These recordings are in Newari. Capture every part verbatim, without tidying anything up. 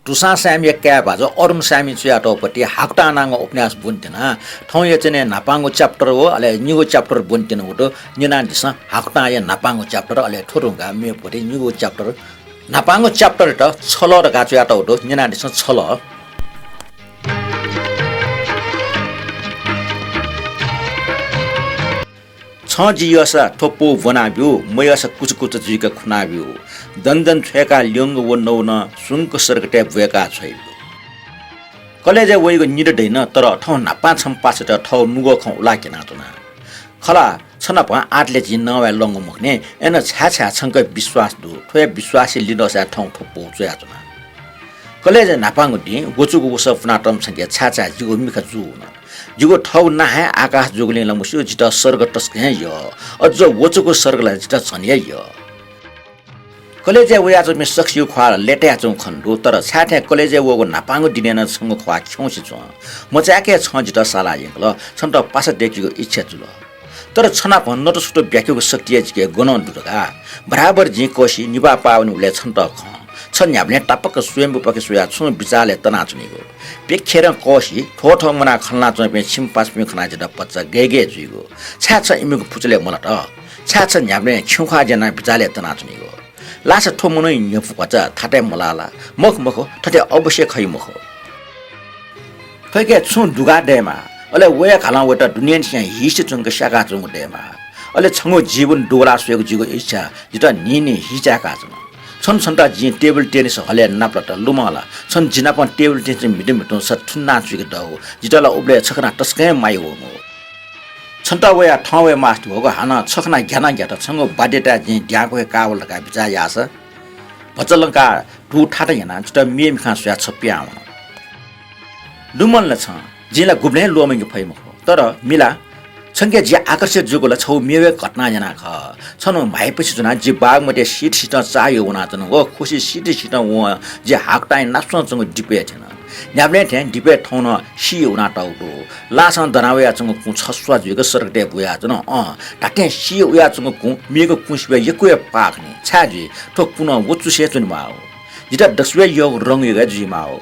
दुसां साय्‌मिया काय् भाजु अरुण साय्‌मिं च्वयातःगु पति हाकुतां नांगु उपन्यास ब्वने त्यना। थौंया चयनय् न्हापांगु chapter व अले निगू chapter ब्वने त्यनागु दु। न्यनादिसँ हाकुतांया न्हापांगु chapter अले थ्व धुंकाः मेगु पति निगू chapter। न्हापांगु chapter-यात छलः धकाः च्वयातःगु दु। न्यनादिसँ छलः। छं जि यःसा थ्व पौ ब्वनाब्यु, मयःसा कुचकुच जुइक खुनाब्यु। दनदन छ्वय्‌काः ल्यंगु व नौ नं सुंक सर्गतय् ब्वय्‌का छ्वइब्यु। कलेजय् वइगु निदँ दइन, तर थौं न्हापां छम्ह पासायात थःगु नुगः खँ उलाः क्यनाच्वना। खला, छ नाप आःतले जिं नवाये लंगु मखुनि, अय्‌नं छाय् छाय् छंक विश्वास दु, थ्व हे विश्वासया लिधंसाय् थौं थ्व पौ च्वयाच्वना। कलेजय् न्हापांगु दिं वचुगु वसः पुनातःम्ह छंके छाय् छाय् जिगु मिखा जू वन। जिगु थःगु नां हे आकाश जूगुलिं ला मस्यू, जितः सर्ग तसकं हे यः। अझ वचुगु सर्ग ला जितः झन हे यः। कलेजय् वयाच्वंपिं सकसिगु ख्वाः ला लय्‌तायाच्वंगु खने दु, तर छाय् थें कलेजय् वःगु न्हापांगु दिनय् नं छंगु ख्वाः खिउँसे च्वं। मचाय्‌क हे छं जितः साला यंकल, छन्त पासा दय्‌केगु इच्छा जुल। तर छ नाप नतसुत ब्याकेगु शक्ति हे जिके गनं दु धकाः? बराबर जिं कःसि निभाः पाः वनीबलय् छन्त खं। छ न्ह्याबलें तापाक स्वयम्भूपाखे स्वयाः छुं बिचालय् तनाच्वनीगु। प्यखेरं कःसि थ्वथ्व मुनाः खँ ल्हानाच्वंपिं छिमि पासापिं खनाः जितः भचा गय्‌गय् जुइगु। छाय् छ इमिगु पुचलय् मलात? छाय् छ न्ह्याबलें खिउँख्वाः ज्या यानाः बिचालय् तनाच्वनीगु? लासा थ्व मनूया न्ह्यपु भचा थातय् मलाः ला? मखु, मखु, थथे अवश्य खइ मखु। थ्वइके छुं दुगाः दयेमाः, अले वया घालं वयात दुनेंनिसें हीसे च्वंक स्याकाच्वंगु दयेमाः। अले छंगु जीवन दुबलाः स्वयेगु जिगु इच्छा जितः न्हिं न्हिं हीचाय्‌काच्वन। छन्त छन्त जिं table tennis हलय् नापलात लुमं ला? छन्त जि नाप table tennis म्हितु म्हितुं स थुन्ना चुइके दःगु। जितः ला उबलय् छ खनाः तसकं हे माया वंगु। छन्त वयाः थौं वये मास्ति वःगु, हानं छ खनाः ग्यानाः ग्यात छंगु बाध्यताय् जिं द्याःगु हे काः वल धकाः बिचाः याःसा, भचा लंकाः धू थात यानाः जितः मिया मिखां स्वयाः छ पिहां वन। दुमन ला छं, जिं ला गुबलें ल्वःमंके फइ मखु, तर मिला, छंके जि आकर्षित जूगु ला छगू मेगु हे घटनां यानाः खः। छन्हु म्हाइपुसे च्वनाः जि बागमतिया सिथसिथं चाःह्यू वनाच्वना। व खुसि सिथसिथं वं जि हाकुतांया नापसं च्वंगु दिपय् थ्यन। न्ह्याबलें थें दिपय् थौं नं सी वनातःगु दु। लासं दना वयाच्वंगु कुँ छस्वाः जुइक सर्गतय् बुयाच्वन। अँ, धात्थें सी वयाच्वंगु कुँ मेगु कुँसिबय् यक्व हे पाः खनी। छाय् जुइ? थ्व कुँ नं वचुसे च्वनेमाःगु। जितः दक्वसिबय् यःगु रंग यःगु हे जुइमाःगु।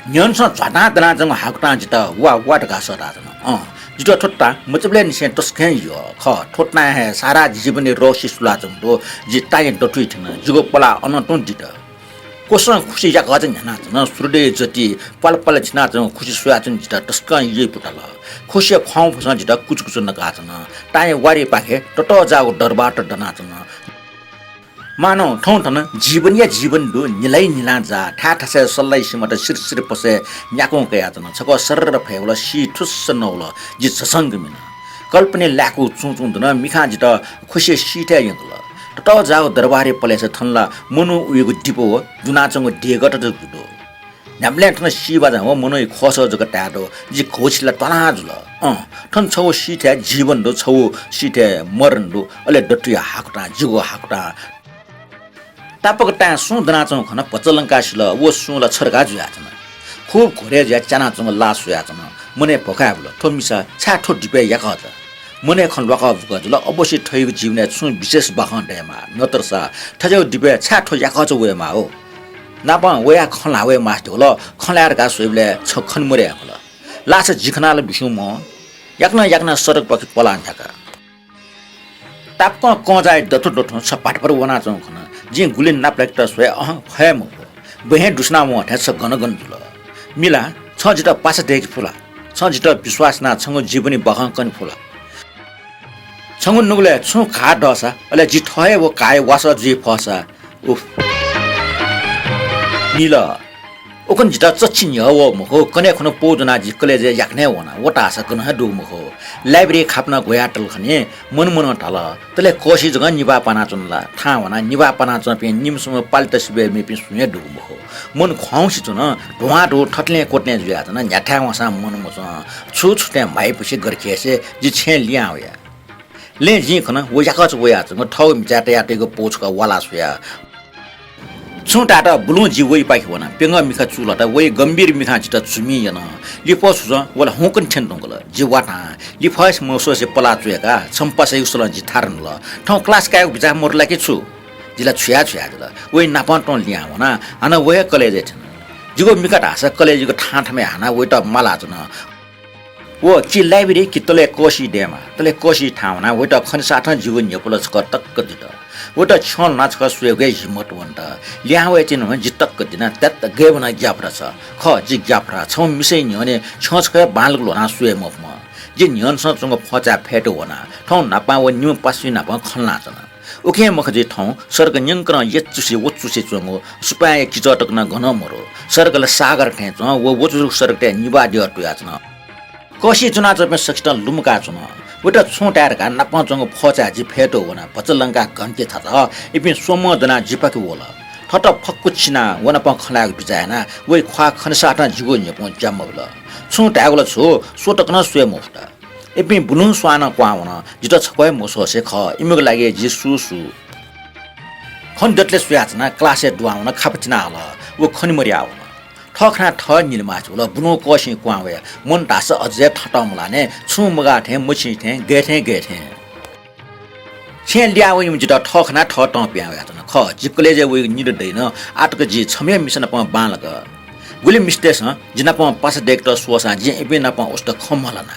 न्ह्यःनेसं झ्वातां दनाच्वंगु हाकुतां जितः वा वा धकाः सःताच्वन। अँ, जितः थ्व तां मचाबलय् निसें तसकं हे यः खः। थ्व तां हे सारा जीवनया रहस्य सुलाच्वंगु दु। जि तांया दथुइ थ्यन, जिगु पलाः अनं तुं दित। क्वसं खुसि याकःचा न्ह्यानाच्वन। सूर्योदय ज्योति पाल पाल थिनाच्वंगु खुसि स्वयाच्वनाः जितः तसकं यइपु ताल। खुसिया ख्वाउँफसं जितः कुचकुच नकाच्वन। तांया वारिपाखे ततःजाःगु दरबार तक दनाच्वन। मानौं थौं थन जीवनया जीवन दु, न्हिलाइ न्हिलां जाः। थाय् थासय् सल्लाइ सिमात सिर सिर पसय् न्याकुं कयाच्वन। छकः सर्र फय्‌वल, सी थुस्स नवल। जि झसंक मिन। कल्पनाय् लाय्‌कू चुं चुं दन। मिखां जितः खुसिया सीथाय् यंकल। ततःजाःगु दरबारया पलय्‌सं थन ला मनू उइगु दिपः व दुनाच्वंगु देगःत जक दु। न्ह्याबलें थन सी बाजं व मनूया ख्वःसः जक ताये दु। जि घौछि ला त्वालां जुल। अँ, थन छगू सीथाय् जीवन दु, छगू सीथाय् मरण दु, अले दथुइ हाकुतां, जिगु हाकुतां। तापाक तांय् सुं दनाच्वंगु खन, भचा लंकाः सिल, व सुं ला छ धकाः जुयाच्वन। खुब घोरय् जुयाः च्यानाच्वंगु लाः स्वयाच्वन। मनय् भुखाय् बुल, थ्व मिसा छाय् थ्व दिपय् याकःचा? मनय् खँ ल्वाकः बुकः जुल, अवश्य थःगु जीवनय् छुं विशेष बाखं दयेमाः, नत्रसा थज्याःगु दिपय् छाय् थ्व याकःचा वयेमाः हो? नापं वयाः खँ ल्हाः वये मास्ति वल, खँ ल्हाये धकाः स्वइबलय् छं खने मदये खल। लासा जि खनाः ला बिस्युं मवं। याकनं याकनं सडकपाखे पलाः न्ह्याका। तापाकं कंजाःया दथुं दथुं छ भाटभाट वनाच्वंगु खन। जिं गुलि नापलाकेत स्वया, अहं, फये मखु। बँय् दुस्वना वं थें छ गन गन जुल। मिला, छं जितः पासा दय्‌के फु ला? छं जितः विश्वास यानाः छंगु जीवनया बाखं कने फु ला? छंगु नुगलय् छुं घाः दःसा, अले जि थः हे व घाःया वासः जुइ फःसा, उफ। मिला, उखुन्हु जितः चच्छि न्ह्यः वः मखु, कन्हय् खुन्हु पौ ज्वनाः जि कलेजय् याकनं वना। व धाःसा गनं हे दुगु मखु। लाइब्रेरी खापनं ग्वयातल खनी। मनू मनं धाल, तले कःसि जकं निभाः पानाच्वन ला? थाहां वनाः निभाः पानाच्वंपिं निम्हसिम्ह पालेत सिबय् मेपिं सुं हे दुगु मखु। मनू ख्वाउँसे च्वन, धुवां धुं थथलें क्वथलें जुयाच्वन, न्ह्याथाय् वंसां मनू मच्वं। छु छु थें म्हाइपुसे गरखियासे जि छेँय् लिहां वया। लँय् जिं खन, व याकःचा वयाच्वंगु थःगु म्हिचाय् तयातःगु पौ छकः वालाः स्वया। छुं धायेत बुलुं जि वइपाखे वना। प्यंगः मिखा चूलात। वया गम्भीर मिखां जितः झुमिं यन। लिफः सुजं व ला हुंकन थ्यने धुंकल। जि वा धां। लिफःसे मस्वसे पलाः च्वय्‌काः छम्ह पासायागु सलं जि थारं न्हुल। थौं class कायेगु बिचाः मदु ला कि छु? जिला छुया छुया जुल। वइ नापं तुं लिहां वना, हानं व हे कलेजय् थ्यन। जिगु मिखा धाःसा कलेजयागु थां थमय् हानाः वइत मालाच्वन। व कि library कि तलय् कःसिइ दयेमा। तलय् कःसिइ थाहां वनाः वइत खनेसाथं जिगु न्ह्यपुल छकः तक्क दित। वइत छ्यं ल्ह्वनाः छकः स्वयेगु हे हिम्मत वनेत। लिहां वये तिनि जि तक्क दिना, त्यात्त गय् ब्वना ग्याःफुत छ। खः, जि ग्याःफुत, छम्ह मिसाया न्ह्यःने छ्यं छकः हे बांलाक ल्ह्वनाः स्वये मफुम्ह। जि न्ह्यःनेसं च्वंगु फचाय् फय्त वनाः थौं न्हापां व निम्ह पासापिं नाप खँ ल्हानाच्वना। उकिं मखु जि थौं सडक न्यंकनं यचुसे वचुसे च्वंगु सुपाँया किचः तक नं गनं मदु। सडक ला सागर थें च्वं, व वचुगु सडकतय् निभाः द्यः तुयाच्वन। कःसिइ च्वनाच्वंपिं सकसितं लुमंकाच्वन। वइत छुं ताये धकाः नापं च्वंगु फचाय् जि फय्त वना। भचा लंकाः घन्टे थात इपिं स्वम्हं दनाः जिपाखे वल। थःत फक्व चिनाः व नाप खँ ल्हायेगु बिचाः यानाः वइ ख्वाः खनेसाथं जिगु न्ह्यपुं ज्या मबिल। छुं धायेगु ला छु, स्व तक नं स्वये मफुत। इपिं बुलुं स्वां नं क्वहां वन। जितः छक्व हे मस्वसे खः, इमिगु लागि जि सु सु। खने दतले स्वयाच्वनाः class-य् दुहां वनाः खापा तिना हल। व खने मर्याः वन। थः खनाः थः निलेमाः जुल। बुलुं कःसिं क्वहां वया। मन धाःसा अझ हे थथं मलाने, छुं मगाः थें, मछिं थें, गय् थें गय् थें। छेँय् लिहां वइम्ह जितः थः खनाः थः तं पिहां वयाच्वन। खः, जि कलेजय् वइगु निदँ दइ नं, आः तक जि छम्ह हे मिसा नाप बांलाक। गुलि मिस्तय्‌सं जि नाप पासा दय्केत स्वःसां जिं इपिं नाप उस्ता खँ मल्हाना।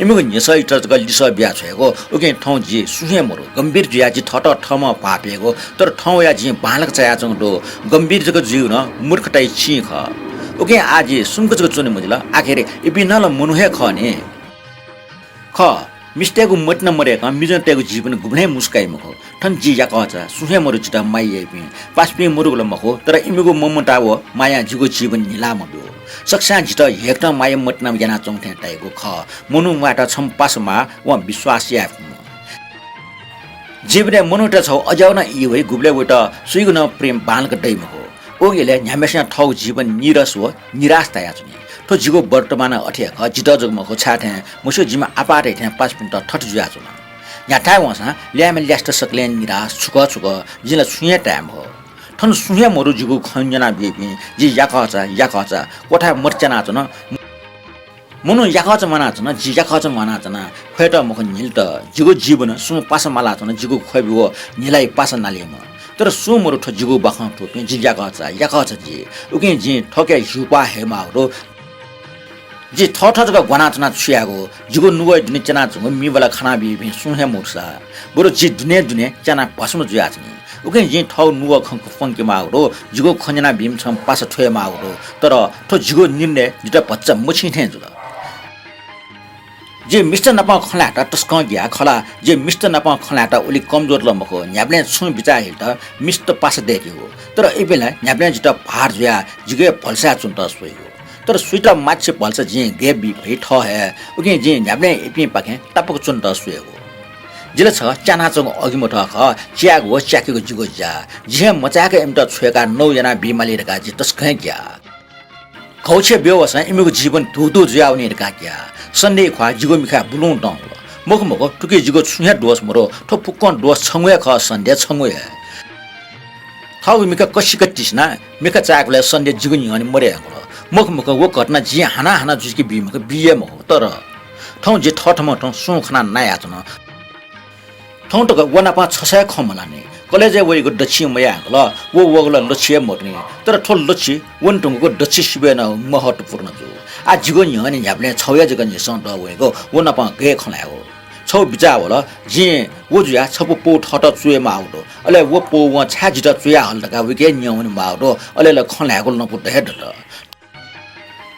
इमिगु न्ह्यसःयात जक लिसः बिया छ्वयेगु, उकिं थौं जि सुं हे मदु। गम्भीर जुयाः जि थःत थःम्हं भाःपियेगु, तर थौं वयाः जिं बांलाक चायाच्वंगु दु। गम्भीर जक जुइगु नं मूर्खताया चिं खः। उकिं आः जि सुम्क जक च्वने मजिल। आखिर इपिं नं ला मनू हे खः नि। खः, मिस्तय्‌गु मतिना मदय्कं मिजंतय्‌गु जीवन गुबलें मुस्काइ मखु। थन जि याकःचा, सुं हे मदु जितः माया याइपिं। पासापिं मदुगु ला मखु, तर इमिगु ममता व मायां जिगु जीवन न्हिलाः मब्यू। सकसिनं जितः हेकथं माया मतिना यानाच्वंगु थें ताइगु खः। मनू म्वायेत छम्ह पासा माः, वं विश्वास याये फुम्ह। जीवनय् मनूत छगू अज्याःगु नं ई वइ, गुबलय् वइत सुइगु नं प्रेम बांलाक दइ मखु। उकिं इलय् न्ह्याम्हसिनं थःगु जीवन नीरस व निराश तायाच्वनी। थ्व जिगु वर्तमानं अथे हे खः, जितः जक मखु, छाय् थें मस्यू, जिमि आपाःतय् थें पासापिन्त थथे जुयाच्वन। न्ह्याथाय् वंसां ल्याय्म्ह ल्यासेत सकलें निराश, छुकः छुकः, जिं ला छुं हे ताये मखु। थन सुं हे मदु जिगु खँ न्यनाबीपिं, जि याकःचा, याकःचा, क्वथाय् मत च्यानाच्वन। मनू याकःचा म्वानाच्वन, जि याकःचा म्वानाच्वना, ख्वयेत मखु न्हिलेत। जिगु जीवन सुं पासा मालाच्वन, जिगु ख्वबि व न्हिलाइ पासा नालीम्ह। तर सुं मदु थ्व जिगु बाखं थूपिं, जि याकःचा, याकःचा जि। उकिं जिं थःके ह्यूपाः हयेमाःगु दु। जि थःथः जक ग्वानाच्वनाः छु यायेगु? जिगु नुगःया दुने च्यानाच्वंगु मिबला खनाबीपिं सुं हे मदुसा, बरु जि दुने दुने च्यानाः भस्म जुयाच्वनी। उकिं जिं थःगु नुगः खँ क्वफंकेमाःगु दु, जिगु खँ न्यनाबीम्ह छम्ह पासा थ्वयेमाःगु दु, तर थ्व जिगु निर्णय जितः भचा मछिं थें जुल। जि मिस्त नाप खँ ल्हायेत तसकं ग्याः, खला, जि मिस्त नाप खँ ल्हायेत उलि कमजोर ला मखु, न्ह्याबलें छुं बिचाः हिलेत मिस्त पासा दय्केगु। तर इपिं ला न्ह्याबलें जितः भार जुयाः जिगु हे भलसाय् च्वनेत स्वइगु। तर सुइत माछ्यसे भलसा जिं गय् बी फइ, थः हे। उकिं जिं न्ह्याबलें इपिंपाखें तापाक च्वनेत स्वयेगु। जि ला छगः च्यानाच्वंगु अगिमथः खः, च्यायेगु व च्याकेगु जिगु ज्या। जि हे मचायेक इमित छ्वय्काः नौ यानाबीमाली धकाः जि तसकं हे ग्याः। घौछेँ ब्यू वःसां इमिगु जीवन धुधु जुयावनी धकाः ग्याः। सन्ध्याया ख्वाः जिगु मिखाय् बुलुं दं वल। मखु मखु, थुकी जिगु छुं हे दोष मदु, थ्व फुक्कं दोष छंगु हे खः सन्ध्या, छंगु हे। थःगु मिखा कसिक तिसिनाः मिखा चाय्कलय् सन्ध्या जिगु न्ह्यःने मदये धुंकल। मखु मखु, व घटना जिं हानं हानं जुइके बी मखु, बी हे मखु। तर थौं जि थःथम्हं थौं सुं खनाः नायाच्वन। थौं तक व नाप छसः हे खँ मल्हानी। कलेजय् वइगु दच्छिं मयायेगु ला, व वःगु ला लच्छिं हे मदुनि। तर थ्व लच्छिं वने धुंकूगु दच्छिं सिबय् नं महत्वपूर्ण जू। आः जिगु न्ह्यःने न्ह्याबलें छगू हे जक न्ह्यसः दः वइगु, व नाप गय् खँ ल्हायेगु? छगू बिचाः वल, जिं व जुयाः छपु पौ थःत च्वयेमाःगु दु। अले व पौ वं छाय् जितः च्वयाहल धकाः वइके न्यं वनेमाःगु दु। अले ला खँ ल्हायेगु लँपु द हे दत।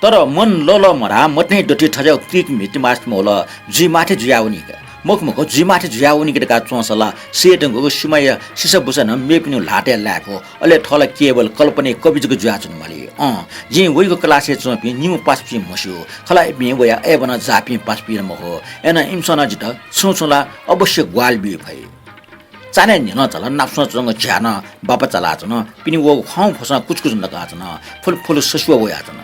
तर मन लःल्वः मधाः, मतिनाया दथुइ थज्याःगु क्रिक म्हिति मास्ति मवल, जुइ माःथें जुयावनी का। मखु मखु, जुइ माःथें जुयावनी का धकाः च्वंसा ला, सय् धुंकूगु सिमाया सिसाबुसा नं मेपिनिगु ल्हातय् लाय्कू। अले थः ला केवल कल्पनाया कवि जक जुयाच्वनेमाली। अँ, जिं वइगु क्लासय् च्वंपिं निम्ह पासापिं म्हस्यू। खला, इपिं वया अय्‌बना जाःपिं पासापिं ला मखु। अय्‌नं इमिसं नं जितः छुं छुं ला अवश्य ग्वाहालि बी फइ। चान्हय् न्हिलं चाल नापसं च्वंगु झ्याः नं बापा चालाच्वन। पिने वःगु खं फसं कुचकुच नकाच्वन। फुलफुल ससुवा वयाच्वन।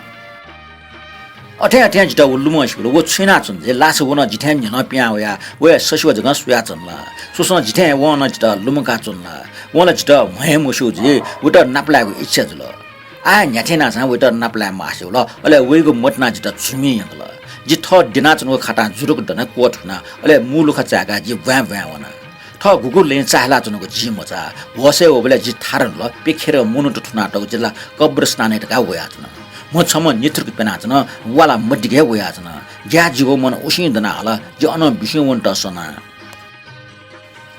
अथें अथें जितः व लुमं सिबल। व छु यानाच्वन जुइ? लासा व नं जिथाय् न्हिलं पिहां वयाः वया ससुवा जकं स्वयाच्वन ला? सुसं जिथाय् वं नं जितः लुमंकाच्वन ला? वं ला जितः म्हं हे मस्यू जुइ, वइत नापलायेगु इच्छा जुल। आः न्ह्याथें नाःसां वइत नापलाये मास्ति वल। अले वइगु मतिना जितः झुमिं यंकल। जि थः द्यनाच्वनागु खातां जुरुक दना क्वथुना, अले मू लुखा चाय्काः जि ब्वाँय् ब्वाँय् वना। थः गुगु लँय् चाःहिलाच्वनागु जिं मचा। होसय् वःबलय् जि थारा न्हुल, प्यखेरं मनूत थुनातःगु, जि ला कब्रस्तानय् धकाः वयाच्वना। म्ह छम्ह निथुर्क प्यनाच्वन, वा ला मदिगय् वयाच्वन। ग्याः जिगु मन उसिं दना हल, जि अनं बिस्युं वनेत सना।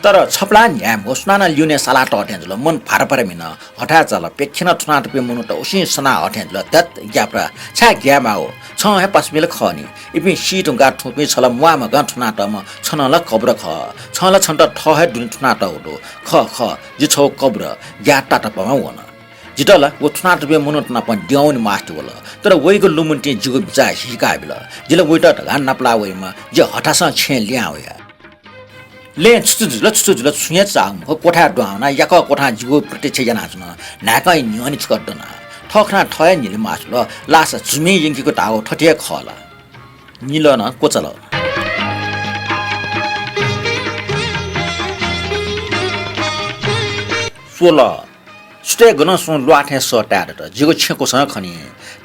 तर छपलाः न्ह्यायेम्ह सुनानं लिउने साला तः थें जुल, मन भाराभारा मिन। हथाय् चाल, प्यखेरं थुनातःपिं मनूत उसिं सना हः थें जुल। धत् ग्याप्रा, छाय् ग्याये माः? छं हे पासापिं ला खः नि। इपिं सी धुंकाः थुपिं छ ला म्वाःम्ह गं थुनातःम्ह, छ नं ला कब्र खः। छं ला छन्त थः हे दुने थुनातःगु दु। खः, खः, जि छगू कब्र, ग्याः तातपामा वन। जितः ला व थुनातःपिं मनूत नाप द्यं वने मास्ति वल। तर वइगु लुमन्तिं जिगु बिचाः हिकाबिल। जि ला वइत धकाः नापलाः वइम्ह, जि हथासं छेँय् लिहां वया। लँय् छु छु जुल, छु छु जुल, छुं हे चाःगु मखु। क्वथाय् दुहां वनाः याकः क्वथां जिगु प्रतीक्षा यानाच्वन। न्हाय्कं न्ह्यःने छकः दना। थः खनाः थः हे न्हिले मास्ति वल। लासा झुमिं यंकेगु धाःगु थथे हे खः ला। निलः नं क्वचाल। स्वल। सुथय् गनं सुं ल्वाः थें सः ताये दत। जिगु छेँ क्वसं खनी।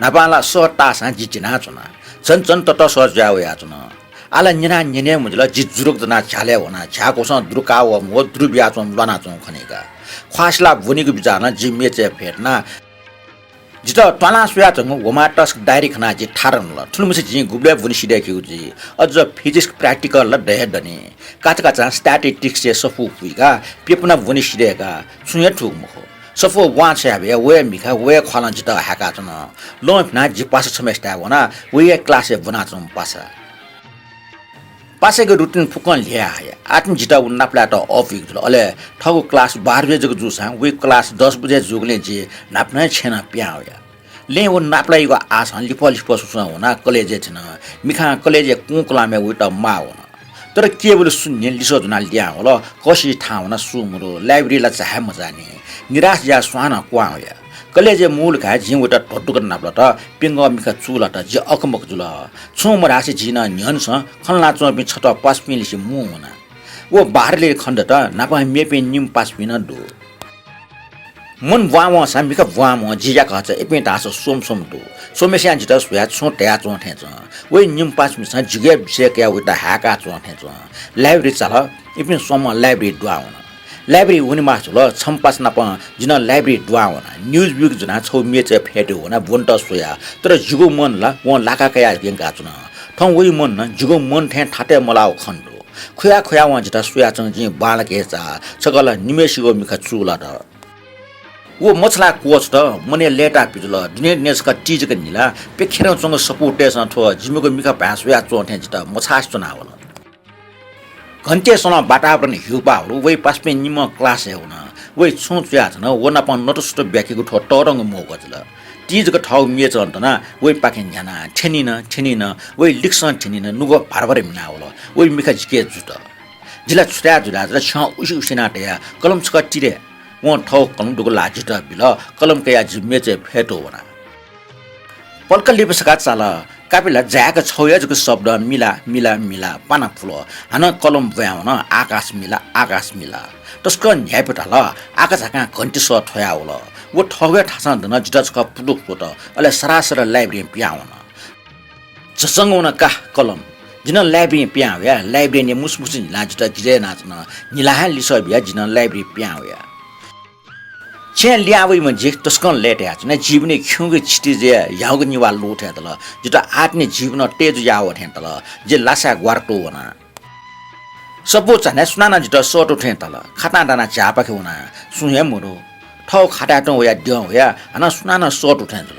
न्हापां ला सः ताःसां जि ज्यनाच्वना। झन झन ततःसः जुया वयाच्वन। आः ला न्यना न्यने मजिल, जि जुरुक दनाः झ्यालय् वना। झ्याः क्वसं दुरुकाः वःम्ह व दुरु बियाच्वंम्ह ल्वानाच्वंगु खनी का। ख्वाः सिलाः ब्वनीगु बिचालं जि मेचय् फ्यतुना। जितः त्वालां स्वयाच्वंगु होमाटस्क डायरी खनाः जि थारा न्हुल। थुलिमछि जिं गुबलय् ब्वने सिधय्केगु जुइ। अझ physics practical ला दये दनि। काचाकाचां statistics-य् सफू पुइकाः प्यपुना ब्वने सिधय्काः छुं हे थूगु मखु। सफू वां छ्वयाबया वया मिखा वया ख्वालं जितः हाय्काच्वन। लं फिनाः जि पासा छम्हय्सिथाय् वनाः वया class-य् ब्वनाच्वंम्ह पासा। पासायागु routine फुक्कं ल्ह्यये हया। आःतिनि जितः व नापलायेत अःपुइगु जुल। अले थःगु class बाह्र बजे जक जूसां वया class दस बजे जूगुलिं जि न्हापा नं छेँनं पिहां वया। लँय् व नापलाइगु आशं लिफः लिफः सुसुं वनाः कलेजय् थ्यन। मिखां कलेजया कुंकुलामय् वइत माः वन। तर केवल शून्य लिसः ज्वनाः लिहां वल। कःसिइ थाहां वनाः सु मदु। Library ला झाये मजाःनि। निराश जुयाः स्वां नं क्वहां वया। कलेजय् मुलुकाय् जिं वइत ध्वदुक नापलात। प्यंगः मिखा चूलात। जि अकबक जुल। छुं मधासे जिं नं न्ह्यःनेसं खँ ल्हानाच्वंपिं छता पासापिं लिसे मुं वना। व बाह्र लय् खनेदत। न्हापां मेपिं निम्ह पासापिं नं दु। मन ब्वां वंसां मिखा ब्वां वं। जि याकःचा इपिं धाःसा स्वम्ह स्वम्ह दु। स्वम्हेस्यां जितः स्वयाः छुं धयाच्वं थें च्वं। वइ निम्ह पासापिन्सं जिगु हे विषय कयाः वइत हाय्काच्वं थें च्वं। Library चाल। इपिं स्वम्हं library दुहां वन। Library वने मास्ति वल। छम्ह पासा नाप जि नं library दुहां वना। News week ज्वनाः छगू मेचय् फ्यतुना ब्वनेत स्वया। तर जिगु मन ला वं लाका कयाः यंकाच्वन। थौं वइ मन नं जिगु मन थें थातय् मलाःगु खनेदु। खुया खुया वं जितः स्वयाच्वंगु जिं बांलाक हे चाः। छकः ला निम्हय्सिगु मिखा चूलात। व मछालाः क्वछुत, मनय् लय्ताः पिजुल। दुने दुने छकः ति जक न्हिला। प्यखेरं च्वंगु सफूतय्सं थ्व जिमिगु मिखा भाय् स्वयाच्वं थें जितः मछासे च्वनावल। घन्टे स्वलं वातावरण ह्यूपाः हुलु। वइ पासापिं निम्हं class-य् वन। वइ छुं च्वयाच्वन। व नाप नतसुत ब्याकेगु थ्व तःधंगु मौका जुल। ति जक थःगु मेचं दनाः वइपाखें न्ह्याना। थ्यनिन, थ्यनिन। वइ लिक्सं थ्यनिन। नुगः भाराभारा मिनावल। वइ मिखा जिके जुत। जि ला छु धाये जु धाये जि ला छ्यं उसि उसि यानाः तया। कलम छकः ति रे। वं थःगु कलम दुगु ल्हाः जितः बिल। कलम कयाः जि मेचय् फ्यतुना वना। पलख लिपा छकः चाल। कापि ला जाय्क छगू हे जक शब्द, मिला, मिला, मिला, पाना फुल। हानं कलम ब्वाँय् वन, आकाश मिला, आकाश मिला। तसकं न्ह्याइपुसे धाल, आकाझाकां घन्टी सः थ्वयावल। व थःगु हे थासं दन, जितः छकः पुतुक स्वत, अले सरासर library-य् पिहां वन। झसंक वन का कलम। जि नं library-य् पिहां वया, library-य् मुसुमुसु न्हिलां जितः गिजय् यानाच्वन। न्हिलां हे लिसः बियाः जि नं library-य् पिहां वया। छेँय् लिहां वइम्ह जि तसकं लय्तायाच्वना। जीवनय् खिउँगु क्षितिजय् ह्याउँगु निभाः लू थें दल। जितः आःतिनि जीवनं तेजु याः वः थें दल। जि लासाय् ग्वारातू वना। सफू चान्हय् सुनानं जितः सःतू थें ताल। खातां दानाः झ्याःपाखे वना। सुं हे मदु। थःगु खाताय् तुं वयाः द्यं वया, हानं सुनानं सःतू थें जुल।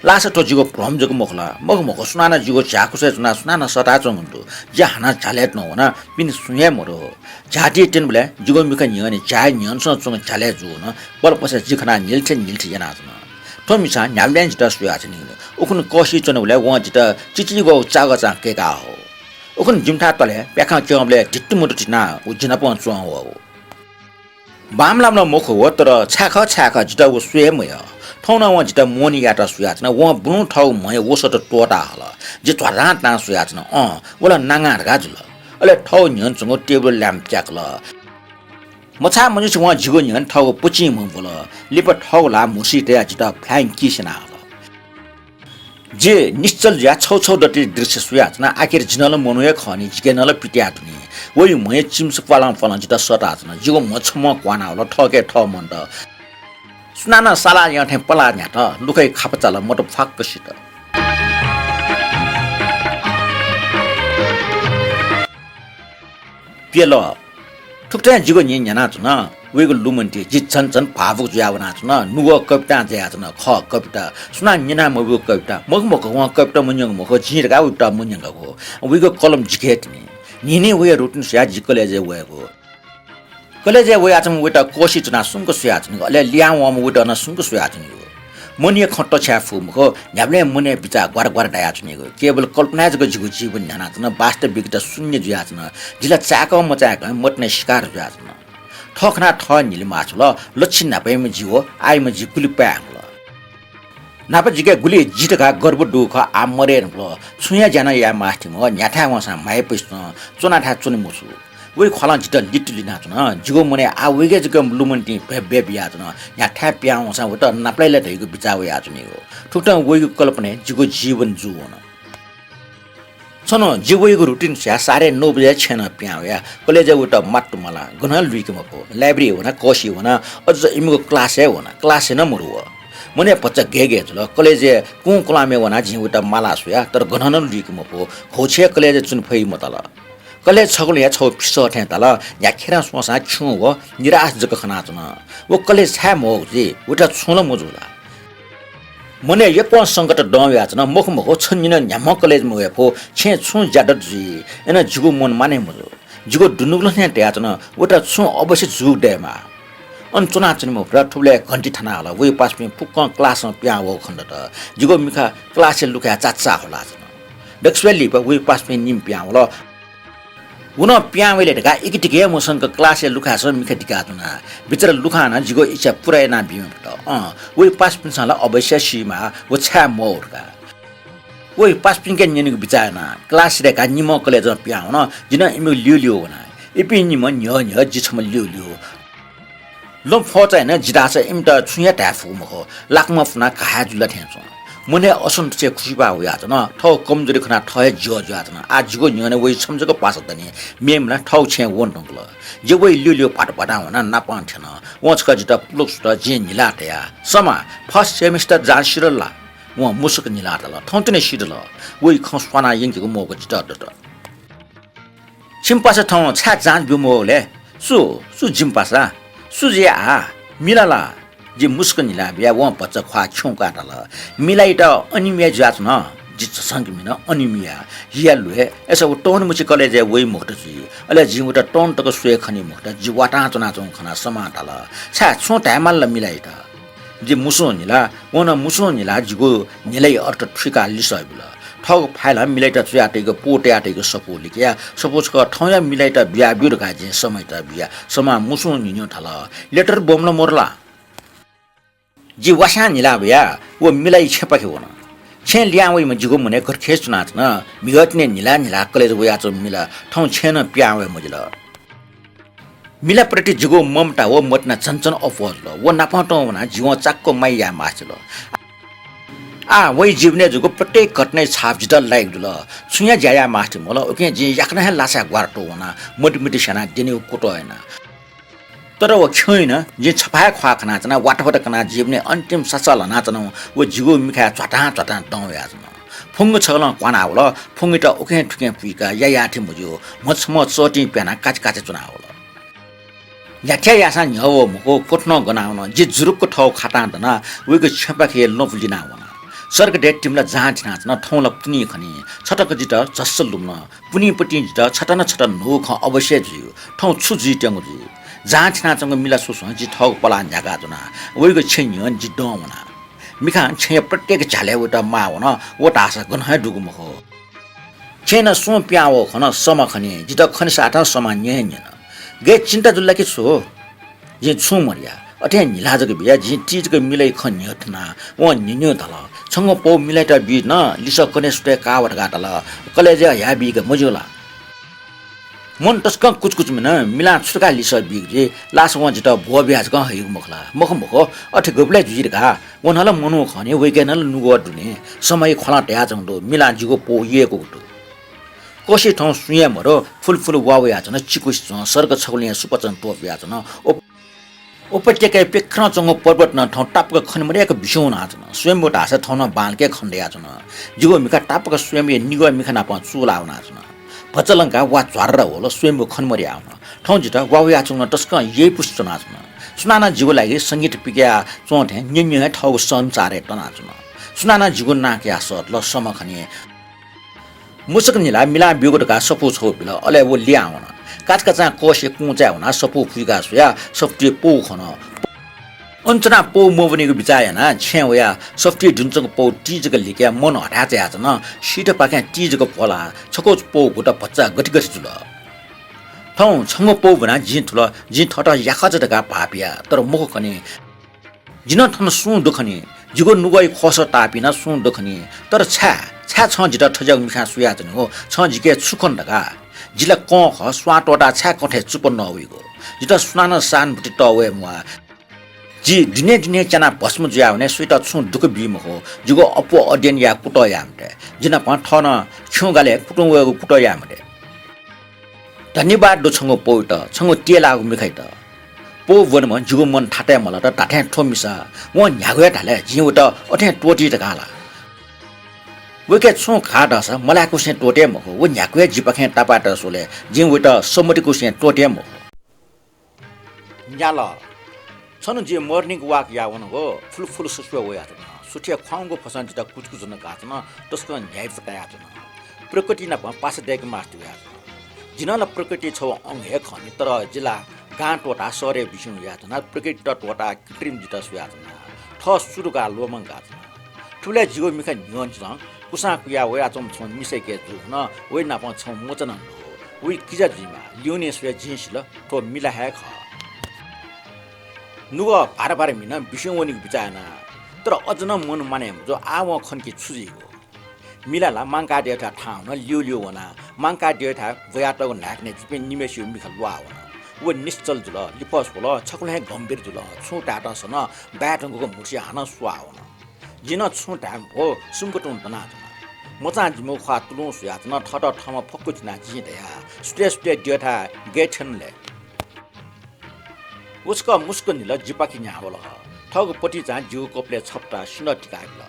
लासा थ्व जिगु भ्रम जक मखु ला? मखु मखु, सुनानं जिगु झ्याःकुसय् च्वनाः सुनानं सःताच्वंगु दु। जि हानं झ्यालय् तुं वना, पिने सुं हे मदु। झ्याःति त्यंबलय् जिगु मिखा न्ह्यःने झ्याःया न्ह्यःनेसं च्वंगु झ्यालय् जू वन। बलपसे जि खनाः न्हिल्थे न्हिल्थे यानाच्वन। थ्व मिसां न्ह्याबलें जितः स्वयाच्वनी। उखुन्हु कःसिइ च्वनाबलय् वं जितः चिचीगु चागःचां कय्काः हः। उखुन्हु जिमिथाय् तलय् प्याखं क्यंबलय् धित्तुमधु तिनाः व जि नाप च्वं वः। बांमलाःम्ह नं मखु व, तर छाय् खः छाय् खः जितः व स्वये हे मयः। थौं नं वं जितः मोहनी यायेत स्वयाच्वन। वं बुलुं थःगु म्हया वसःत त्वःता हल। जि ध्वाधां तां स्वयाच्वना, अँ, व ला नांगां धकाः जुल। अले थःगु न्ह्यःने च्वंगु टेबुल ल्याय्म्ह त्याकल। मछाः मजुसे वं जिगु न्ह्यःने थःगु पचिं म्हं ब्वल। लिपा थःगु ल्हाः म्हसिइ तयाः जितः flying kiss याना हल। जि निश्चल जुयाः छौ छौ दति दृश्य स्वयाच्वना। आखिर जि नं ला मनू हे खः नि, जिके नं ला पित्याः दु नि। वइ म्हय् चिम्स प्वालं प्वालं जितः सःताच्वन। जिगु म्ह छम्हं क्वानावल, थःके थः मन्त। सुनानं साला यं थें पलाः न्ह्यात, लुखय् खापा चाल, मत फ्वाक्क सित। प्यल। थुकथं जिगु न्हि न्ह्यानाच्वन। वइगु लुमन्ति जि झन झन भावुक जुयावनाच्वन। नुगः कवितां ज्वयाच्वन, खः कविता। सुनां न्यना मब्यूगु कविता। मखु मखु वं कविता मन्यंगु मखु, जिं धकाः वइत मन्यंकागु। वइगु कलम जिके हे तिनि। न्हिं न्हिं वया routine स्वयाः जि कलेजय् वयेगु। कलेजय् वयाच्वंम्ह वइत कोसी च्वनाः सुम्क स्वयाच्वनीगु, अले लिहां वंम्ह वइत नं सुम्क स्वयाच्वनीगु। मनया खँ तछ्याये फु मखु, न्ह्याबलें मनय् बिचाः ग्वार ग्वार दयाच्वनीगु। केवल कल्पनाय् जक जिगु जीवन न्ह्यानाच्वन, वास्तविकता शून्य जुयाच्वन। जि ला चाय्कं मचाय्कं मदनय् शिकार जुयाच्वन। थः खनाः थः न्हिले मास्ति वल, लच्छि न्हापायाम्ह जि व आःयाम्ह जि गुलि पाय् हल। न्हापा जिके गुलि जि धकाः गर्व दु खः, आः मदये धुंकल। छुं हे ज्या नं याये मास्ति मखु, न्ह्याथाय् वंसां म्हाइपुसे च्वनाथाय् च्वने मछ्वः। वइ ख्वालं जितः लित लिनाच्वन। जिगु मनय् आः वइके जक लुमन्तिं भेब्बे बियाच्वन। न्ह्याथाय् पिहां वंसां वइत नापलाइ ला धइगु बिचाः वयाच्वनीगु। थुकथं वइगु कल्पनाय् जिगु जीवन जू वन। छन्हु जि वइगु routine स्वयाः साढे नौ बजे छेँनं पिहां वया। कलेजय् वइत मात्तु मला, गनं लुइके मफु। Library वना, कोसी वना, अझ इमिगु class हे वना, class हे नं मरु व। मनय् भचा गय् गय् जुल। कलेजय् कुंकुलामय् वनाः जिं वइत माला स्वया, तर गनं नं लुइके मफु। घौछिया कलेजय् च्वने फइ मताल। कलेज छगू ला छगू फिसः थें ताल। न्ह्याखेरं स्वंसां खिउँ व निराश जक खनाच्वन। व कलेज छाय् मवःगु जुइ, वइत छुं ला मजू ला? मनय् यक्वं संकट दं वयाच्वन। मखु मखु, छ निं नं न्ह्याम्हं कलेज मवये फु, छेँय् छुं ज्यादत जुइ, अय्नं जिगु मन माने मजू। जिगु दुनुगलं थें धयाच्वन, वइत छुं अवश्य जूगु दयेमाः। अन च्वनाच्वनेम्ह भ्र थुबलय् घन्टी थाना हल। वइ पासापिं फुक्कं class-ं पिहां वःगु खनेदत। जिगु मिखा class-य् लुखाय् चाचा हुलाच्वन। दक्वसिबय् लिपा वइ पासापिं निम्ह पिहां वल। व नं पिहां वइ ले धकाः इकितिकि हे मसंक class-य् लुखाय् सं मिखा दिकाच्वना। बिचरा लुखां नं जिगु इच्छा पूरा यानाबीम्ह भुत। अँ, वइ पासापिन्सं ला अवश्य सीमाः व छाय् मवः धकाः। वइ पासापिन्के न्यनेगु बिचाः यानाः class-य् दय्काः निम्हं कलेजं पिहां वन। जि नं इमिगु ल्यूल्यू वना। इपिं निम्हं न्ह्यः न्ह्यः जि छम्ह ल्यूल्यू। लँ फःचा यानाः जि धाःसा इमित छुं हे धाये फुगु मखु, लाकमा पुनाः घाः हे जुल थें च्वं। मनय् असन्तोषया खुसिबाः वयाच्वन। थःगु कमजोरी खनाः थः हे ज्यः जुयाच्वन। आः जिगु न्ह्यःने वइ छम्ह जक पासा दनि, मेम्ह ला थःगु छेँय् वने धुंकल। जि वइ ल्यूल्यू भात भातां वनाः नापं थ्यन। वं छकः जितः पुलुक स्वत, जिं न्हिलाः धया, समा, first semester जाँच सिधल ला? वं मुसुक न्हिलाः धाल, थौंतुने सिधल। वइ खँ स्वानाः यंकेगु मौका जितः दत। छिमि पासा थौं छाय् जाँच ब्यूम्ह वःगु ले? सु, सु जिमि पासा? सु जुया आः? मिला ला? जिं मुसुक न्हिलाः बिया। वं भचा ख्वाः खिउँकाः धाल, मिलायात अनिमिया जुयाच्वन। जि झसंक म्हिन, अनिमिया? हिया ल्वय्, अय्सा व तःन्हुमछि कलेजय् वइ मखुत जुइ। अले जिं वइत तःन्हु तक स्वये खनी मखुत। जि वातां च्वनाच्वंगु खनाः समां धाल, छाय् छुं धायेमाल ला मिलायात? जि मुसुं न्हिलाः, वं नं मुसुं न्हिलाः जिगु न्हिलाया अर्थ थुइकाः लिसः बिल। थःगु फाइलं मिलायात च्वयातइगु पौ तयातइगु सफू लिकया। सफू छकः थौंया मिलायात बियाब्यु धकाः जिं समायात बिया। समां मुसुं न्हिन्यू धाल, letter ब्वंम्ह ला मरु ला? जि वास्यां न्हिलाः वया व मिलाया छेँपाखे वन। छेँय् लिहां वइम्ह जिगु मनय् गथे खय् च्वनाच्वन। म्हिगः तिनि न्हिलाः न्हिलाः कलेज वयाच्वंम्ह मिला थौं छेँय् नं पिहां वये मजिल। मिलाप्रति जिगु ममता व मतिना झन झन अप्वः जुल। व नापं तुं वनाः जि वं चाक्व माया याये मास्ति जुल। आः वइ जीवनय् जूगु प्रत्येक घटनाया छाप जितः लाइगु जुल। छुं हे ज्या याये मास्ति मल। उकिं जिं याकनं हे लासाय् ग्वारातुं वनाः मतिमति स्यानाः द्यनेगु कुतः याना। तर व खिउँइँ नं जिं छफाय् ख्वाः खनाच्वना। वाताफात कनाः जीवनय् अन्तिम सासः ल्हानाच्वनाम्ह व जिगु मिखाय् झ्वातां झ्वातां दं वयाच्वन। फुंग छगलं क्वानावल। फुंगयात उखें थुखें पुइकाः यायाथें मज्यू, म्ह छम्ह चःतिं प्यानाः काचे काचे च्वनावल। न्ह्याथाय् याःसां न्ह्यः वः मखु, क्वथनं गनावन। जि जुरुक्क थःगु खातां दनाः वइगु छेँपाखे लँपु लिनावन। सर्गदय् तिमिला जाँच यानाच्वना, थौं ला पुन्हि खनी। छतक जितः झस्स लुमन। पुन्हिपतिं जितः छता न छता न्हूगु खँ अवश्य जुइ। थौं छु जुइत्यंगु जुइ? जाँच यानाच्वंगु मिला स्वस्वं जि थःगु पलाः न्ह्याकाच्वना। वइगु छेँ न्ह्यःने जि दं वना। मिखां छेँया प्रत्येक झ्यालय् वइत माः वन। व धाःसा गनं हे दुगु मखु। छेँय् नं सुं पिहां वःगु खन, समा खनी। जितः खनेसाथं समां न्यँ हे न्यन। गय् चिन्ता जुल ला कि छु? जिं छुं मधया। अथें न्हिलाः जक बिया। जिं ति जक मिलाया खँ न्ह्यथना। वं न्हिन्यू धाल, छंगु पौ मिलायात बी नं लिसः कन्हय् सुथय् काः वा धकाः धाल। कलेजय् हयाबीके मज्यू ला? मन तसकं कुचकुच मिन, मिलां छु धकाः लिसः बीगु जुइ, लास वं जितः ब्वः बियाः जकं हइगु मखु ला? मखु मखु, अथे गबलय् जुइ धकाः। व नं ला मनू खः नि, वय्कः नं ला नुगः दु नि, समय ख्वलं तयाच्वंगु दु, मिलां जिगु पौ यय्कूगु दु। कःसि थौं सुं हे मदु, फुलफुल वा वयाच्वन, चिकुसि च्वं, सर्ग छगुलिं सुपाँचं त्वपुयाच्वन। उप-, उपत्यकाय् प्यखेरं च्वंगु पर्वत नं थौं तापाक खने मदय्क बिस्युं वनाच्वन। स्वयम्भू धाःसा थौं नं बांलाक खने दयाच्वन। जिगु मिखा तापाक स्वयम्भूया निगः मिखा नाप चूलाः वनाच्वन। भचा लंकाः वा झ्वार्र वल, स्वयम्भू खने मदयावन। थौं जितः वा वयाच्वंगु नं तसकं यइपुसे च्वनाच्वन। सुनानं जिगु लागि संगीत पिकया च्वं थें न्यँ न्यँ हे थःगु संसारय् तनाच्वन। सुनानं जिगु नां कयाः सःतल, सम खनी। मुसुक निला मिलां ब्यूगु धकाः सफू छगू बिल, अले व लिहां वन। काचाकाचां कःसिया कुंचाय् वनाः सफू फुइकाः स्वयाः सफुतिइ पौ खन। अन च्वनाः पौ मवनीगु बिचाः यानाः छेँय् वयाः सफुतिइ दुने च्वंगु पौ ति जक लिकयाः मन हथाय् चायाच्वन। सिथपाखें ति जक भ्वलाः छकू पौ भुत भचा गथि गथि जुल। थौं छंगु पौ ब्वनाः जिं थुल, जिं थःत याकःचा धकाः भाःपिया, तर मखु खनी। जि नं थन सुं दु खनी, जिगु नुगःया ख्वःसः ताःपिं नं सुं दु खनी, तर छाय्, छाय् छं जितः थज्याःगु मिखां स्वयाच्वनीगु? छं जिके छु खन धकाः? जि ला कं खः, स्वां त्वःताः छाय् कथय् चुप्पा नवइगु? जितः सुनानं सहानुभूति तःवये म्वाः। जि दिने दिने च्यानाः भस्म जुयावने, सुयात छुं दुःख बी मखु। जिगु अप्वः अध्ययन याये कुतः याये मते। जि नाप थः नं खिउँगालय् कुतुं वयेगु कुतः याये मते। धन्यवाद दु छंगु पौयात, छंगु तियलाःगु मिखायात। पौ ब्वनेम्ह जिगु मन थातय् मलात धात्थें थ्व मिसा। वं न्ह्यागु हे धाल, जिं वयात अथें त्वःती धकाः ला? वय्कः छुं खः धाःसा मलाय्कुसें त्वःते मखु। व न्ह्यागु हे जिपाखें तापाःत स्वले, जिं वयात सम्मतिकुसें त्वःते मखु। न्याल। छन्हु जि morning walk याः वनागु फुलफुल ससुया वयाच्वन। सुथय् ख्वाउँगु फसं जितः कुचकुच नं काःच्वन, तसकं न्ह्याइपुसे तायाच्वन। प्रकृति नाप पासा दय्के मास्ति वयाच्वन। जि नं ला प्रकृति छगू अंग हे खः नि, तर जि ला गां त्वःताः शहरय् बिस्युं वयाच्वनाः प्रकृतित त्वःताः कृत्रिम जितः स्वयाच्वना। थः सु धकाः ल्वःमंकाच्वना। थुबलय् जिगु मिखा न्ह्यःने नं कुसां कुया वयाच्वंम्ह छम्ह मिसाया काय् जूगु नं, वया नाप छम्ह मचा नं दु। वया किजा जुइमाः, ल्यूने स्वयाः जिं सिल, थ्व मिला हे खः। नुगः भार भार मिन, बिस्युं वनीगु बिचाः याना, तर अझ नं मन मानय् मजू, आः वं खन कि छु जुइगु। मिला ला मांकाद्यःथाय् थाहां वन, ल्यूल्यू वनाः मांकाद्यःथाय् ब्वयातःगु न्हाय्कनय् जिपिं निम्हय्सिगु मिखा ल्वाः वन। व निश्चल जुल, लिफः स्वल, छकुलि हे गम्भीर जुल। छुं धायेत सन बाय् धुंकूगु म्हुतुसि हानं स्वाः वन। जिं नं छुं धाये मफु, सुम्क तुं दनाच्वना। मचां जिमिगु ख्वाः तुलुं स्वयाच्वन, थःत थःम्हं फक्व चिनाः जिं धया, सुथय् सुथय् द्यःथाय् गय् थ्यन ले? व छकः मुसुक निल, जिपाखे न्ह्याः वल। थःगु पतिचां जिगु कपालय् छपताः सिन्हः तिकाः बिल।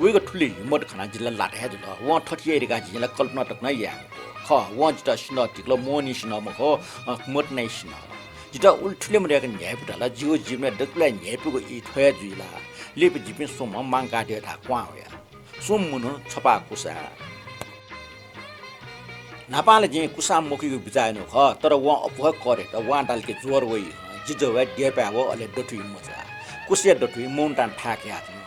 वयागु थुलि हिम्मत खनाः जि ला लात हे जुल। वं थथे याइ धकाः जिं ला कल्पना तक नं याये मफु। खः, वं जितः सिन्हः तिकल, मोहनिया सिन्हः मखु, अ, मतिनाया सिन्हः। जितः उलि थुलि मदय्क न्ह्याइपु धाल, जिगु जीवनय् दकलय् न्ह्याइपुगु ई थ्व हे जुइ ला? लिपा जिपिं स्वम्हं मांकाद्यःथाय् क्वहां वया। स्वम्ह मनू छपाः कुसा। न्हापां ला जिं कुसां मकुइगु बिचाः यानागु खः, तर वं अप्वः कःघात वं धाल कि ज्वर वइ। जि जवय् देपाय् वः, अले दथुइ मचा। कुसाया दथुइ मौनतां थाय् कयाच्वन।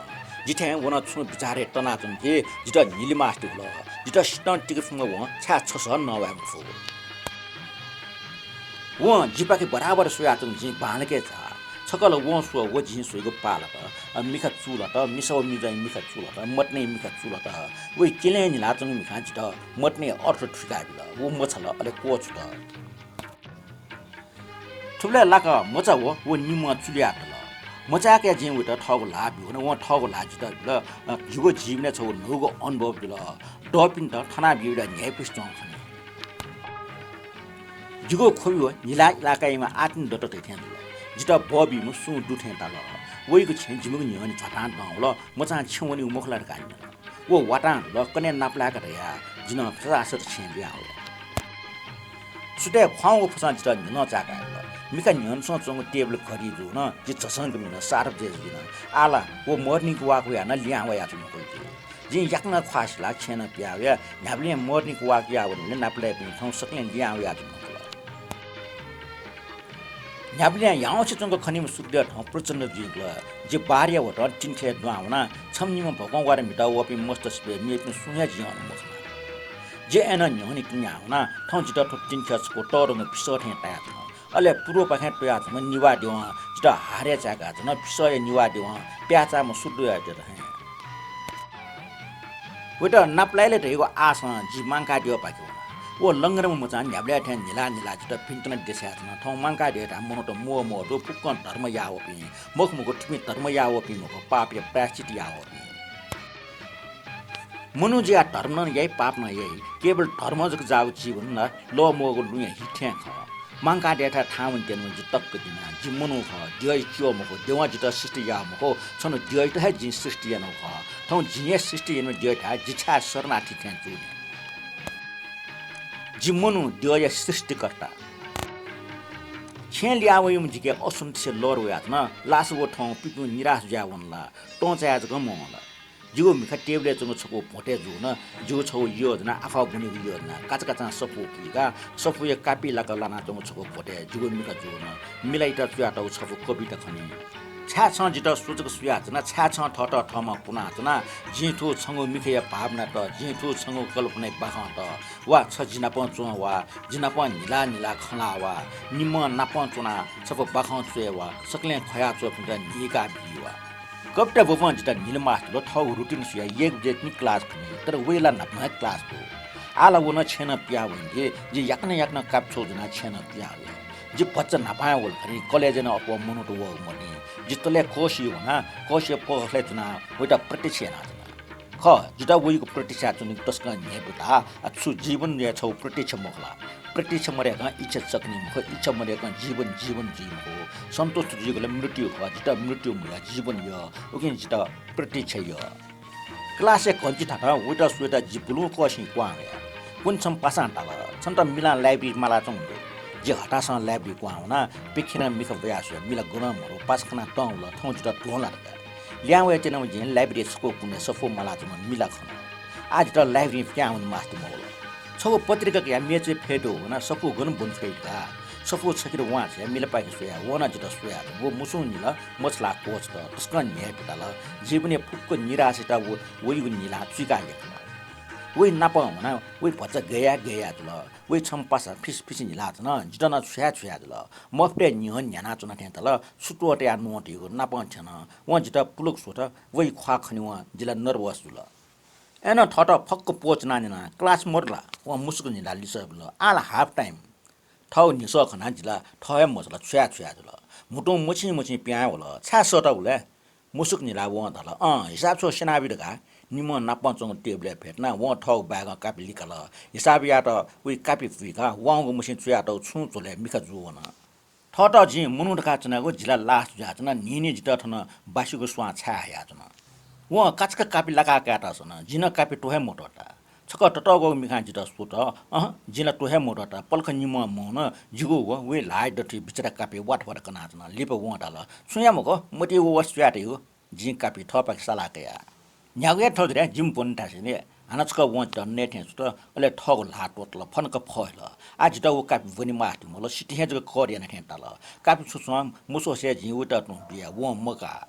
जि थें व नं छुं बिचारय् तनाच्वन कि जितः न्हिलि मास्ति हुल। जितः सितं तिके फुम्ह वं छाय् छसः नवाये मफुगु? वं जिपाखे बराबर स्वयाच्वन, जिं बांलाक झाः। छकः ला वं स्वः, व जिं स्वइगु पाः लात। अ, मिखा चूलात, मिसा व मिजंया मिखा चूलात, मतिनाया मिखा चूलात। वया केल्यं न्हिलाच्वंगु मिखां जितः मतिनाया अर्थ थुइकाबिल। व मछाल, अले क्वछुत। थुबलय् लाक्क मचा व, व निम्हं चुलि याये धुल। मचाय्क जिं वयात थःगु ल्हाः ब्यूगुलिं वं थःगु ल्हाः जितः बिल। अ, जिगु जीवनय् छगू न्हूगु अनुभव बिल। दःपिन्त थनाबीबलय् न्ह्याइपुसे च्वं खनी। जिगु ख्वबि व न्हिलाः इलाकायाम्ह आतिनि दत्त धइथें जुल। जितः ब्वः बीम्ह सुं दु थें ताल। वयागु छेँ जिमिगु न्ह्यःने झ्वातां दं वल, मचां छेँ वनीगु मखु ला धकाः न्यन। व वातां जुल, कन्हय् नापलायेका धयाः जि नं फसासत छेँय् लिहां वया। सुथय् ख्वाउँगु फसं जितः न्ह्यलं चाय्काबिल। मिखा न्ह्यःने च्वंगु टेबल घडी जूगुलिं जि झसंक मिन, सार्प जय् जुइन। आः ला व morning walk वयाः नं लिहां वयाच्वंगु खः। जिं याकनं ख्वाः सिलाः छेँय् नं पिहां वया। न्ह्याबलें morning walk याः वनीबलय् नापलाइपिं थौं सकलें लिहां वयाच्वंगु खः। न्ह्याबलें ह्याउँसे च्वंक खनीम्ह सुखदेव थौं प्रचण्ड जुइगु खः। जि बारया वतं तिनिथ्यः दुहां वनाः छम्ह निम्ह भकं वात म्हितः वःपिं मस्तसिबय् मेपिं सुं हे जिं अन मखना। जि अय्‌नं न्ह्यःने तिनि हां वनाः थौं जितः थ्व तिनिथ्यः छकू तःधंगु फिसः थें तायाच्वन। अले पूर्वपाखें त्वयाच्वंम्ह निभाः द्यवं जितः हारय् चाय्काच्वन। फिसःया निभाः द्यवं प्याःचाःम्ह सुखदेवयात थें। वयात नापलाये ले धयागु आशं जि मांकाद्यवपाखे वना। व लंगरम्ह मचां न्ह्याबलें थें न्हिला न्हिला जितः भिंतुना देछाय् यात। थौं मंकाः दय् धाःम्ह मनूत मू मू दु, फुक्कं धर्म याः वःपिं, मखु मखु थुपिं धर्म याः वःपिं मखु, पापया प्रायश्चित याः वःपिं। मनू जुयाः धर्म नं याइ, पाप नं याइ। केवल धर्म जक जाःगु जीवन ला लः मवःगु लुँया हि थें खः। मंकाः दय् थाय् थाहां वनेत्यनाम्ह जि तक्क जिं नं, जि मनू खः, द्यःया च्यः मखु, द्यवं जितः सृष्टि याः मखु, छन्हु द्यःयात हे जिं सृष्टि यानागु खः। थौं जिं हे सृष्टि यानाम्ह द्यःयाथाय् जि छाय् शरणार्थी थें च्वने? जि मनू, द्यःया सृष्टिकर्ता। छेँय् लिहां वइम्ह जिके असुन्तिसे लर वयाच्वन। लासा व थौं पिपिं निराश जुयाः वन ला, तं चाय् जक मवंल। जिगु मिखा टेबलय् च्वंगु छकू भ्वँतय् जूवन। जिगु छकू योजना, आखः ब्वनेगु योजना। काचाकाचां सफू पुइकाः सफूया कापि लाकाः लानाच्वंगु छकू भ्वँतय् जिगु मिखा जूवन। मिलायात च्वयातःगु छपु कविता खनी। छाय् छं जितः सुचुक सुयाच्वना, छाय् छं थःत थःम्हं पुनाच्वना। जिं थ्व छंगु मिखाया भावनात, जिं थ्व छंगु कल्पनाया बाखंत, वा छ जि नाप च्वं वा, जि नाप न्हिला न्हिला खँ ल्हाः वा, निम्हं नाप च्वनाः छपु बाखं च्वये वा, सकलें ख्वया च्वःपिन्त न्हीका बी वा। कविता ब्वब्वं जितः न्हिले मास्ति जुल। थःगु routine सुयाः एक बजे तिनि class खनी, तर वइ ला न्हापां हे class दु। आः ला व नं छेँनं पिहां वनी। जि याकनं याकनं कापि छ्वः ज्वनाः छेँनं पिहां वये। जि भचा न्हापां हे वल खनी, कलेजय् नं अप्वः मनूत वःगु मतिइ। जि तलय् कःसिइ वनाः कःसिया पसलय् च्वनाः वयात प्रतीक्षा यानाच्वना। खः, जितः वइगु प्रतीक्षा यानाच्वनीगु तसकं न्ह्यइपुता। आ, छु जीवनया छगू प्रतीक्षा मखु ला? प्रतीक्षा मदय्कं इच्छा चकनी मखु, इच्छा मदय्कं जीवन जीवन जुइ मखु। सन्तुष्ट जुइगु ला मृत्यु खः, जितः मृत्यु मयः, जीवन यः, उकिं जितः प्रतीक्षा यः। Class-य् घन्टी थातं वइत स्वयेत जि बुलुं कःसिं क्वहां वया। कुन्हु छम्ह पासां धाल, "छन्त मिलां library मालाच्वंगु दु।" जि हतासं library क्वहां वनाः प्यखेरं मिखा ब्वया स्वया। मिला गनं मदु, पासा खनाः तं वल, थौं जितः द्वहं ला धकाः। लिहां वयाच्वनाम्ह जिं library-य् छकू कुनाय् सफू मालाच्वंम्ह मिला खन। आः जितः library-य् पिहां वने मास्ति मवल। छगू पत्रिका कयाः मेचय् फ्यतुं वनाः सफू गन ब्वने छ्वइ धकाः। सफू छखेर वां छ्वयाः मिलापाखे स्वया, वं नं जितः स्वयाच्वन। व मुसुं न्हिल, मछालाः क्वछुत, तसकं न्ह्यइपुताल। जीवनया फुक्क निराशा व वइगु न्हिलां चुइकाः यंकल। वइ नापं वनाः वइ भचा गय् याये गय् याये जुल। वइ छम्ह पासा फिस फिस न्हिलाच्वन, जितः नं छ्वया छ्वया जुल। मफतय् न्हिं न्ह्यानाच्वना थें ताल, छु त्वःताया न्वं धइगु नापं थ्यन। वं जितः पुलुक स्वत, वइ ख्वाः खनेवं जि ला nervous जुल। अय्नं थःत फक्क प्वःच्वनाः न्यना, "Class मदु ला?" वं मुसुक न्हिलाः लिसः बिल, "आः ला half time।" थःगु न्ह्यसः खनाः जि ला थः हे मछालाः छ्वया छ्वया जुल। म्हुतुं मछिं मछिं पिहां वल, "छाय् सःतागु लय्?" मुसुक न्हिलाः वं धाल, "अँ, हिसाब छ्वः स्यनाबी" धकाः निम्हं नापं च्वंगु टेबलय् फ्यतुनाः वं थःगु bag-य् कापि लिकाल। हिसाब यायेत वइ कापि पुइकाः वाउँगु मछिं च्वयातःगु छुं झ्वलय् मिखा जू वन। थःत जिं मनू धकाः च्वनागु जि ला लास जुयाच्वन। न्हिं न्हिं जितः थन बासिगु स्वां छाय् हयाच्वन। वं काचाक्क कापि लाकाः कायेत सन। जिं नं कापि त्वः हे मत्वःता। छकः ततःग्वःगु मिखां जितः स्वत। अहँ, जिं ला त्वः हे मत्वःता। पलख निम्हं मवन। जिगु व वइ ल्हाःया दथुइ बिचारा कापि वात वात कनाच्वन। लिपा वं धाल, "छुं याये मखु, मतिइ व व स्वयातइगु।" जिं कापि थःपाखे साला कया। न्ह्यागु हे थौं जूथें जिमि ब्वने थासय् नि हानं छकः वं जितः नये थें स्वत, अले थःगु ल्हाः त्वःतल, फनक फः हिल। आः जितः व कापि ब्वने मास्ति मवल, सितिं हे जक कःर याना थें ताल। कापि छ्वछ्वं मस्वसे जिं वइत तुं बिया, वं मगाः।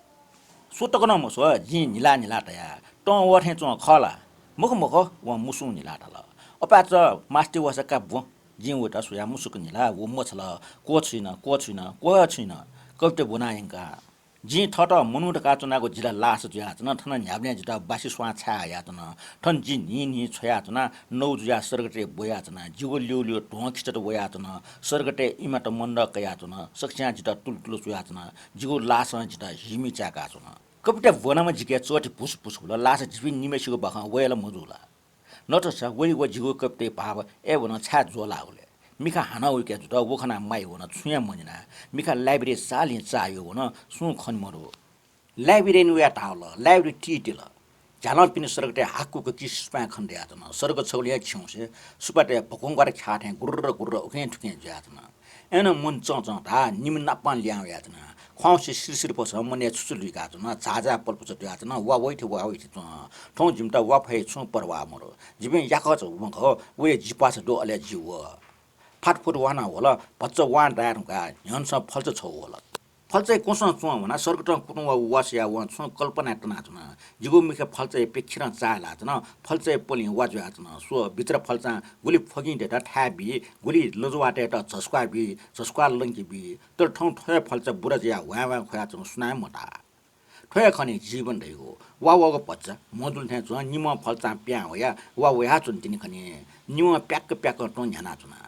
स्व तक नं मस्व, जिं न्हिला न्हिला धया, "तं वः थें च्वं खः ला?" "मखु मखु," वं मुसुं न्हिलाः धाल। "अपाय्च मास्ति वःसा कापि ब्वँ।" जिं वइत स्वया मुसुक न्हिलाः व मछाल, क्वःछुइन, क्वःछुइन, क्वःछुइन, कविता ब्वना यंका। जिं थःत मनू धकाः च्वनागु जि ला लास जुयाच्वन। थन न्ह्याबलें जितः बासि स्वां छाय् हयाच्वन। थन जि न्हिं न्हिं छ्वयाच्वना, नौ जुयाः सर्गतय् ब्वयाच्वना। जिगु ल्यूल्यू ध्वं खिचात वयाच्वन। सर्गतय् इमात मन्दः कयाच्वन। सकसियां जितः तुलुतुलु च्वयाच्वन। जिगु लासं जितः हिमि चाय्काच्वन। कविता ब्वनाम्ह जिके चःति भुसभुस हुल। लासा झीपिं निम्हय्सिगु बाखं वये ला मजू ला? नतसा वइ व जिगु कविताया भाव अय्वनं छाय् ज्वःलाः हुल? मिखा हानं वइके जुत, व खनाः माइ वन, छुं हे मन्यना। मिखा library चाःहिं चाःह्यू वन, सुं खने मदु। Librarian वया धाःवल, library तितिल। झ्यालं पिने सर्गतय् हाकुक किसिपाँय् खने दयाच्वन। सर्ग छगुलिं हे खिउँसे सुपाँतय् भकुंग्वार ख्याः थें गुर्र गुर्र उखें थुखें जुयाच्वन। अय्नं मन चंचं धाः निम्ह नापं लिहां वयाच्वन। ख्वाउँसे सिरसिर पसं मनय् छुछु लुइकाच्वन। झाःझाः पलपच तुयाच्वन। वा वइथि, वा वइथि च्वं। थौं जिमित वा फइ छुं परवाः मदु। जिपिं याकःचा मखः, वया जिपासा दु, अले जि व। फातफुत वां नं वल, भचा वां दाये धुंकाः न्ह्यःनेसं फल्चा छगू वल। फल्चाया क्वसं च्वं वनाः सर्गतं कुतुं वा वासया वं छुं कल्पनाय् तनाच्वन। जिगु मिखा फल्चाया प्यखेरं चाःहिलाच्वन, फल्चाया पलिं वा जुयाच्वन। स्व, बिचारा फल्चां गुलि फगिंतय्त थाय् बी, गुलि लजवाःतय्त झसुकाः बी, झसुकाः लंके बी, तर थौं थ्व हे फल्चा बुरा जुयाः ह्वाँय् ह्वाँय् ख्वयाच्वंगु सुनां हे मताः। थ्व हे खनी जीवन धइगु। वा वःगु भचा मजुल थें च्वं, निम्हं फल्चां पिहां वया वा वयाच्वन तिनि खनी। निम्हं प्याक्क प्याक्क तुं न्ह्यानाच्वना।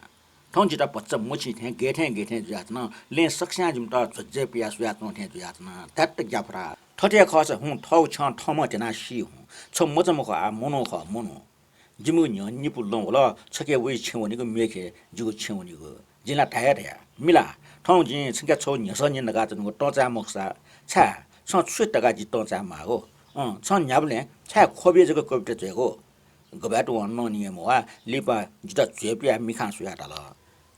थौं जितः भचा मछिं थें गय् थें गय् थें जुयाच्वन, लँय् सकस्यां जिमित झ्वझ्वय् पियाः स्वयाच्वं थें जुयाच्वन। धात्त ग्याफुरा। थथे खःसा हुँ, थःगु छ्यं थःम्हं त्यनाः सी हुँ। छ मचा मखु आः, मनू खः, मनू। जिमिगु न्ह्यः निपु लँ वल, छखे वइ छेँ वनीगु, मेखे जिगु छेँ वनीगु। जिं ला धाये धया, मिला, थौं जिं छखे छगू न्ह्यसः न्यने धकाः च्वनागु, तं चाये मखुसा। छाय्, छं छु धकाः जि तं चाये माःगु? अँ, छं न्ह्याबलें छाय् ख्वबिया जक कविता च्वयेगु? गबय् तुं वं नं न्यने मवाः, लिपा जितः झ्वय् पियाः मिखां स्वयाः धाल।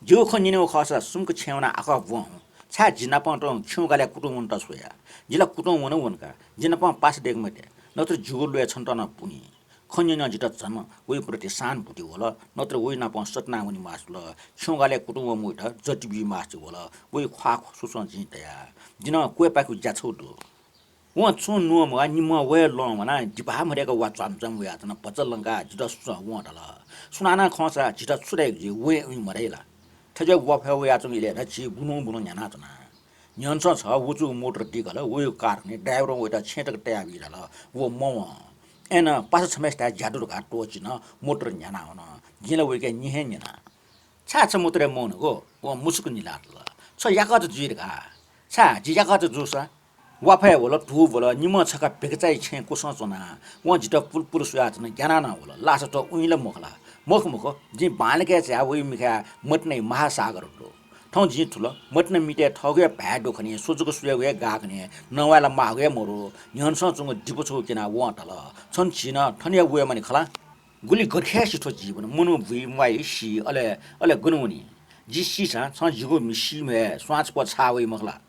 जिगु खँ न्यनेगु खःसा सुम्क छेँय् वनाः आखः ब्वँ हुँ। छाय् जि नाप तुं खिउँगालय् कुतुं वनेत स्वया? जि ला कुतुं वन वन का, जि नाप पासा दय्के मते, नत्र जिगु ल्वय् छन्त नं पुनी। खँ न्यनाः जितः झन वइप्रति सहानुभूति वल, नत्र वइ नाप सत्नां वने मास्ति वल। खिउँगालय् कुतुं वःम्ह वइत जति बी मास्ति वल। वइ ख्वाः स्वस्वं जिं धया, जि नं क्वय्पाखेगु ज्या छगू दु। वं छुं नुगः मगाः, निम्हं वये लँ वनाः दिपा मदय्क वा च्वामच्वाम वयाच्वन। भचा लंकाः जितः स्वस्वं वं धाल, सुनानं खंसा जितः छु धाइगु जुइ, वये उइ मदइ ला? थज्याःगु वा फय् वयाच्वंगु इलय् नं झी बुलुं बुलुं न्ह्यानाच्वना। न्ह्यःने छं छगू वचुगु मोटर दीकल, वइगु कारखानाय् ड्राइभरं वइत छेँ तक तयाबी धाल, व मवं। अय्नं पासा छम्हय्सिथाय् ज्या दु धकाः त्वःचिन, मोटर न्ह्यानावन। जिं ला वइके न्ये हे न्यना। छाय् छ मोटरय् मवनेगु? वं मुसुक निलाः धाल, छ याकःचा जुइ धकाः। छाय् जि याकःचा जूसा? वा फय् वल, धू ब्वल, निम्हं छखा भेकचाइ छेँय् क्वसं च्वना। वं जितः पुलपुल स्वयाच्वन, ग्यानाः नं वल। लासा थ्व उइँ ला मखु ला? मखु मखु, जिं बांलाक हे चाया वइ मिखाय् मतिनाया महासागर दु। थौं जिं थुल, मतिना मितय् थःगु हे भाय् दु खनी, स्वजुक स्वयेगु हे गाः खनी, नवाये ला माःगु हे मदु। न्ह्यःने छं च्वंगु दिपा छगू क्यनाः वं धाल, छन्त झी नं थन हे वये मानि खला। गुलि गथे यासें थ्व जीवन, मनू बुइ, म्वाइ, सी, अले, अले गन वनी? जि सीसां छं जिगु मि सीम्ह हे स्वांछपः छाः वइ मखु ला?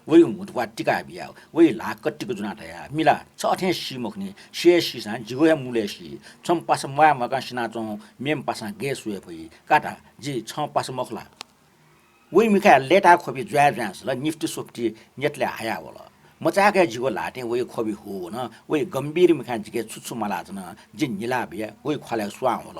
वइगु म्हुतुप्वाः तिका बियाः वइ ल्हाः कतिक ज्वनाः धया, मिला, छ अथें सी मखुनि, सी हे सीसां जिगु हे मूलय् सी। छम्ह पासा म्वाये म्वाकां सिनाच्वंम्ह मेम्ह पासां गय् स्वये फइ? का धा, जि छम्ह पासा मखु ला? वइ मिखाय् लय्ताय् ख्वबि ज्वाँय् ज्वाँय् सल, निफ्ति स्वफ्ति न्यतलय् हायाः वल। मचाय्क हे जिगु ल्हातिं वइ ख्वबि हू वन। वइ गम्भीर मिखां जिके छु छु मालाच्वन, जिं निलाः बियाः वइ ख्वालय् स्वां वल।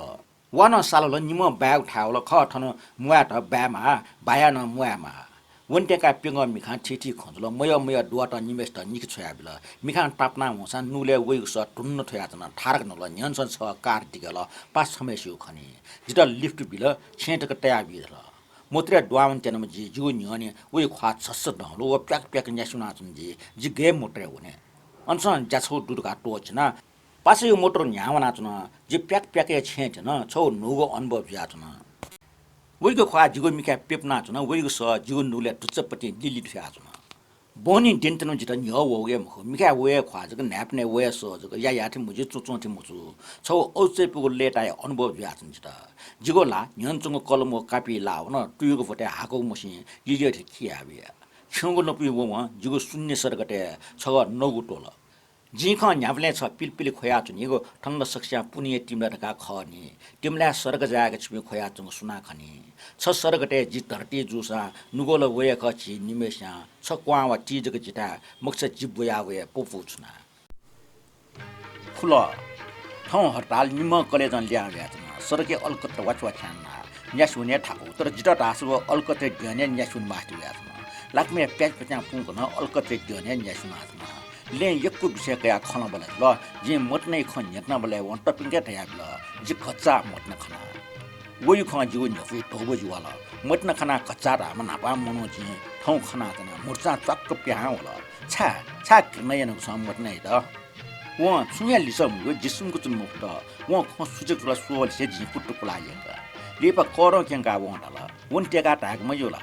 वा नं साल ला निम्हं बाय्गु थाय् वल, खः थन म्वायेत बाय् माः, बायाः नं म्वाये माः। वनेत्यंकाः प्यंगः मिखां थीथी खँ जुल, मयः मयः दुवातं निम्हय्सित निखे छ्वयाबिल। मिखां तापानाः वंसां नुगलय् वइगु सः धुन्न थ्वयाच्वन, थारक न्हुल, न्ह्यःने छं छगू कार दिकल, पासा छम्हय्सिगु खनी। जितः लिफ्ट बिल, छेँ तक तयाबी धाल। मोटरय् दुहां वने त्यनाम्ह जि, जिगु न्ह्यःने वइ ख्वाः झस्स दंगु, व प्याक प्याक न्यासि वनाच्वन जि, जि गय् मोटरय् वने? अनसं ज्या छगू दु धकाः त्वःचिना। पासायागु मोटर न्ह्याः वनाच्वन, जि प्याक प्याक हे छेँय् थ्यन, छगू न्हूगु अनुभव जुयाच्वन। वइगु ख्वाः जिगु मिखाय् प्यपुनाच्वन, वइगु सः जिगु नुगलय् धुच्चापतिं लिलि थ्वयाच्वन। बहनी दिं तनं जितः न्ह्यः वःगु हे मखु, मिखाय् वये ख्वाः जक, न्हाय्पनय् वये सः जक, या याःथें मजू, च्वँ च्वँथें मजू। छगू औचय्‌पुगु लय्ताया अनुभव जुयाच्वन जितः। जिगु ल्हाः न्ह्यःने च्वंगु कलम व कापि लाः वन, तुयुगु भतय् हाकःगु मसिं यिगय् थें खिया बिया। खिउँगु लँपुइ वंवं जिगु शून्य सडकतय् छगः नगु त्वल। जिं खँ न्ह्याबलें छ पिलपिल ख्वयाच्वनीगु, थन ला सकस्यां पुन्हिया तिमला धकाः खः नि। तिमलाय् सडक जाय्क छिपिं ख्वयाच्वंगु सुनां खनी? छ सडकतय् जि धर्ती जूसां नुगः ला वये खः झी निम्हय्सियां। छ क्वहां वा ति जक जिथाय्, मखुसा जि ब्वयाः वये पपू छुना। खुलः। थौं हरताल निम्हं कलेजं ल्याहां वयाच्वन। सडकय् अलकत्र वाचवाच्यां न्यासि वने थाकु। तर जितः धाःसा व अलकत्रया द्यःने न्यासि वने मास्ति वयाच्वन। लाखम्हया प्याचाप्याचां पुंकनं अलकत्रया द्यःने न्यासि वनाच्वन। लँय् यक्व बिचय् कयाः खँल्हाबल्हा जुल। जिं मतिनाया खँ न्ह्यथनाबलय् वं तपिंक धयाबिल, जि घच्चां मतिना खना। वइगु खँ जिगु न्ह्यपुइ धोबुजि वाल। मतिना खनाः घच्चां धाःम्ह न्हापांम्ह मनू जिं थौं खनाच्वना। मुर्चां च्वाक्क पिहां वल। छाय्, छाय् घृणा यानागु छं मतिनायात? वं छुं हे लिसः मब्यूगु, जि सुम्क च्वने मफुत। वं खँ सुचक जुल स्वःलिसे जिं कुतुकुलाः यंका। लिपा करं क्यंकाः वं धाल, वने त्यय्काः धायेक मज्यू ला?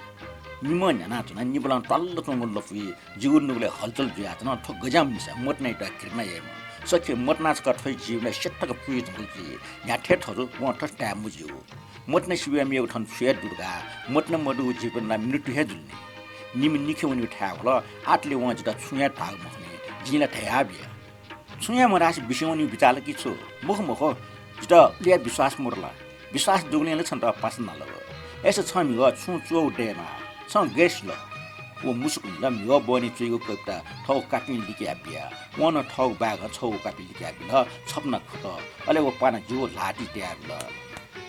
निम्हं न्ह्यानाच्वना, निबलं त्वाल्ल च्वंगु लँपुइ जिगु नुगलय् हलचल जुयाच्वन। थ्व गज्याःम्ह मिसा मतिनायात घृणा याइम्ह। सखी, मतिना छकः थ्व जीवनय् स्यथाक पुइ धुंकल कि न्ह्याथे थजु, वं थथे धाये मज्यू। मतिना सिबय् मेगु थन छु हे दु धकाः, मतिना मदुगु जीवन ला मृत्यु हे जुल नि। निम्ह निखे वनेगु थाय् वल, आःतले वं जितः छुं हे धाःगु मखुनि, जिं ला धयाबिया। छुं हे मधासे बिस्युं वनेगु बिचाः ला कि छु? मखु मखु, जितः उलि हे विश्वास मदु ला? विश्वास दुगुलिं ला छन्त पासा नालागु। अय्सा छं म्हिगः छुं च्वःगु दयेमाः, छं गय् सिल? व मुसुक न्हिल, म्हिगः बहनी च्वइगु कविता थःगु कापिं लिकयाः बिया। वं नं थःगु बाय्गं छगू कापि लिकयाः बिल, छपना खुत। अले व पानाः जिगु ल्हातिइ तयाबिल।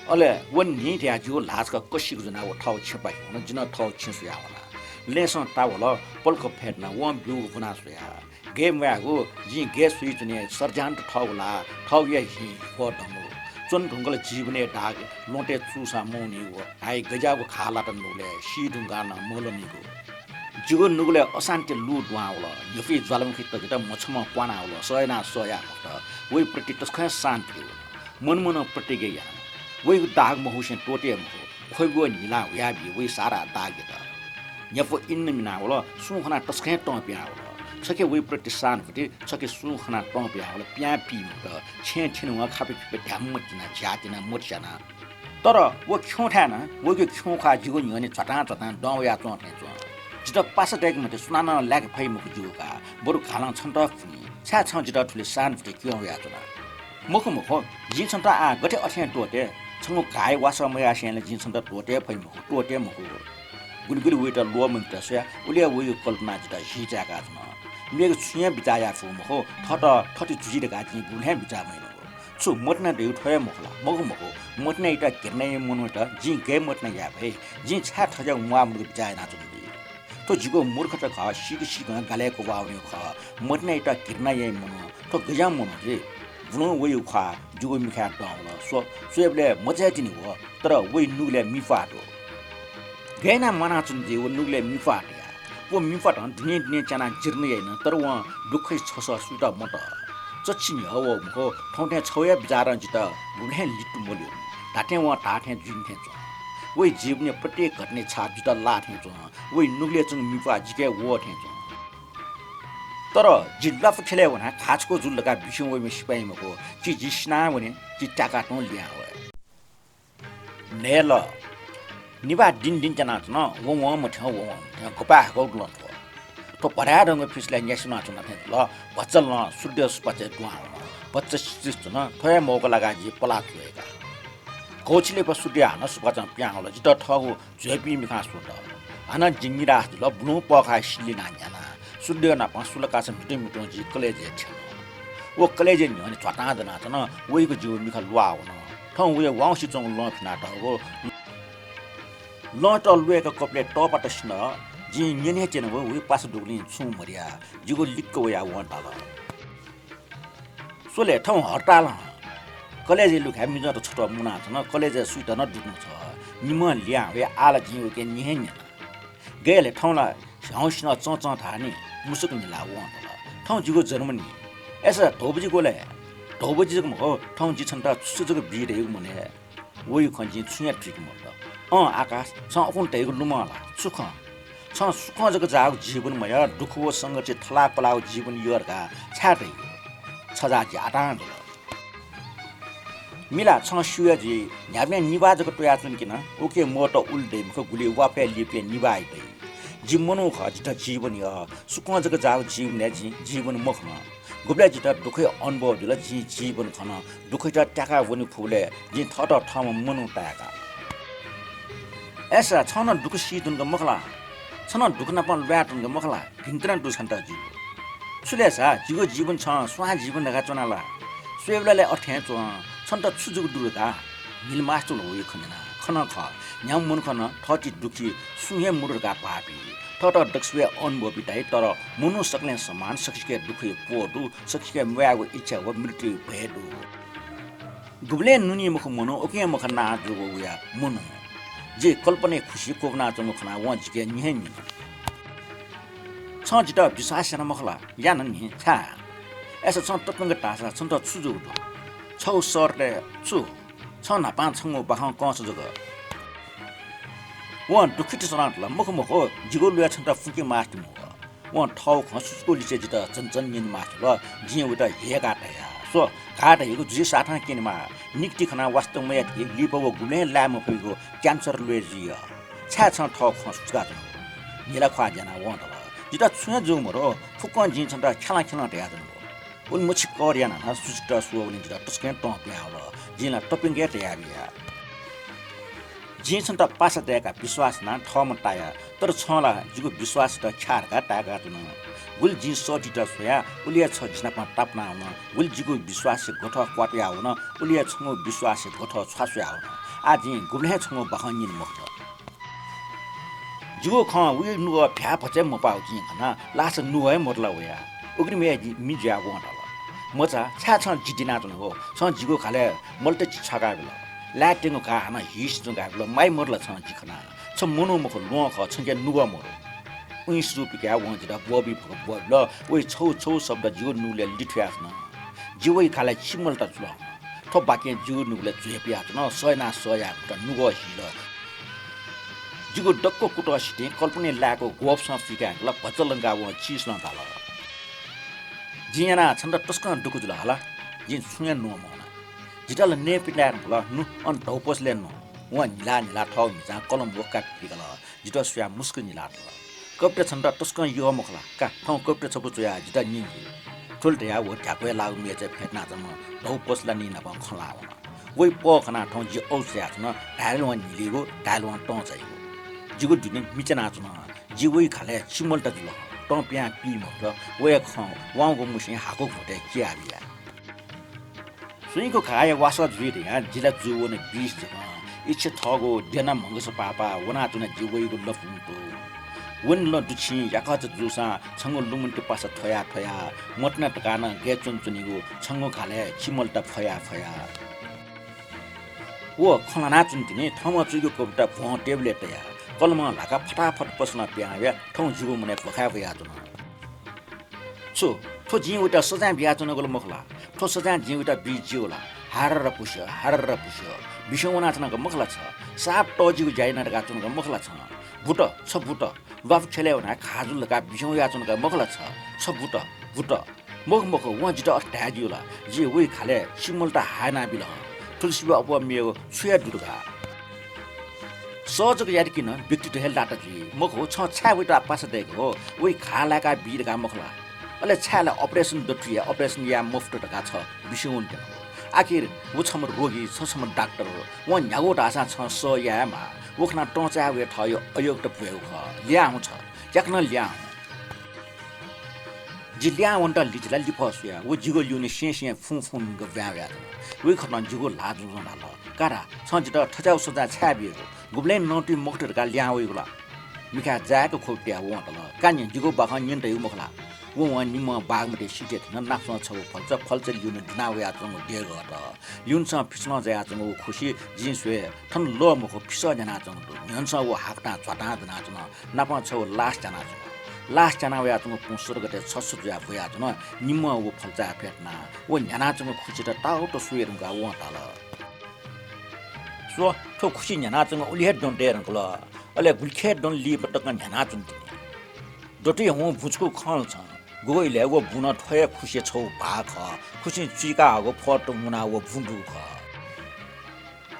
अले व न्हि धयाः जिगु ल्हाः छकः कसिक ज्वनाः व थःगु छेँपाखे वन, जि नं थःगु छेँ स्वयाः वना। लँय्सं ताःवल, पलख फय्तुना वं ब्यूगु ब्वना स्वया। गय् म्वायेगु, जिं गय् स्वयाच्वने, सर्जान्त थःगु ला, थःगु हे हि ख्वः दंगु। च्वने धुंकल जीवनय् दाग ल्वहँतय् चूसां मवनीगु, हाय् गज्याःगु घाः लात नुगलय्, सी धुंकाः नं मलनीगु। जिगु नुगलय् अशान्ति लू दुहां वल, न्ह्यफुइ ज्वालामुखी तक जितः मछम्ह क्वाना वल, सह यानाः सह याये मफुत। वइ प्रति तसकं सान्त वल। मनमनं प्रतिज्ञा याना। वइगु दाग महूसें त्वःते मखु। ख्वबि व न्हिलां हुयाबी, वइ सारा दागयात। न्ह्यपु इन्न मिना वल, सुं खनाः तसकं तं पिहां वल। छखे वइ प्रति सान्त वति, छखे सुं खनाः तं पिहां वल, पिहां पी मखुत। छेँय् थ्यनेवं खापे पिपे ध्याम्म तिनाः झ्याः तिनाः मतिस्यानाः। तर व खिउँथाय् नं वइगु खिउँख्वाः जिगु न्ह्यःने झ्वातां झ्वातां दं वयाच्वं थें च्वं। जितः पासा दय्के मते, सुनानं लाय्के फइ मखु जिगु का, बरु घालं छन्त फुनि। छाय् छं जितः थुलि सान्त वति क्यं वयाच्वना? मखु मखु, जिं छन्त आः गथे अथें त्वःते? छंगु घाःया वासः मयासेंलि जिं छन्त त्वःते फइ मखु, त्वःते मखु। गुलिगुलि वइत ल्वःमंकेत स्वयाः उलि हे वइगु कल्पनां जितः हि चाय्‌का च्वन। मेगु छुं हे बिचाः याये फु मखु, थःत थथे जुइ धकाः जिं गुबलें बिचाः मयानागु। छु मतिना धइगु थ्व हे मखु ला? मखु मखु, मतिनायात घृणा याइम्ह मनूयात जिं गय् मतिना याये फइ? जिं छाय् थज्याःगु म्वाःमदुगु बिचाः यानाच्वनागु जुइ? थ्व जिगु मूर्खता खः, सीक सीकं गालय् क्वब्वाः वनीगु खः। मतिनायात घृणा याइम्ह मनू, थ्व गज्याःम्ह मनू जुइ? बुलुं वइगु ख्वाः जिगु मिखाय् दं वल। स्व, स्वयेबलय् मचाय् तिनि व, तर वइ नुगलय् मिप्वाः दु। गय् यानाः म्वानाच्वनागु जुइ व नुगलय् मिप्वाः धयाः? व मिप्वातं दिने दिने च्यानाः जीर्ण याइ नं, तर वं दुःखया छसः सुइत मत। चच्छि न्ह्यः वः मखु, थौं थें छगू हे बिचारं जितः गुबलें लित्तु मल्यू। धात्थें वं धाःथें जुइ थें च्वं। वइ जीवनया प्रत्येक घटनाया छाप जितः लाः थें च्वं। वइ नुगलय् च्वंगु मिप्वाः जिके वः थें च्वं। तर जि ल्वापु ख्यलय् वनाः घाः छकू जुल धकाः बिस्युं वइम्ह सिपाइँ मखु, कि जि सिनावने, कि त्याका तुं लिहां वये। न्हय्‌लः। निभाः दिं दिं त्यानाच्वन, वंवं मथ्यं, वंवं मथ्यं, गुपाय् हाकःगु लँ थ्व। थ्व भराय् धंगु फिसलय् न्यासि वनाच्वन थें जुल। भचा लँ सूर्य सुपाँचय् दुहां वन। भचा सितिस च्वन, थ्व हे मौका लाकाः जि पलाः च्वय्‌का। घौछि लिपा सूर्य हानं सुपाँचं पिहां वल, जितः थःगु झ्वय्‌पिं मिखां स्वत। हानं जि निराश जुल, बुलुं पःखाः सिलिनाः न्ह्याना। सूर्य नाप सुलाकासे म्हितुं म्हितुं जि कलेजय् थ्यन। व कलेजय् न्ह्यःने झ्वातां दनाच्वन, वइगु जिगु मिखा ल्वाः वन। थौं वया वाउँसे च्वंगु लँ फिनातःगु। लँयात ल्वय्‌क कपालय् तःपात सिन। जिं न्यने हे त्यनागु, वइ पासा दुगुलिं छुं मधया। जिगु लिक्क वयाः वं धाल, स्वले, थौं हरताल हं। कलेजय् लुखाय् मिजंत छत्वः मुनाच्वन, कलेजय् सुइत नं दुत मछ्वः। निम्हं लिहां वया, आः ला जिं वके न्ये हे न्यना। गय् ले, थौं ला ह्याउँसिनं चंचं धाः नि, मुसुक न्हिलाः वं धाल, थौं जिगु जन्मदिन। अय्‌सा धौ बजि ग्वलय्? धौ बजि जक मखु, थौं जि छन्त छु छु जक बी धइगु मने हे। वइगु खँ जिं छुं हे थुइके मफुत। अँ आकाश, छं अखुन धइगु लुमं ला? छु खँ? छं सुखं जक जाःगु जीवन मयः, दुःख व संघर्षय् थलाः क्वलाःगु जीवन यः धकाः छाय् धइगु? छजाः जि आतां जुल। मिला, छं स्यू हे जुइ, न्ह्याबलें निभाः जक त्वयाच्वन कि नं, उके मवत उलि दइ मखु, गुलि वाफय् लिपय् निभाः हे दइ। जि मनू खः, जितः जीवन यः। सुखं जक जाःगु जीवनय् जिं जीवन मखन। गुबलय् जितः दुःखया अनुभव जुल, जिं जीवन खन। दुःखयात त्याकाः वने फुबलय् जिं थःत थःम्हं मनू ताय्‌का। अय्‌सा छं नं दुःख सी धुंक मखु ला? छं नं दुःख नाप ल्वाये धुंक मखु ला? भिंतुना दु छन्त जिगु। छु ले सा, जिगु जीवन छं स्वां जीवन धकाः च्वना ला? स्वयेबलय् अथें च्वं, छन्त छु जूगु दु धकाः? मिलमास्टर वइ खँ न्यना। खन खः, न्ह्याम्ह मनू खन, थःति दुःखी सुं हे मदु धकाः भाःपी। थःत दक्वसिबय् अनुभवी धाइ, तर मनू सकलें समान, सकसिके दुःखया प्वः दु, सकसिके म्वायेगु इच्छा व मृत्युया भय दु। गुबलें नुनी मखु मनू, उकिं मखा नां जूगु वया मनू। जि कल्पनाया खुसि क्वब्वनाच्वंगु खनाः वं जिके न्हि हे न्हिन। छं जितः विश्वास याना मखु ला? याना नि, छाय्? अय्‌सा छं ततंक धाःसा छन्त छु जूगु दु? छगू शर्तय् छु? छं न्हापां छंगु बाखं कंस जक। वं दुःखित च्वनाः धाल, मखु मखु, जिगु ल्वय् छन्त फुके मास्ति मवः। वं थःगु खँ सुचुकू लिसे जितः झन झन न्यने मास्ति वल। जिं वयात हेय्‌काः धया, स्व, घाः धइगु जुइ साथं क्यने माः। निकति खनाः वास्ता मयात कि लिपा व गुबलें लाये मफइगु क्यान्सर ल्वय् जुइ। छाय् छं थःगु खँ सुचुकाच्वनागु? न्हिला ख्वाः ज्यानाः वं धाल, जितः छुं हे जूगु मदु, फुक्कं जिं छन्त ख्यालं ख्यालं धयाच्वनागु। उलि मछि कर यानाः नं सुचिता स्वःगुलिं जितः तसकं तं पिहां वल। जिं ला ततंक हे धयाबिया। जिं छन्त पासा दय्‌काः विश्वास यानाः थःम्हं ताया, तर छं ला जिगु विश्वासयात ख्याः धकाः ताय्‌काच्वन। गुलि जिं सःतित स्वया, उलि हे छ जिनाप तापाना वन। गुलि जिगु विश्वासया ग्वथः क्वातुया वन, उलि हे छंगु विश्वासया ग्वथः छ्वासुया वन। आः जिं गुबलें हे छंगु बाखं न्यने मखुत। जिगु खँ वइ नुगः भ्याः भचा मपाःगु जिं खना, लासा नुगः हे मदु ला वया? उघ्रिमय् जि मि जुयाः वं धाल, "मचा, छाय् छं जि दिनाच्वनागु? छं जिगु घालय् मलत जि छ्वाकाबिल। लाय् त्यंगु घाः हानं हिसि जुं गाबिल। माइ मदु ला छं जि खनाः? छ मनू मखु, ल्वहं खः, छंके नुगः मदु।" उइँसु पिकाः वं जितः ब्वःबी फक ब्वःबिल। वइ छौ छौ शब्द जिगु नुगलय् लिथुयाच्वन। जि वइ घालय् छि मलत जुल हं। थ्व वाक्यं जिगु नुगलय् झ्वय् पियाच्वन। सः यानाः सः यायेगु त नुगः हिल। जिगु दक्व कुतः सितिं कल्पनाय् लाय्‌कूगु ग्वःफसं चुइकाय्‌कल। भचा लंकाः वं चिसलं धाल, "जिं यानाः छन्त तसकं दुःख जुल हला। जिं छुं हे न्वं मवना। जितः ला नयेपिं धाये धुंकल, नु अन धौ पसलय् न्वँ।" वं न्हिला न्हिला थःगु म्हिचां कलम व कापि पिकल। जितः स्वयाः मुसुक न्हिला तल। "कविता छन्त तसकं यः मखु ला? का, थौं कविता छपु च्वयाः जितः न्यँ।" थुलि धयाः व ध्याक्वय् लाःगु मेचय् फ्यतुनाच्वंम्ह धौ पसलानि नाप खँ ल्हाः वन। वइ पः खनाः थौं जि औस याःच्वन, धायेल्वहं न्हिलीगु, धायेल्वहं तं चाइगु। जिगु दुने मि च्यानाच्वन। जि वइ घालय् छि मलत जुल हं, तं पिहां पी मफुत। वया खँ वाउँगु मुसें हाकु घुँतय् चियाबिया। सुइँको घाःया वासः जुइ धयां जि ला जू वन बिस जक। इच्छे थःगु द्यना म्हगस पापा वनाच्वना जि वइगु लँपुं तु। वने लँ दुछिं याकःचा जूसां छंगु लुमन्ति पासा थ्वया थ्वया, मतिना धकाः नं गय् च्वनाच्वनीगु छंगु घालय् छि मलत फया फया। व खँ ल्हानाच्वनी तिनि थःम्हं च्वइगु कविता भ्वं टेबलय् तयाः कलमं ल्हाकाः फटाफट पसलं पिहां वयाः थौं जिगु मनय् भ्वखाय् वयाच्वन। छु, थ्व जिं वइत सजाँय बियाच्वनागु ला मखु ला? थ्व सजाँय जिं वइत बी ज्यू ला? हारर पुस्यः, हारर पुस्यः। बिस्युं वनाच्वनागु मखु ला छ? साप तःजिगु ज्या याना धकाः च्वनागु मखु ला छं? भूत, छ भूत। ल्वापु ख्यलय् वनाः घाः जुल धकाः बिस्युं वयाच्वनागु मखु ला छ? छ भूत, भूत। मखु, मखु, वं जितः अथे धायेज्यू ला? जि वइ घालय् छि मलत हाय् यानाबिल हं। थुलि सिबय् अप्वः मेगु छु हे दु धकाः? सः जक यात कि नं व्यक्तित्व हे लात जुइ। मखु, छं छाय् वइत पासा दय्‌कः हो? वइ घाः लाय्‌का बी धकाः मखु ला? अले छाय् ला operation दथुइ हे operation याये मफुत धकाः छ बिस्युं वनेत्यनागु? आखिर व छम्ह रोगी, छ छम्ह डाक्टर। वं न्ह्यागु धाःसां छं सः याये हे माः। व खनाः तं चाये वये थःगु अयोग्यता ब्वयेगु खः। ल्याहां हुँ छ, याकनं ल्याहां हुँ। जि ल्याहां वनेत लिचिलाः लिफः स्वयाः व जिगु ल्यूने स्यें स्यें फुं फुं धुंकाः ब्वाँय् वयाच्वन। वइ खतं जिगु ल्हाः जुजुं धाल, "का धा, छं जितः थज्याःगु सजाँय छाय् बियागु? गुबलें नतुइ मखुत धकाः ल्याहां वइगु ला?" मिखाय् जाय्‌क ख्वबि तयाः वं धाल, "का न्यँ, जिगु बाखं न्यने धयागु मखु ला?" व वं निम्हं बागमती सिथय् थ्यन, नापसं छगू फल्चा, फल्चा ल्यूने दुना वयाच्वंगु देगःत। ल्यूनेसं फिसलं जायाच्वंगु व खुसि जिं स्वये, थन लः मखु, फिसः न्ह्यानाच्वंगु दु। न्ह्यःनेसं व हाकतां झ्वातां ज्वनाच्वन। नापं छगू लास च्यानाच्वन। लास च्याना वयाच्वंगु पुं सुरगतय् छस्स जुयाः ब्वयाच्वन। निम्हं व फल्चाय् फ्यतुनाः व न्ह्यानाच्वंगु खुसित ताःहाकः स्वये धुंकाः वं धाल, "स्व, थ्व खुसि न्ह्यानाच्वंगु उलि हे द्वँ दये धुंकल। अले गुलिखे द्वँ लिपा तकं न्ह्यानाच्वन तिनि। दतुइ हुँ बुँचुकू खं ला छं? गुगु इलय् व बुँ नं थ्व हे खुसिया छगू भाग खः। खुसिं चुइका हःगु फः तुं मुनाः व बुँ दुगु खः।"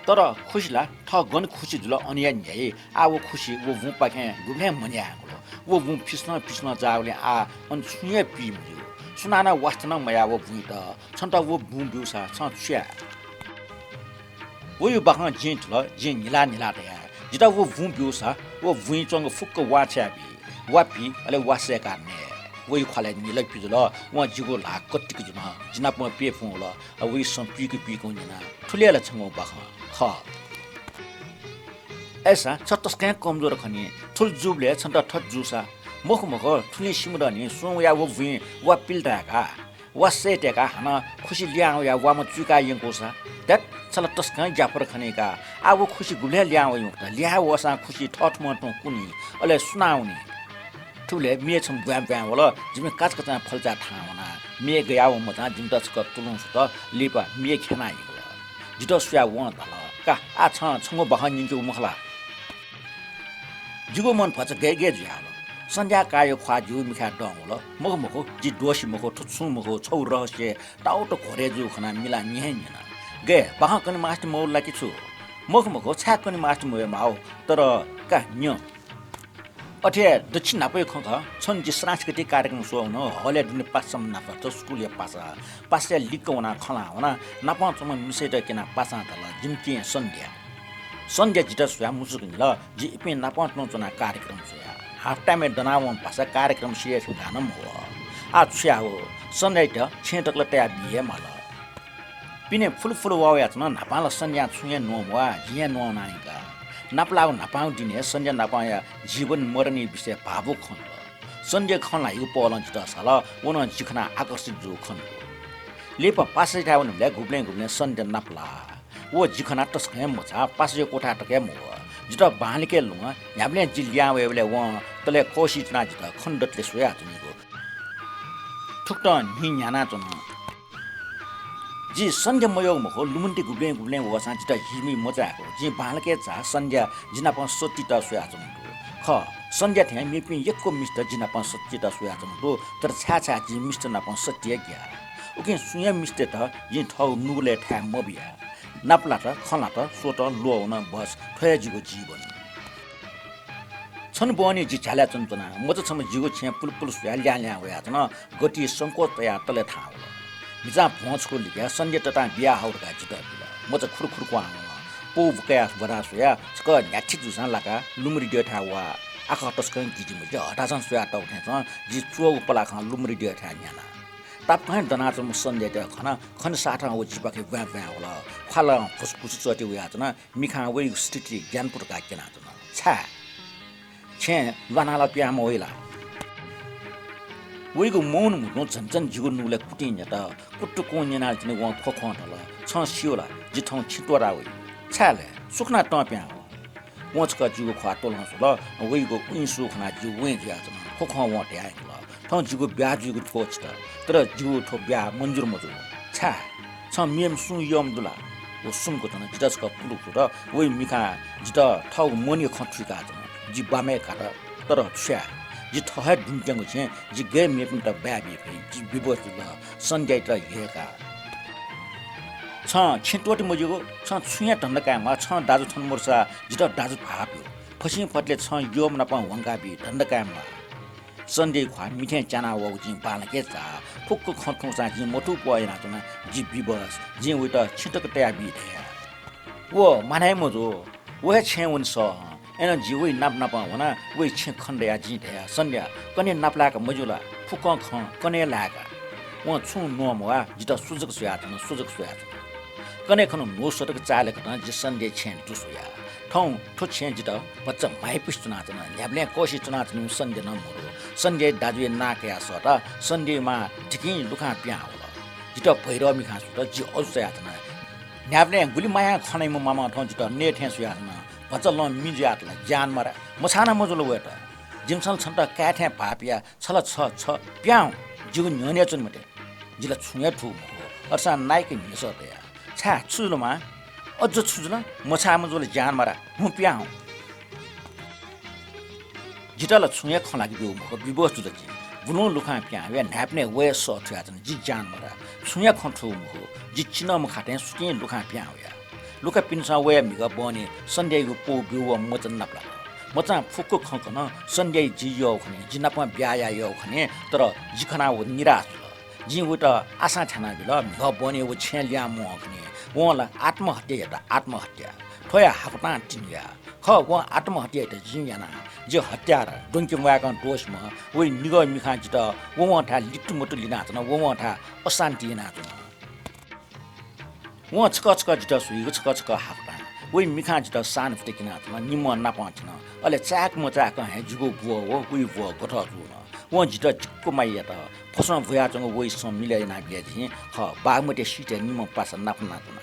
तर खुसि ला थः गन खुसि जुल अन हे न्ह्याइ। आः व खुसि व बुँपाखें गुबलें मन्यायेगु। व बुँ फिसलं फिसलं जाःगुलिं आः अन छुं हे पी मज्यू। सुनानं वास्ता नं मयाः व बुँइत। छन्त व बुँ ब्यूसा छं छु याये? वयु बाखं जिं थुल, जिं न्हिला न्हिला धया, जितः व बुँ ब्यूसा व बुँइ च्वंगु फुक्क वां छ्वया बी। वा पी, अले वा सय्‌काः नये। वयु ख्वालय् निला पिजुल, वं जिगु ल्हाः कतिक जुल, जिनापं प्यपुं वल। अ, वइ सँ पिक पिकुं न्यना, थुलि हे ला छंगु बाखं खः। अय्‌सा छ तसकं कमजोर खनी, थुलि जूबलय् छन्त थथे जूसा। मखु मखु, थुलिं सिमधःनि सुं वयाः व बुँइ वा पिल धाय्‌का, वा सय् तय्‌का हानं खुसि लिहां वयाः वाम्ह चुइका यंकूसा। ध्यात, छ ला तसकं ज्याफर खनी का। आः व खुसि गुबलें लिहां वइ मखुत, लिहां वःसां खुसि थःथुमं तुं कुनी, अले सुनां वनी। थुबलय् म्ये छम्ह ब्वाँय् ब्वाँय् वल। जिमि काचाकाचां फल्चाय् थाहां वना। म्ये गयाः वं मचां जिमित छकः तुलुं स्वत, लिपा म्ये ख्यानाः यंकल। जितः स्वयाः वं धाल, "का, आः छं छंगु बाखं न्यंकेगु मखु ला?" जिगु मन भचा गय् गय् जुयावल। सन्ध्या काय्‌या ख्वाः जिगु मिखाय् दं वल। मखु मखु, जि दोषी मखु, थ्व छुं मखु, छगू रहस्य ताःहाकः घोरय् जूगु खनाः मिलाः न्यँ हे न्यना। गय्, बाखं कने मास्ति मवल ला कि छु? मखु मखु, छाय् कने मास्ति मवये माः, तर का न्यँ। अथे हे दच्छि न्हापाया खँ खः, छन्हु जि सांस्कृतिक कार्यक्रम स्वः वन, हलय् दुने पासाम्ह नापं, स्कुलया पासा। पासाय् लिक्क वनाः खँ ल्हाः वना, नापं च्वंम्ह मिसायात क्यनाः पासां धाल, "जिमि केहेँ सन्ध्या।" सन्ध्या जितः स्वयाः मुसुक न्हिल, जि इपिं नापं तुं च्वनाः कार्यक्रम स्वया। Half time-य् दनावंम्ह पासा कार्यक्रम serious धकाः नं मवः। आः छु याये हो, सन्ध्यायात छेँय् तक ला तयाबी हे माल। पिने फुलफुल वा वयाच्वन, न्हापां ला सन्ध्यां छुं हे न्वं म्वाः, जिं हे न्वं वनाः यंका। नापलाःगु न्हापांगु दिनय् सन्ध्या नापंया जीवन मरणया विषय भावुक खँ जुल। सन्ध्या खँ ल्हाइगु पहलं जितः साल, व नं जि खनाः आकर्षित जूगु खँ दु। लिपा पासाज्याथाय् वनेबलय् गुबलें गुबलें सन्ध्या नापलाः। व जि खनाः तसकं हे मछाः, पासाज्या क्वथाय् तक हे मवः। जितः बांलाक लुंगः। न्ह्याबलें जि लिहां वयेबलय् वं तलय् कःसिइ च्वनाः जितः खनेदतले स्वयाच्वनीगु। थुकथं न्हि न्ह्यानाच्वन। जि सन्ध्या मयःगु मखु, लुमन्ति गुबलें गुबलें वःसां जितः हिमि मचाय्‌कू। जिं बांलाक हे चाः, सन्ध्या जि नाप सतित स्वयाच्वंगु दु। खः, सन्ध्या थें मेपिं यक्व मिस्त जि नाप सतित स्वयाच्वंगु दु, तर छाय् छाय् जिं मिस्त नाप सति हे ग्याः। उकिं सुं हे मिस्तय्‌त जिं थःगु नुगलय् थाय् मबिया। नापलात, खँ ल्हात, स्वत, ल्वः वन बस, थ्व हे जिगु जीवन। छन्हु बहनी जि झ्यालय् च्वनाच्वना। मचा छम्ह जिगु छेँय् पुलपुल स्वयाः ल्यां ल्यां वयाच्वन। गति संकोच तयाः तलय् थाहां वल। म्हिचां भ्वं छकू लिकयाः सन्ध्या ततां बियाहौ धकाः जितः बिल। मचा खुरुखुरु क्वहां वन। पौ बुकयाः ब्वधाः स्वयाः छकः न्ह्याथि जूसां लाकाः लुमरि द्यःथाय् वा। आखः तसकं गिजि मज्यू, हथासं स्वयातःगु थें च्वं। जि च्वःगु पलाखं लुमरि द्यःथाय् न्ह्याना। तापाकं हे दनाच्वंम्ह सन्ध्यायात खना। खने साथं व जिपाखे ब्वाँय् ब्वाँय् वल। ख्वालं फुसफुस चःति वयाच्वन। मिखां वइगु स्थिति ग्यानापु धकाः क्यनाच्वन। छाय्? छेँय् ल्वानाः ला पिहां मवइ ला? वइगु मौन म्हुतुं झन झन जिगु नुगलय् कुतिं न्यत। कुतुकुं न्यनादितिनि वं ख्वख्वं धाल, "छं स्यू ला, जि थौं छेँ त्वःता वइ।" "छाय् ले? सु खनाः तं पिहां वः?" वं छकः जिगु ख्वाः त्वलं स्वल। वइगु उइँसू खनाः जि वँय् जुयाच्वना। ख्वख्वं वं धयादिल, "थौं जिगु ब्याहा जुइगु थ्व छित, तर जिगु थ्व ब्याहा मन्जुर मजू।" "छाय्? छं मेम्ह सुं यःम्ह दु ला?" व सुम्क च्वन। जितः छकः पुलुक छुत। वइ मिखां जितः थःगु मनया खँ थुइकाच्वन। जि बामय् कात, तर छु याये? जि थः हे दुने त्यंगु छेँ, जि गय् मेपिन्त बाय् बी फइ? जि विवश जुल। सन्ध्यायात हेय्‌काः, "छं छेँ त्वःते मज्यूगु? छं छुं हे धन्दा काये म्वाः। छं दाजु थन मदुसा जितः दाजु भाःपु। फसिं फतले छं यःम्ह नाप वंकाबी, धन्दा काये म्वाः।" सन्ध्याया ख्वाः मिथें च्याना वःगु जिं बांलाक हे चाः। फुक्क खँ थुंसां जिं मथूप्वः यानाच्वना। जि विवश, जिं वइत छेँ तक तयाबी धया। व मानय् मजू, व हे छेँय् वने सः हं। अय्‌नं जि वइ नाप नापं वनाः वइ छेँ खने दयाः जिं धया, "सन्ध्या, कन्हय् नापलाय्‌क मज्यू ला? फुक्कं खँ कन्हय् लाय्‌का।" वं छुं न्वं मवाः, जितः सुजक स्वयाच्वन, सुजक स्वयाच्वन। कन्हय् खन न्हू सतक चाःहिलाकथं जि सन्ध्याया छेँय् दुस्वया। थौं थ्व छेँय् जितः भचा म्हाइपुसे च्वनाच्वन। न्ह्याबलें कःसि च्वनाच्वनीम्ह सन्ध्या नं मदु। सन्ध्याया दाजुया नां कयाः सःता। सन्ध्याया मां दिकिं लुखां पिहां वल। जितः भैरव मिखां स्वत, जि अजू चायाच्वना। न्ह्याबलें गुलि मायां खनाइम्ह मामं थौं जितः नये थें स्वयाच्वन। भचा लं मि जुयातल, ज्यानमरा। मछाःनं मजुल वयेत। जिमिसं ला छन्त काय् थें भाःपिया, छ ला छ, छ, पिहां हुँ, जिगु न्ह्यःने च्वने मते। जि ला छुं हे थूगु मखु। अथेसां नाइक न्ह्यसः तया। छाय्, छु जुल मां? अझ छु जुल? मछाः मजुल, ज्यानमरा, हुँ, पिहां हुँ। जितः ला छुं हे खँ ल्हाके ब्यूगु मखु, विवश जुल जि। बुलुं लुखां पिहां वया न्हाय्‌पनय् वये सः थुयाच्वन, जि ज्यानमरा। छुं हे खँ थूगु मखु। जि चिनाम्ह खः थें सुतिं लुखां पिहां वया। लुखापिन्सं वया म्हिगः बहनी सन्ध्यायागु पौ ब्यूगु व मचा नापलात। मचां फुक्क खँ कन। सन्ध्याया जि यःगु खनी, जि नाप ब्याहा याः यःगु खनी, तर जि खनाः व निराश जुल। जिं वइत आशां थ्यानाबिल। म्हिगः बहनी व छेँय् लिहां म्वाः खनी। वं ला आत्महत्या यात, आत्महत्या। थ्व हे हाकुतां तिनि या। खः, वं आत्महत्या यात जिं याना। जि हत्यारा, द्वंके म्वाय्‌कं दोषी मखु, वइ निगः मिखां जितः ववंथाय् लितुमतु लिनाच्वन, ववंथाय् अशान्ति यानाच्वन। वं छकः छकः जितः स्वीगु, छकः छकः हाकुतां। वइ मिखां जितः सानफुति क्यनाच्वन, निम्हं नापं थ्यन। अले चाय्‌क मचाय्‌कं हे जिगु ब्वः व वइ ब्वः गथः जू नं। वं जितः दिक्क माया यात। फसं भ्वयाच्वंगु वइ सँ मिलय् यानाबिया जिं। खः, बागमती सिथय् निम्ह पासा नापनाच्वना।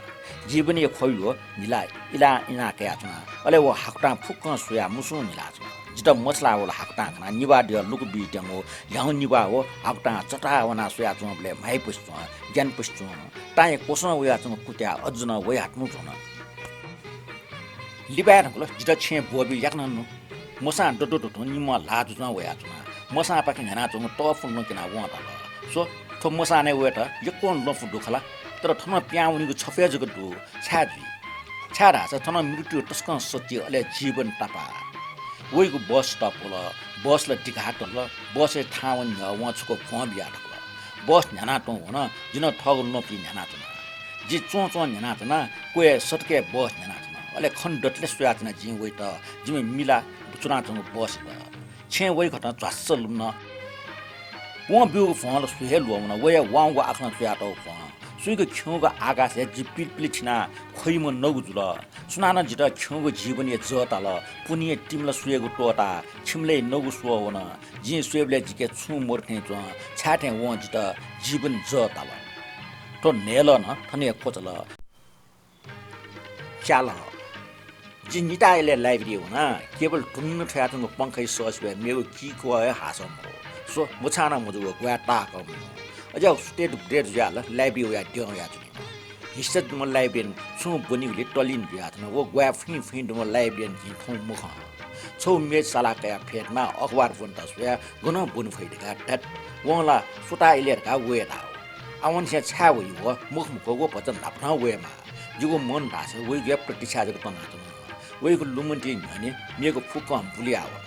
जीवनया ख्वबि व न्हिला इलां इलां कयाच्वना। अले व हाकुतां फुक्कं स्वयाः मुसुं न्हिलाच्वन। जितः मछालाः वल हाकुतां खनाः निभाः द्यः लुकु बीत्यंगु ह्याउँ निभाः व हाकुतां चताः वनाः स्वयाच्वंबलय् म्हाइपुसे च्वं, ग्यानापुसे च्वं। तांया क्वसं वयाच्वंगु कुत्याः अज्ज नं वयाः तुं च्वन। लिबाय् धुंकल, जितः छेँय् ब्वःबी याकनं नु। मसां दद्वः धुतुं निम्हं ल्हाः जुजुं वयाच्वना। मसांपाखें न्ह्यानाच्वंगु तःफु ल्वँ क्यनाः वं धाल, "स्व, थ्व मसां नय् वयेत यक्वं ल्वँफु दु खला, तर थनं पिहां वनीगु छपु हे जक दु। छाय् जुइ? छाय्‌धाःसा थनं मृत्यु तसकं सति, अले जीवन तापाः।" वइगु बस तःपल। बस ला दिघाः तल। बसय् थाहां वने न्ह्यः वं छकः भ्वं बियाः थकल। बस न्ह्यानातुं वन, जि नं थःगु ल्वँफुइ न्ह्यानाच्वना। जि च्वं च्वं न्ह्यानाच्वना, क्वय् सतकय् बस न्ह्यानाच्वना। अले खनेदतले स्वयाच्वना जिं वइत, जिमि मिला च्वनाच्वंगु बसयात। छेँय् वइकथं झ्वास्स लुमन। वं ब्यूगु भ्वं ला सु हे ल्वःमन, वया वाउँगु आखलं च्वयातःगु भ्वं। सुइगु खिउँगु आकाशय् जि पिलपिल थिनाः ख्वइम्ह नगु जुल। सुनानं जितः खिउँगु जीवनया जः ताल। पुन्हिया तिमिला स्वयेगु त्वःताः छिमिलय् नगु स्वः वन। जिं स्वयेबलय् जिके छुं मदु थें च्वं, छाय् थें वं जितः जीवन जः ताल। थ्व न्हय्‌लं नं थन हे क्वचाल। च्यालः। जि निताः इलय् library वनाः केवल धुन्न थ्वयाच्वंगु पंखया सःसिबय् मेगु किकः हे हासः मदु। स्व, मछाःनं मजू व ग्वाये ताःकः मजू। अज्याःगु सुथय् दुग्धय् जुयाः ला library वयाः द्यं याःच्वनी। हिस्सा दुम्ह librarian छुं ब्वनीगुलिइ तल्लिन जुयाच्वन। व ग्वाये फुइँ फुइँ दुम्ह librarian जिं थौं मखं। छगू मेज सालाः कयाः फ्यतुनाः अखबार ब्वनेत स्वयाः गनं ब्वने फइ धकाः धात। वं ला स्वताः इलय् धकाः वये धाः। आवंनिसें छाय् वइ व? मखु मखु व भचा न्हापा नं वयेमाः। जिगु मन धाःसा वइगुया प्रतीक्षाय् जक तनाच्वन। वइगु लुमन्तिइ न्ह्यःने मेगु फुक्कं बुलिया वन।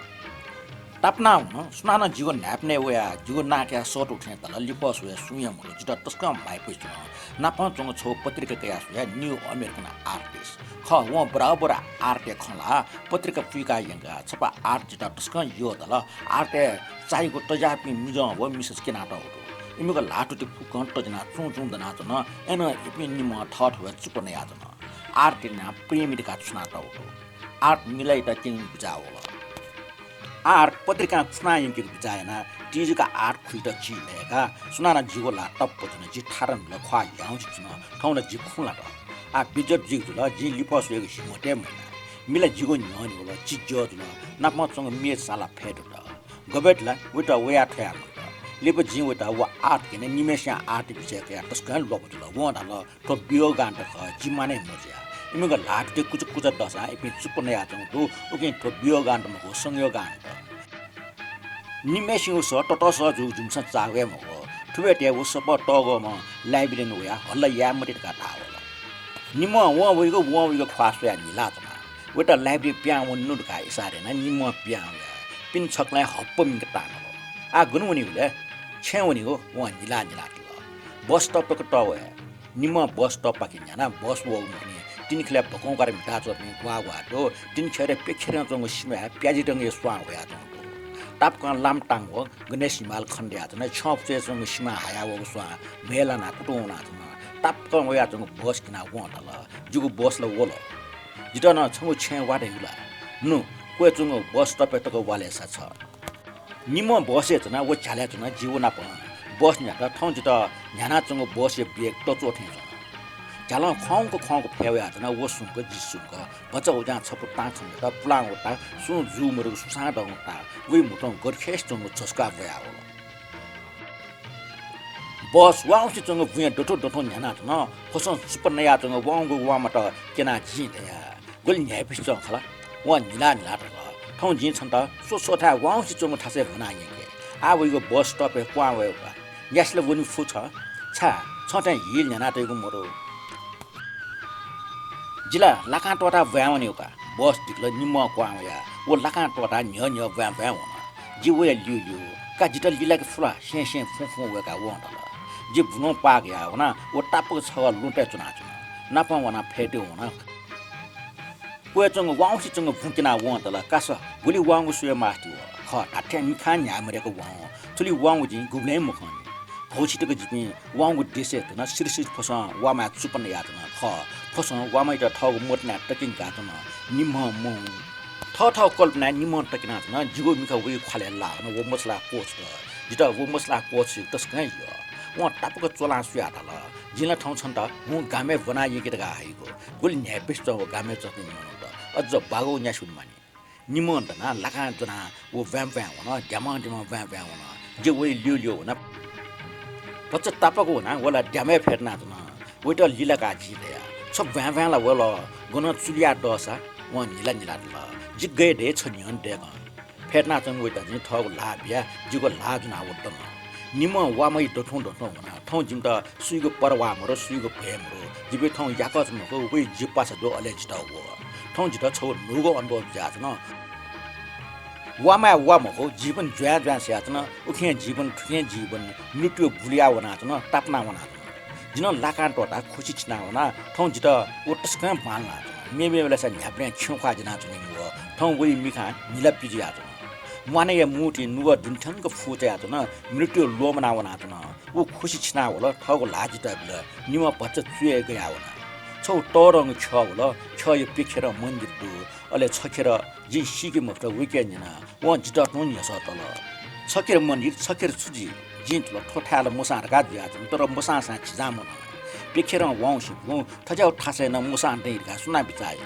तापानाः वन। सुनानं जिगु न्हाय्‌पनय् वयाः जिगु नां कयाः सःतू थें ताल। लिफः स्वयाः सुं हे मदु। जितः तसकं माया पुसेच्वन। नापं च्वंगु छगू पत्रिका कयाः स्वयाः New American Artist। खः, वं बराबर art-य् खँ ल्हाः। पत्रिका पुइकाः यंकाः छपा art जितः तसकं यःताल। Art-य् चाःहिगु तज्याःपिं मिजं व मिसात क्यनातःगु दु। इमिगु ल्हातुति फुक्कं तज्यानाः चुं चुं दनाच्वन। अय्‌नं इपिं निम्हं थःथवय् चुप्पा नयाच्वन। Art-या नां प्रेमी धकाः छुनातःगु दु। Art मिलायात क्यनेगु बिचाः वल। Art पत्रिकां छुनाः यंकेगु बिचाः यानाः तिजुका art खुइत चिधय्‌काः सुनानं जिगु ल्हाः तप्प च्वन। जि थारा न्हुलः ख्वाः ह्याउँसे च्वन। थौं ला जि खुँ ल्हात। आः बिज्जत जुइगु जुल। जिं लिफः स्वयेगु हिम्मत हे मयाना। मिला जिगु न्ह्यःने वल। चिज्यः जुल। नापं च्वंगु मेज सालाः फ्यतुत। गबय् ला वइत वयाः थ्वयाः मन्त। लिपा जिं वइत व art क्यने निम्हय्‌सियां art विषय कयाः तसकं ल्वापु जुल। वं धाल, थ्व वियोगान्त खः, जि मानय् मजुया। इमिगु ल्हातुति कुचा कुचा दःसां इपिं चुप्पा नयाच्वंगु दु, उकिं थ्व वियोगान्त मखु, संयोगान्त। निम्हय्‌सिगु सः ततःसः जूगु जिमिसं चाःगु हे मखु। थुबय् तये व सफा तःग्वःम्ह librarian वयाः हल्ला याये मते धकाः धाः वल। निम्हं वं वइगु, वं वइगु ख्वाः स्वयाः न्हिलाच्वन। वइत library पिहां वनेनु धकाः इसारा यानाः निम्हं पिहां वयाः पिने छकलय् हप्प मिंक ताःनल। आः गन वनेगु ले? छेँय् वनेगु, वं न्हिला न्हिला धाल। बस तःपाक तःवये। निम्हं बस तःपाके न्ह्यानाः बस वःगु मखुनि। तिनि ख्यलय् भकंकाः म्हिताच्वंपिं ग्वाः ग्वाः दु। तिनि ख्यःरे प्यखेरं च्वंगु सिमाय् प्याजी दंगय् स्वां ह्वयाच्वंगु दु। तापाकं लामतांगु गणेश हिमाल खनेदयाच्वन। छ्यं पुचय् च्वंगु सिमा हायावःगु स्वां म्हय् लानाः कुतुं वनाच्वन। तापाकं वयाच्वंगु बस क्यनाः वं धाल, जिगु बस ला वल। जितः नं छंगु छेँय् वा धइगु ला? नु, क्वय् च्वंगु बस तःपाय् तक वालय्‌सा छ। निम्हं बसय् च्वनाः व झ्यालय् च्वन। जि व नाप बस न्ह्यात। थौं जितः न्ह्यानाच्वंगु बसया ब्रेक तच्वः थें च्वन। झ्यालं ख्वाउँक ख्वाउँक फय् वयाच्वन। व सुम्क, जि सुम्क। भचा उज्यां छपु तां खनेदत। पुलां व तां सुं जू मदुगु सुसां दंगु तां। वइ म्हुतुं गदख्यसे च्वंगु झसुकाः ब्वयावल। बस वाउँसे च्वंगु बुँया दथुं दथुं न्ह्यानाच्वन। फसं चुप्पा नयाच्वंगु वाउँगु वांमात क्यनाः जिं धया, गुलि न्ह्याइपुसे च्वं खला। वं न्हिला न्हिला धाल, थौं जिं छन्त स्वस्वथाय् वाउँसे च्वंगु थासय् ब्वना यंके। आः वइगु बस तःपाय् क्वहां वयेगु का। न्यासि ला वने फु छ। छाय्, छं थें हिल न्ह्यानातइगु मदु। जि ला लाकां त्वःताः ब्वाँय् वनेगु का। बस दिकल निम्हं क्वहां वयाः व लाकां त्वःताः न्ह्यः न्ह्यः ब्वाँय् ब्वाँय् वन। जि वया ल्यूल्यू, का जितः लिलाके फु ला? सें सें फुं फुं वय्काः वं धाल। जि बुलं पाक याः वनाः व तापाक छगः लुँतय् च्वनाच्वन। नापं वनाः फय्तय् वन। क्वय् च्वंगु वाउँसे च्वंगु बुँ क्यनाः वं धाल, का सँ, गुलि वाउँगु स्वये मास्ति व। खः, धात्थें मिखां न्ह्याये मदय्क वाउँगु। थुलि वाउँगु जिं गुबलें मखंनि। भौछि तक जिपिं वाउँगु देशय् च्वन। सिरसिर फसं वामाय् चुप्पा नयाच्वन। खः, फसं वामायात थःगु मतिनाय् तकिंकाच्वन। निम्हं मौं। थःथः कल्पनाय् निम्हं तकिनाच्वन। जिगु मिखा वइ ख्वालय् लाः वन। व मछालाः क्वछुत। जितः व मछालाः क्वछुइगु तसकं यः। वं तापाक च्वलां सुयाः धाल, जिं ला थौं छन्त हुँ गामय् ब्वना यंके धकाः हइगु। गुलि न्ह्याइपुसे च्वं व गामय् च्वंपिं मनूत। अझ बागौ न्यासि वने मानि। निम्हं दनाः लाकां ज्वनाः व ब्वाँय् ब्वाँय् वन, द्यामं द्यामं ब्वाँय् ब्वाँय् वन। जि वइ ल्यूल्यू वन। भचा तापाक वनाः व ला द्यामय् फ्यतुनाच्वन। वइत लिलाकाः जिं धया, छ ब्वाँय् ब्वाँय् ला वल, गनं चुलिया दःसा। वं न्हिला न्हिला धाल। जि गय् दये, छ न्ह्यःने दय्कं। फ्यतुनाच्वंगु वइत जिं थःगु ल्हाः बियाः जिगु ल्हाः ज्वनाः व दन। निम्हं वामाइ दथुं दथुं वनाः थौं जिमित सुइगु परवाः मदु, सुइगु भय मदु। जिपिं थौं याकःचा मखु, वइ जि पासा दु, अले जितः व। थौं जितः छगू न्हूगु अनुभव जुयाच्वन। वामाय् वा मखु, जीवन ज्वाँय् ज्वाँय् सयाच्वन। उखें जीवन, थुखें जीवन, मृत्युं बुलिया वनाच्वन, तापाना वनाच्वन। जि नं लाकां त्वःताः खुसि चिना वना। थौं जितः व तसकं बांलानाच्वन। मेमेबलय्‌सा न्ह्याबलें खिउँख्वाः ज्वनाच्वनीगु व। थौं वइ मिखां न्हिला पिजुयाच्वन। म्वानाया मूर्ति नुगः दुने थ्यंक फुचायाच्वन। मृत्युं ल्वःमना वनाच्वन। व खुसि छिना वल, थःगु ल्हाः जितः बिल। निम्हं भचा चुय् गया वना। छगू तःधंगु ख्यः वल। ख्यःया प्यखेरं मन्दिर दु। अले छखेर जिं सीके मफुत, वय्कलं न्यना। वं जितः तुं न्ह्यसः तल। छखेर मन्दिर, छखेर छु जुइ? जिं धाल, थ्व थाय् ला मोसां धकाः जुयाच्वन, तर मोसां सां थिजां मदु। प्यखेरं वाउँसे बुँ, थज्याःगु थासय् नं मोसां दइ धकाः सुनां बिचाः याइ?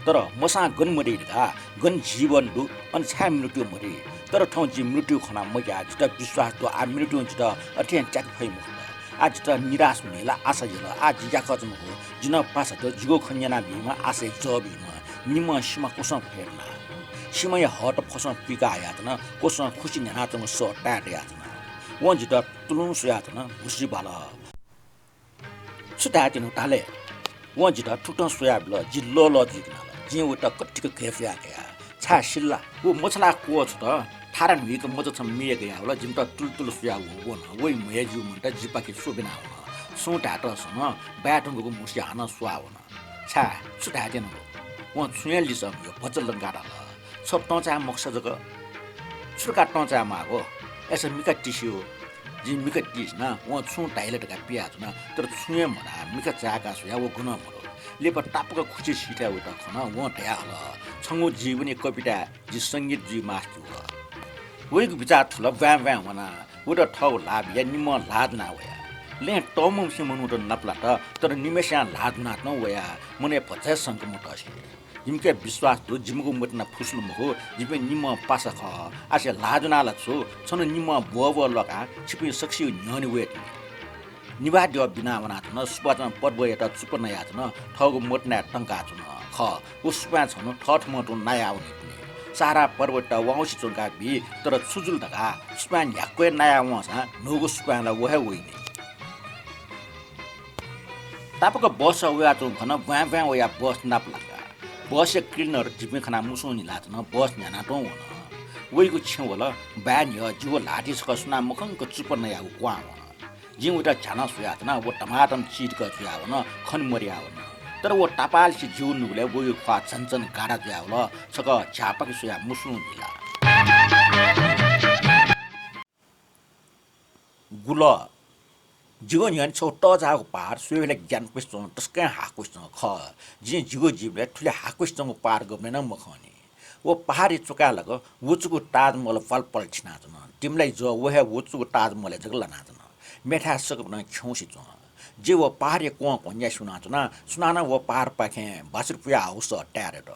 तर मोसां गन मदइ धकाः, गन जीवन दु, अन छाय् मृत्यु मदइ? तर थौं जिं मृत्यु खना मग्याः, जितः विश्वास दु, आः मृत्युं जितः अथें त्याके फइ मखुत। आः जितः निराश म्हिल, आशा यल। आः जि याकःचा मखु, जि नं पासा दु, जिगु खँ न्यनाबीम्ह, आशाया जः बीम्ह निम्हं सिमा क्वसं फय्कल। सिमाया हःत फसं पुइका हयाच्वन। क्वसं खुसि न्ह्यानाच्वंगु सः ताये दयाच्वन। वं जितः तुलुं स्वयाच्वन, भुसि बाल। छु धायेत्यनु धाल? वं जितः थुकथं स्वयाबिल, जि लःलः जुइक नाल। जिं वयात कतिक घय्पुयाः कया। छाय् सिल ला? व मछालाः क्वःछ्वत। थारा न्हुइक मचा छम्ह मिया गया वल, जिमित तुलुतुलु स्वयाः व वन। वइ म्हय् जूम्हय्‌सित जिपाखे स्वबिना वन। सुं धायेत सन, बाय् धुंकूगु म्हुसि हानं स्वाः वन। छाय्, छु धायेत्यनु? वं छुं हे लिसः मब्यू, भचा लंकाः धाल, छ तं चाये मखुसा जक। छु धकाः तं चाये माःगु? अय्‌सा मिखा तिस्यू। जिं मिखा तिसिना, वं छुं धाइ ला धकाः पियाच्वना, तर छुं हे मधाः, मिखा चाय्‌का स्वयाः व गनं मदु। लिपा तापाक खुसि सिथय् वयात खन, वं धयाहल, छंगु जीवनी कविताय् जि संगीत जुइ मास्ति वः। वइगु बिचाः थुल, ब्वाँय् ब्वाँय् वनाः वयात थःगु ल्हाः बियाः निम्हं ल्हाः ज्वनाः वया। लँय् तःमुंसे मनूत नापलात, तर निम्हय्‌सिनं ल्हाः ज्वनाः नं वयाः मनय् भचा हे शंका मतसे। जिमिके विश्वास दु, जिमिगु मतिना फुसुलु मखु, जिपिं निम्हं पासा खः। आसे ल्हाः ज्वनाः ला छु, छन्हु निम्हं ब्वःब्वः लकाः छिपिं सकसिया न्ह्यःने वये तिनि। निभाः द्यः बिना वनाच्वन, सुपाँचं पर्वयात चुप्पा नयाच्वन, थःगु मतिनाय् तंकाच्वन। खः, व सुपाँय् छन्हु थःथम्हं तुं नायावनीतिनि। सहारा पर्वतयात वाउँसे च्वंका बी, तर छु जुल धकाः सुपाँय् न्ह्याक्व हे नाया वंसां न्हूगु सुपाँय् ला व हे वइनि। तापाक बसं वयाच्वंगु खनाः ब्वाँय् ब्वाँय् वयाः बस नाप लाका। बसया क्लिनर जिपिं खनाः मुसुं न्हिलाच्वन, बस न्ह्यानातुं वन। वइगु छेँ वल, बाय् न्ह्यः जिगु ल्हातिइ छकः सुनां मखंक चुप्पा नयागु क्वहां वन। जिं वयात झ्यालं स्वयाच्वना, व धमाधम चिधिक जुयावन, खने मदयावन। तर व तापालिसे जिगु नुगलय् वइगु ख्वाः झनझन गाढा जुयावल, छकः झ्याःपाखे स्वयाः मुसुं न्हिला। गुलः। जिगु न्ह्यःने छगू तःजाःगु पहाड स्वयेबलय् ग्यानापुसे च्वंगु तसकं हाकुसे च्वंगु खः। जिं जिगु जीवनय् थुलि हाकुसे च्वंगु पहाड गबलें नं मखंनि। व पहाडया चुकाय् लाक वचुगु ताजमहल प्वालप्वाल थिनाच्वन। तिमिलाया जः व हे वचुगु ताजमहलय् जक लानाच्वन। मेथाय् सकपिं नं खिउँसे च्वं। जि व पहाडया क्वं क्वं न्यासि वनाच्वना। सुनानं व पहाडपाखें बाछुरी पुयाः हाःगु सः ताये दत।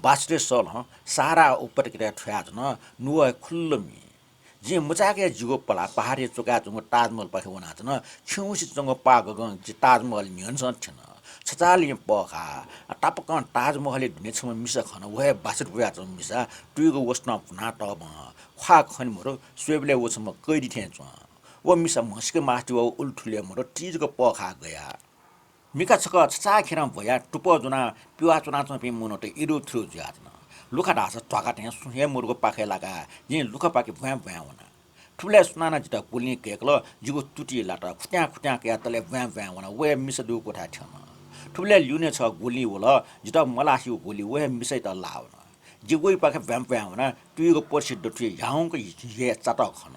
बाछुरी सलं सहारा उपत्यकायात थ्वयाच्वन। नुगः हे खुल्ल मी। जिं मुचाय्‌क हे जिगु पलाः पहाडया चुकाय् च्वंगु ताजमहलपाखे वनाच्वन। खिउँसे च्वंगु पाः गगं जि ताजमहल न्ह्यःनेसं थ्यन। छचाःलिं पःखाः तापाकं ताजमहलया दुने छम्ह मिसा खन। व हे बाछुरी पुयाच्वंम्ह मिसा, तुइगु वसतं भुनातःम्ह। ख्वाः खने मदु, स्वयेबलय् व छम्ह कैदी थें च्वं। व मिसा म्हसीके मास्ति वःगु उलि थुलि हे मदु, तिजक पःखाः गया। मिखा छकः छचाःखेरं ब्वयाः टुप्पः ज्वनाः पिवाः च्वनाच्वंपिं मनूत इरुथुरु जुयाच्वन। लुखा धाःसा ध्वाखा थें सुं हे मदुगु पाखय् लाकाः जिं लुखापाखे ब्वाँय् ब्वाँय् वना। थुबलय् सुनानं जितः गुलिं कय्‌कल, जिगु तुति लात, खुत्यां खुत्यां कयाः तलय् ब्वाँय् ब्वाँय् वना, व हे मिसा दुगु क्वथाय् थ्यन। थुबलय् ल्यूने छगः गुलिं वल, जितः मलासेगु गुलिं व हे मिसायात लाः वन। जि वइपाखे ब्वाँय् ब्वाँय् वना, तुइगु पर्सि दथुइ ह्याउँक यय् चातः खन।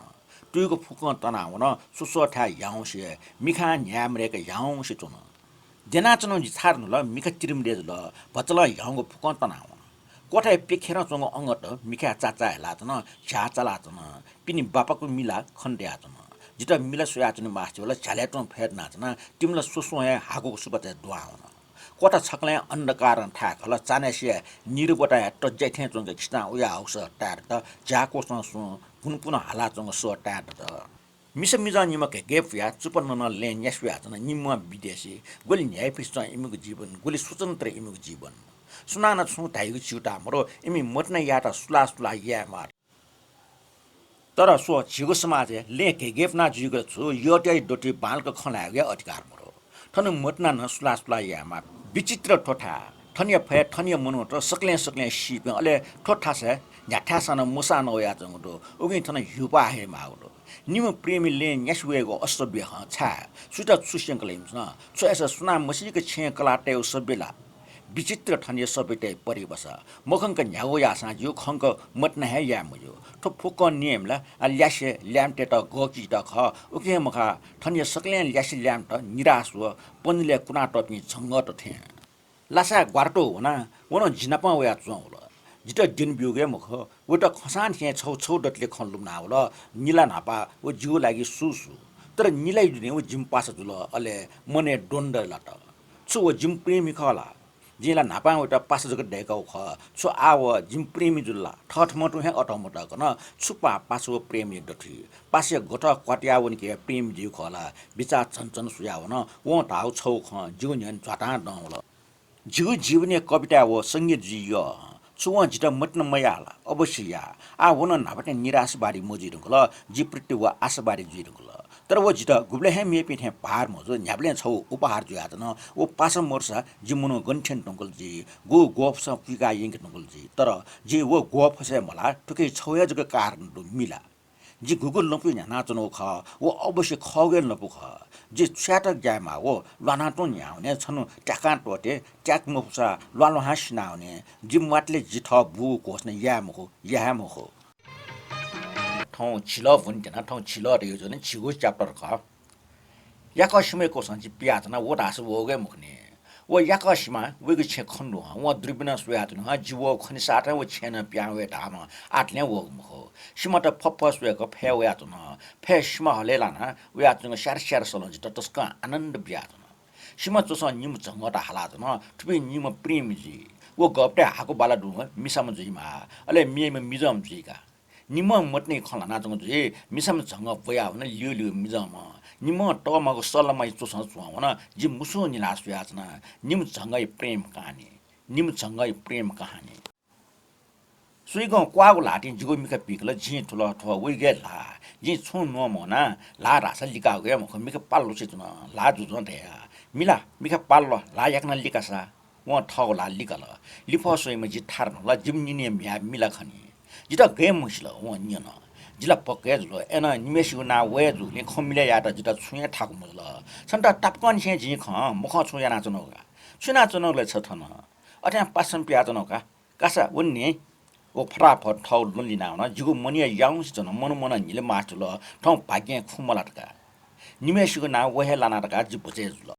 तुइगु फुक्कं तनावन, स्वस्वःथाय् ह्याउँसे, मिखां न्ह्याये मदय्‌क ह्याउँसे च्वन। द्यनाच्वनागु जि छाय् धुंकल, मिखा तिरिमदय् जुल, भचा लं ह्याउँगु फुक्कं तनावन। क्वथाया प्यखेरं च्वंगु अंगत मिखाय् चाचाः हेलाच्वन, झ्याः चालाच्वन। पिने बापाकु मिला खने दयाच्वन। जितः मिला स्वयाच्वने मास्ति वल, झ्यालय् तुं फय् दनाच्वना, तिमिला स्वस्वं हे हाकुगु सुपाँचय् दुहां वन। क्वथा छकलं अन्धकारं थाय् खल, चान्हय्‌सिया निरवताया तज्या थें च्वंक खिचां उयाः हाःगु सः ताये दत, झ्याः क्वसं सुं पुनपुन हालाच्वंगु सः ताये दत। मिसा मिजं निम्ह घय्‌घय् पुयाः चुप्पा ननं लँय् न्यासि वयाच्वन। निम्हं विदेशी, गुलि न्ह्याइपुसे च्वं इमिगु जीवन, गुलि स्वतन्त्र इमिगु जीवन। सुनानं छुं धाइगु च्यूताः मदु, इमि मतिनायात सुलाः सुलाः यायेमाः। तर स्व, झीगु समाजय् लँय् घय्‌घय् पुनाः जुइगु ला छु, यःतय्‌या दथुइ बांलाक खँ ल्हायेगु हे अधिकार मदु। थन मतिनानं सुलाः सुलाः यायेमाः। विचित्र थ्व थाय्। थनया फय्, थनया मनूत सकलें सकलें सीपिं, अले थ्व थासय् न्ह्याथाय्‌सं नं मोसां नवयाच्वंगु दु। उकिं थन ह्यूपाः हयेमाःगु दु। निम्ह प्रेमी लँय् न्यासि वयेगु असभ्य खँ छाय्? सुइत छु स्यंकल इमिसं? छु अय्‌सा सुनां मसीक छेँय् कलाः तयेगु सभ्य ला? विचित्र थनया सभ्यताया परिभाषा। मखंक न्ह्यागु याःसां ज्यू, खंक मतिना हे याये मज्यू। थ्व फुक्कं नियम ला, आ, ल्यासे ल्याय्म्हतय्त गःकिइत खः। उकिं हे मखा, थनया सकलें ल्यासे ल्याय्म्हत निराश व पन्जुलय् कुनातःपिं झंगःत थें। लासाय् ग्वारातु वनाः व नं जि नाप वयाच्वंवल। जितः द्यने ब्यूगु हे मखु, वयात खंसां थें छगू छगू दतले खँ लुमनावल। निला न्हापा व जिगु लागि सु सु। तर निलाया दुने व जिमि पासा जुल, अले मनय् द्वन्द्व लात। छु व जिमि प्रेमी खः ला? जिं ला न्हापां वयात पासा जक दय्कागु खः। छु आः व जिमि प्रेमी जुल ला? थःथम्हं तुं हे अथः मतःकन। छु पा-, पासा व प्रेमया दथुइ? पासाया गथः क्वातुया वनीके प्रेमी जुइगु खः ला? बिचाः झन झन सुयावन। वं धाःगु छगू खँ जिगु न्ह्यःने झ्वातां दं वल। जिगु जीवनया कविता व संगीत जुइ यः। छु वं जितः मतिना मयाः ला? अवश्य याः। आः व नं न्हापा थें निराशावादी मजुइ धुंकल, जि प्रति व आशावादी जुइ धुंकल। तर व जितः गुबलें हे मेपिं थें भार मजू, न्ह्याबलें छगू उपहार जुयाच्वन। व पासा मरुसा जि मनू गन थ्यने धुंकल जुइ, गुगु ग्वःफसं पुइका यंके धुंकल जुइ। तर जिं व ग्वःफसय् मलाः, थुकिया छगू हे जक कारण दु, मिला। जि गुगु लँपुइ न्ह्यानाच्वनागु खः, व अवश्य खःगु हे लँपु खः। जि छु यायेत ग्याये माः, व ल्वानातुं न्ह्यावने, छन्हु त्याकां त्वःते, त्याके मफुसा ल्वाल्वाहां सिनावने। जि म्वातले जि थः बूगु घोषणा याये मखु, याये मखु। थौं झिलः ब्वने त्यना, थौं झिलः धइगु जुल नि, झिगू chapter खः। याकः सिमाया क्वसं जि पियाच्वना, व धाःसा वःगु हे मखु नि। व याकः सिमां वइगु छेँ खन दु हं। वं दूरबिनं स्वयाच्वन हं, जि वःगु खनिसाथं व छेँनं पिहां वये धाःम्ह आः थलें वःगु मखु। सिमात फप्फः स्वयेक फय् वयाच्वन। फय् सिमा हलय् लानाः वयाच्वंगु स्यारे स्यारे सलं जितः तसकं आनन्द बियाच्वन। सिमा च्वसं निम्ह झंगःत हालाच्वन, थुपिं निम्ह प्रेमी जुइ। व गःपतय् हाकुबाला दुम्ह मिसाम्ह जुइमाः, अले मेम्ह मिजंम्ह जुइका। निम्हं मतिनाया खँ ल्हानाच्वंगु जुइ, मिसाम्ह झंगः ब्वयावन, ल्यूल्यू मिजंम्ह। निम्हं तःमाःगु सल्लामाया च्वसं च्वंवन, जि मुसुं निलाः स्वयाच्वना। निम्ह झंगःया प्रेम कहानी, निम्ह झंगःया प्रेम कहानी। सुइगं क्वाःगु ल्हातिं जिगु मिखा पिकल, जिं थुल थ्व वइगु हे ल्हाः। जिं छुं न्वं मवना, ल्हाः धाःसा लिकाःगु हे मखु, मिखा पाल लुसे च्वन। ल्हाः जुजुं धया, मिला, मिखा पाल ल्व, ल्हाः याकनं लिकासा। वं थःगु ल्हाः लिकल। लिफः स्वइम्ह जि थारा न्हुल, जिमि निंनिया म्ह्याय् मिला खनी। जितः गय् म्हसिल, वं न्यन। जि ला पक्क हे जुल, अय्नं निम्हय्सिगु नां व हे जूगुलिं खँ मिलय् यायेत जितः छुं हे थाकु मजुल। छन्त तापाकंनिसें जिं खँ मखं छुं यानाच्वनागु का। छु यानाच्वनागु लय् छ थन? अथें पासं पियाच्वनागु का। कासा, व नि। व फटाफट थःगु लुँ लिनावन। जिगु मनया याउँसे च्वन, मन मनं न्हिले मास्ति जुल, थौं भाग्यं खुँ मलात का। निम्हय्सिगु नां व हे लानात का, जि भुजय् जुल।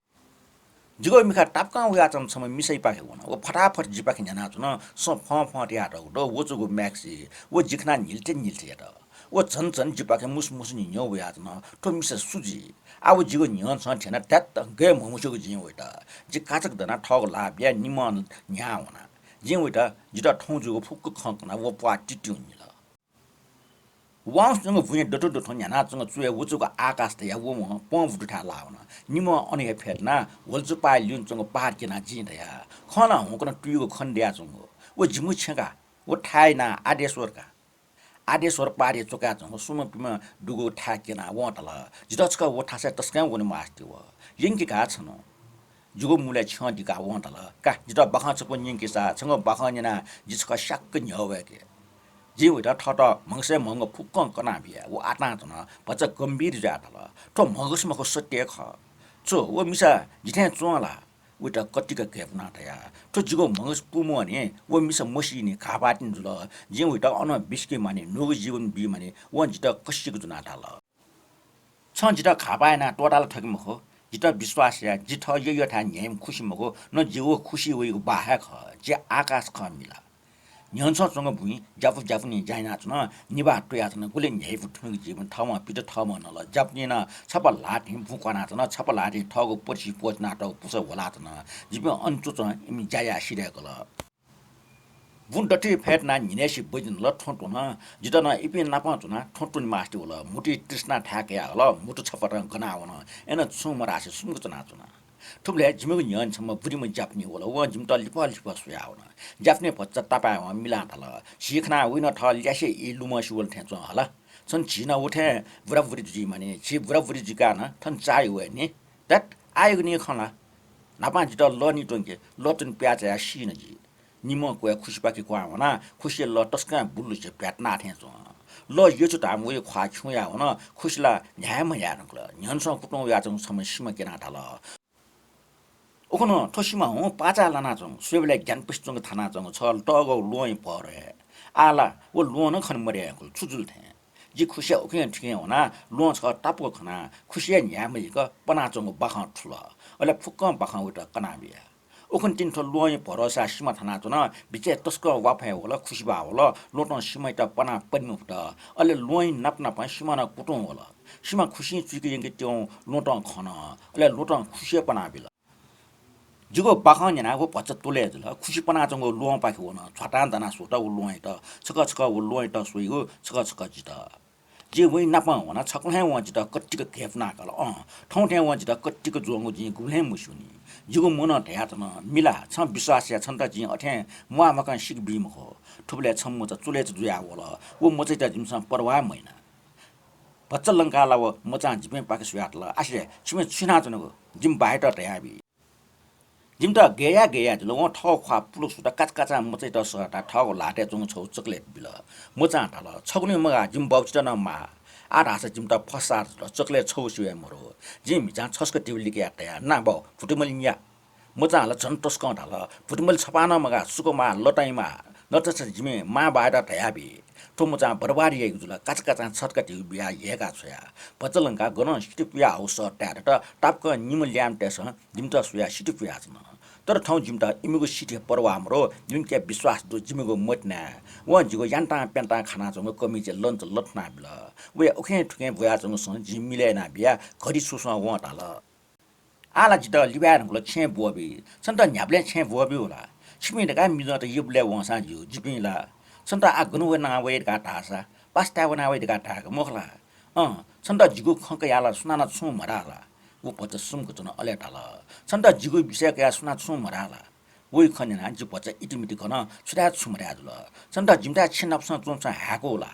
जिगु मिखा तापाकं वयाच्वंम्ह छम्ह मिसायापाखे वन। व फटाफट जिपाखे न्ह्यानाच्वन। सँ फं फं तयातःगु दु, वचुगु maxi। व जि खनाः न्हिल्थे न्हिल्थे यात। व झन झन जिपाखे मुसु मुसु न्ह्यः वयाच्वन। थ्व मिसा सु जुइ? आः व जिगु न्ह्यःने छं थ्यनाः धात्त गय् म्हमस्यूगु जिं वइत। जि काचाक्क दनाः थःगु ल्हाः बियाः निम्हं न्ह्याः वना। जिं वइत। जितः थौं जूगु फुक्क खँ कनाः व प्वाः तितिं निल। वाउँसे च्वंगु बुँया दथुं दथुं न्ह्यानाच्वंगु चुय् वचुगु आकाश तयाः वम्हं पं बुतुथाय् लाः वन। निम्हं अन हे फ्यतुनाः ह्वलचुपाः लिउने च्वंगु पहाड क्यनाः जिं धया, खँ ला हुंकनं तुयुगु खने दयाच्वंगु। व जिमिगु छेँ का, व थाय् नां आदेश्वर का। आदेश्वर पहाडय् च्वकाच्वंगु सुम्हं पिम्हं दुगु थाय् क्यनाः वं धाल, जितः छकः व थासय् तसकं वने मास्ति वः। यंके का छन्हु। जिगु मुलय् छ्यं दिकाः वं धाल, का, जितः बाखं छपु न्यंकेसा, छंगु बाखं न्यनाः जि छकः स्याक्क न्ह्यः वय्के। जिं वइत थःत म्हगसय् म्हंगु फुक्कं कनाबिया। व आतां च्वन, भचा गम्भीर जुयाः धाल, थ्व म्हगस मखु, सत्य हे खः। छु व मिसा जिथें च्वं ला? वइत कतिक घय्पुनाः धया, थ्व जिगु म्हगस पूमवने, व मिसा मसीनि, घाःपाःतिनि जुल। जिं वइत अनं बिस्के मानि, न्हूगु जीवन बी मानि, वं जितः कसिक ज्वनाः धाल। छं जितः घाःपाः यानाः त्वःताः ला थके मखु। जितः विश्वास या, जि थः यःयःथाय् न्ह्याइम्ह खुसि मखु, न जिगु खुसि वइगु बाः हे खः। जि आकाश खः मिला। न्ह्यःने छं च्वंगु बुँइ ज्यापु ज्यापुनिं ज्या यानाच्वन, निभाः तुयाच्वन, गुलि न्ह्याइपु थुमिगु जीवन थःम्हं पित थःम्हं नल। ज्यापुनिं नं छपा ल्हातिं बुँ क्वानाच्वन, छपा ल्हातिं थःगु पतिसि प्वःचिनातःगु पुसा ह्वलाच्वन। जिपिं अन च्वच्वं इमि ज्या याये सिधय्कल। बुँ दथुइ फ्यतुनाः न्हिनय्सि बजि नल, थ्वँ त्वन। जितः नं इपिं नाप च्वनाः थ्वँ त्वने मास्ति वल। म्हुतुइ तृष्णा थाय् कयाहल, म्हुतु छपतं गना वन। अय्नं छुं मधासे सुम्क च्वनाच्वन। थुबलय् जिमिगु न्ह्यःने छम्ह बुरिम्ह ज्यापुनि वल। वं जिमित लिफः लिफः स्वयावन। ज्यापुनिं भचा तापाय्वं मिलां धाल, झी खनाः वइ नं थः ल्यासे ई लुमंसे वल थें च्वं हला। छन्हु झी नं व थें बुराबुरी जुइ मानि। झी बुराबुरी जुइकाः नं थन चाःहि वये नि। ध्यात, आःयागु निं खँ ला। न्हापां जितः लः नि त्वंके, लः त्वने प्याःचायाः सीन जि। निम्हं क्वय् खुसिपाखे क्वहां वनाः खुसिया लः तसकं बुलुसे भ्यातुनाः थें च्वं। लः यचु धाःम्ह वया ख्वाः खिउँयाः वन, खुसि ला न्ह्याये म्हयाये धुंकल। न्ह्यःने छं कुतुं वयाच्वंगु छम्ह सिमा क्यनाः धाल, उखुन्हु थ्व सिमां पाचा लानाच्वंगु, स्वयेबलय् ग्यानापुसे च्वंगु थानाच्वंगु छगः तःगः ल्वहंया भरः हे। आः ला व ल्वहं नं खने मदया यंकल, छु जुल थें। जि खुसिया उखें थुखें वनाः ल्वहं छगः तापाक खनाः खुसिया न्ह्याः मजिक पनाच्वंगु बाखं थुल। अले फुक्कं बाखं वयात कनाबिया। उखुन्हु तिनि थ्व ल्वहंया भरःसां सिमा थानाच्वन, बिचय् तसकं वा फय् वल, खुसिबाः वल, ल्वहंतं सिमायात पनाः पने मफुत। अले ल्वहंया नाप नापं सिमा नं कुतुं वल। सिमा खुसिं चुइके यंके त्यंगु ल्वहंतं खन, अले ल्वहंतं खुसिया पनाबिल। जिगु बाखं न्यनाः व भचा त्वलय् जुल। खुसि पनाच्वंगु ल्वहंपाखे वन। झ्वातां दनाः स्वत व ल्वहंयात। छकः छकः व ल्वहंयात स्वइगु, छकः छकः जितः। जिं वइ नापं वना, छकलं हे वं जितः कतिक घय्पुना काल। अँ, थौं थें वं जितः कतिक ज्वंगु जिं गुबलें मस्यूनि। जिगु मनं धयाच्वन, मिला, छं विश्वास या, छन्त जिं अथें म्वाःमकां सिक बी मखु। थुबलय् छम्ह मचा चुलय् च जुयाः वल। व मचायात जिमिसं परवाह मयाना। भचा लंकाः ला व मचां जिपिं पाखे स्वयाः धाल, आसे, छिपिं छु यानाच्वनागु? जिमि बाःयात धयाबी। जिमित गय् या गय् या जुल। वं थःगु ख्वाः पुलुक सुत, काचाकाचां मचायात सःताः थःगु ल्हातय् च्वंगु छगू चकलेट बिल। मचां धाल, छगुलिं मगाः, जिमि बाःजित नं माः। आः धाःसा जिमित फसाः जुल, चकलेट छगू सिबय् मदु। जिं म्हिचां छसक धिबा लिकयाः धया, ना बाः, भुतुमलि निया। मचां ला झन तसकं धाल, भुतुमलि छपाः नं मगाः, सुक माः, लताइ माः, नतःसा जिमि मांबाःयात धयाबी। थ्व मचां बरबाद याइगु जुल, काचाकाचां छतका धिबा बियाः ह्यय्का छ्वया। भचा लंकाः गनं सिति पुयाहःगु सः ताये दत, तापाकं निम्ह ल्याय्म्हतय्सं जिमित स्वयाः सिति पुयाच्वन। तर थौं जिमित इमिगु सितिया परवाह मदु, जिमिके विश्वास दु, जिमिगु मतिनाय्। वं जिगु यान्तां प्यन्तां खानाच्वंगु कमिचय् लन्च लथुना बिल। वया उखें थुखें ब्वयाच्वंगु सँ जिं मिलय् यानाबिया, घरि सुसं वं धाल, आः ला जितः लिबाय् धुंकल, छेँय् ब्वःबी। छन्त न्ह्याबलें छेँय् ब्वःब्यू ला? छिपिं धकाः मिजंत यःबलय् वंसां ज्यू, जिपिं ला। छन्त आः गन वना वये धकाः धाःसा, पासाताय् वना वये धकाः धायेगु मखु ला? अँ, छन्त जिगु खँ कयाः ला सुनानं छुं मधाः ला? व भचा सुम्क च्वन, अले धाल, छन्त जिगु विषय कयाः सुनां छुं मधाः ला? वइ खँ न्यनाः जि भचा इतिमिति गनं छु धाये छु मधाये जुल। छन्त जिमिथाय् छिं नापसं च्वंसां हाय्कू ला?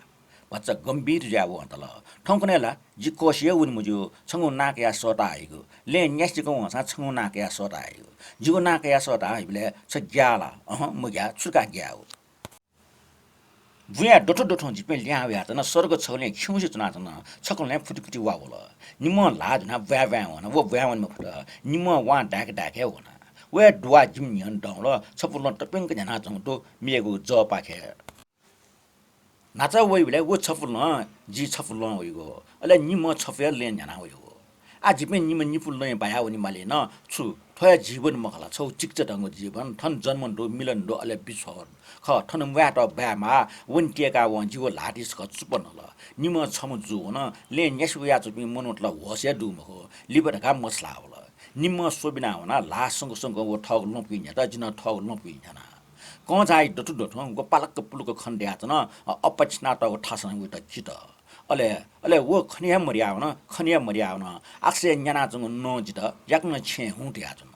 भचा गम्भीर जुयाः वं धाल, थौंकन्हय् ला जि कःसि हे वने मज्यू, छंगु नां कयाः सःता हइगु। लँय् न्यासि जक वंसां छंगु नां कयाः सःता हइगु। जिगु नां कयाः सःता हइबलय् छ ग्याः ला? अहँ, मग्याः, छु धकाः ग्याये? बुँया दथुं दथुं जिपिं लिहां वयाच्वन, सडक छगलय् खिउँसे च्वनाच्वन, छकलय् फुतिफुति वा वल। निम्हं ल्हाः धुनाः ब्वाँय् ब्वाँय् वन, व ब्वाँय् वने मफुत। निम्हं वां दाय्के दाय्के हे वन। वया दुवाः जिमि न्ह्यःने दंवल, छपु लँ तप्यंक न्ह्यानाच्वंगु दु, मेगु जःपाखे। न्हाचः वइबलय् व छपु लँ, जि छपु लँ वइगु। अले निम्हं छपु हे लँय् न्ह्याना वइगु। आः जिपिं निम्ह निपु लँय् बाया वनेमाली नं छु, थ्व हे जीवन मखु ला, छगू चिकिचा धंगु जीवन। थन जन्म दु, मिलन दु, अले बिछ्वः खः। थन म्वायेत बाय् माः, वने त्यय्काः वं जिगु ल्हातिइ छकः चुप्पा नल। निम्हं छम्ह जू वन, लँय् न्यासि वयाच्वंपिं मनूत ला होश हे दु मखु, लिपा धकाः मछालाः वल। निम्हं स्वबिना वनाः ल्हाः संक संक व थःगु लँपुइ न्ह्यात, जि नं थःगु लँपुइ न्ह्याना। कंझाःया दथुं दथुं व पालक्क पुलुक खने दयाच्वन, अ, अप्पा छिनातःगु थासं वइत चित। अले, अले व खने हे मदयावन, खने हे मदयावन। आकाशय् न्यानाच्वंगु नं जितः याकनं छेँय् हुँ धयाच्वन।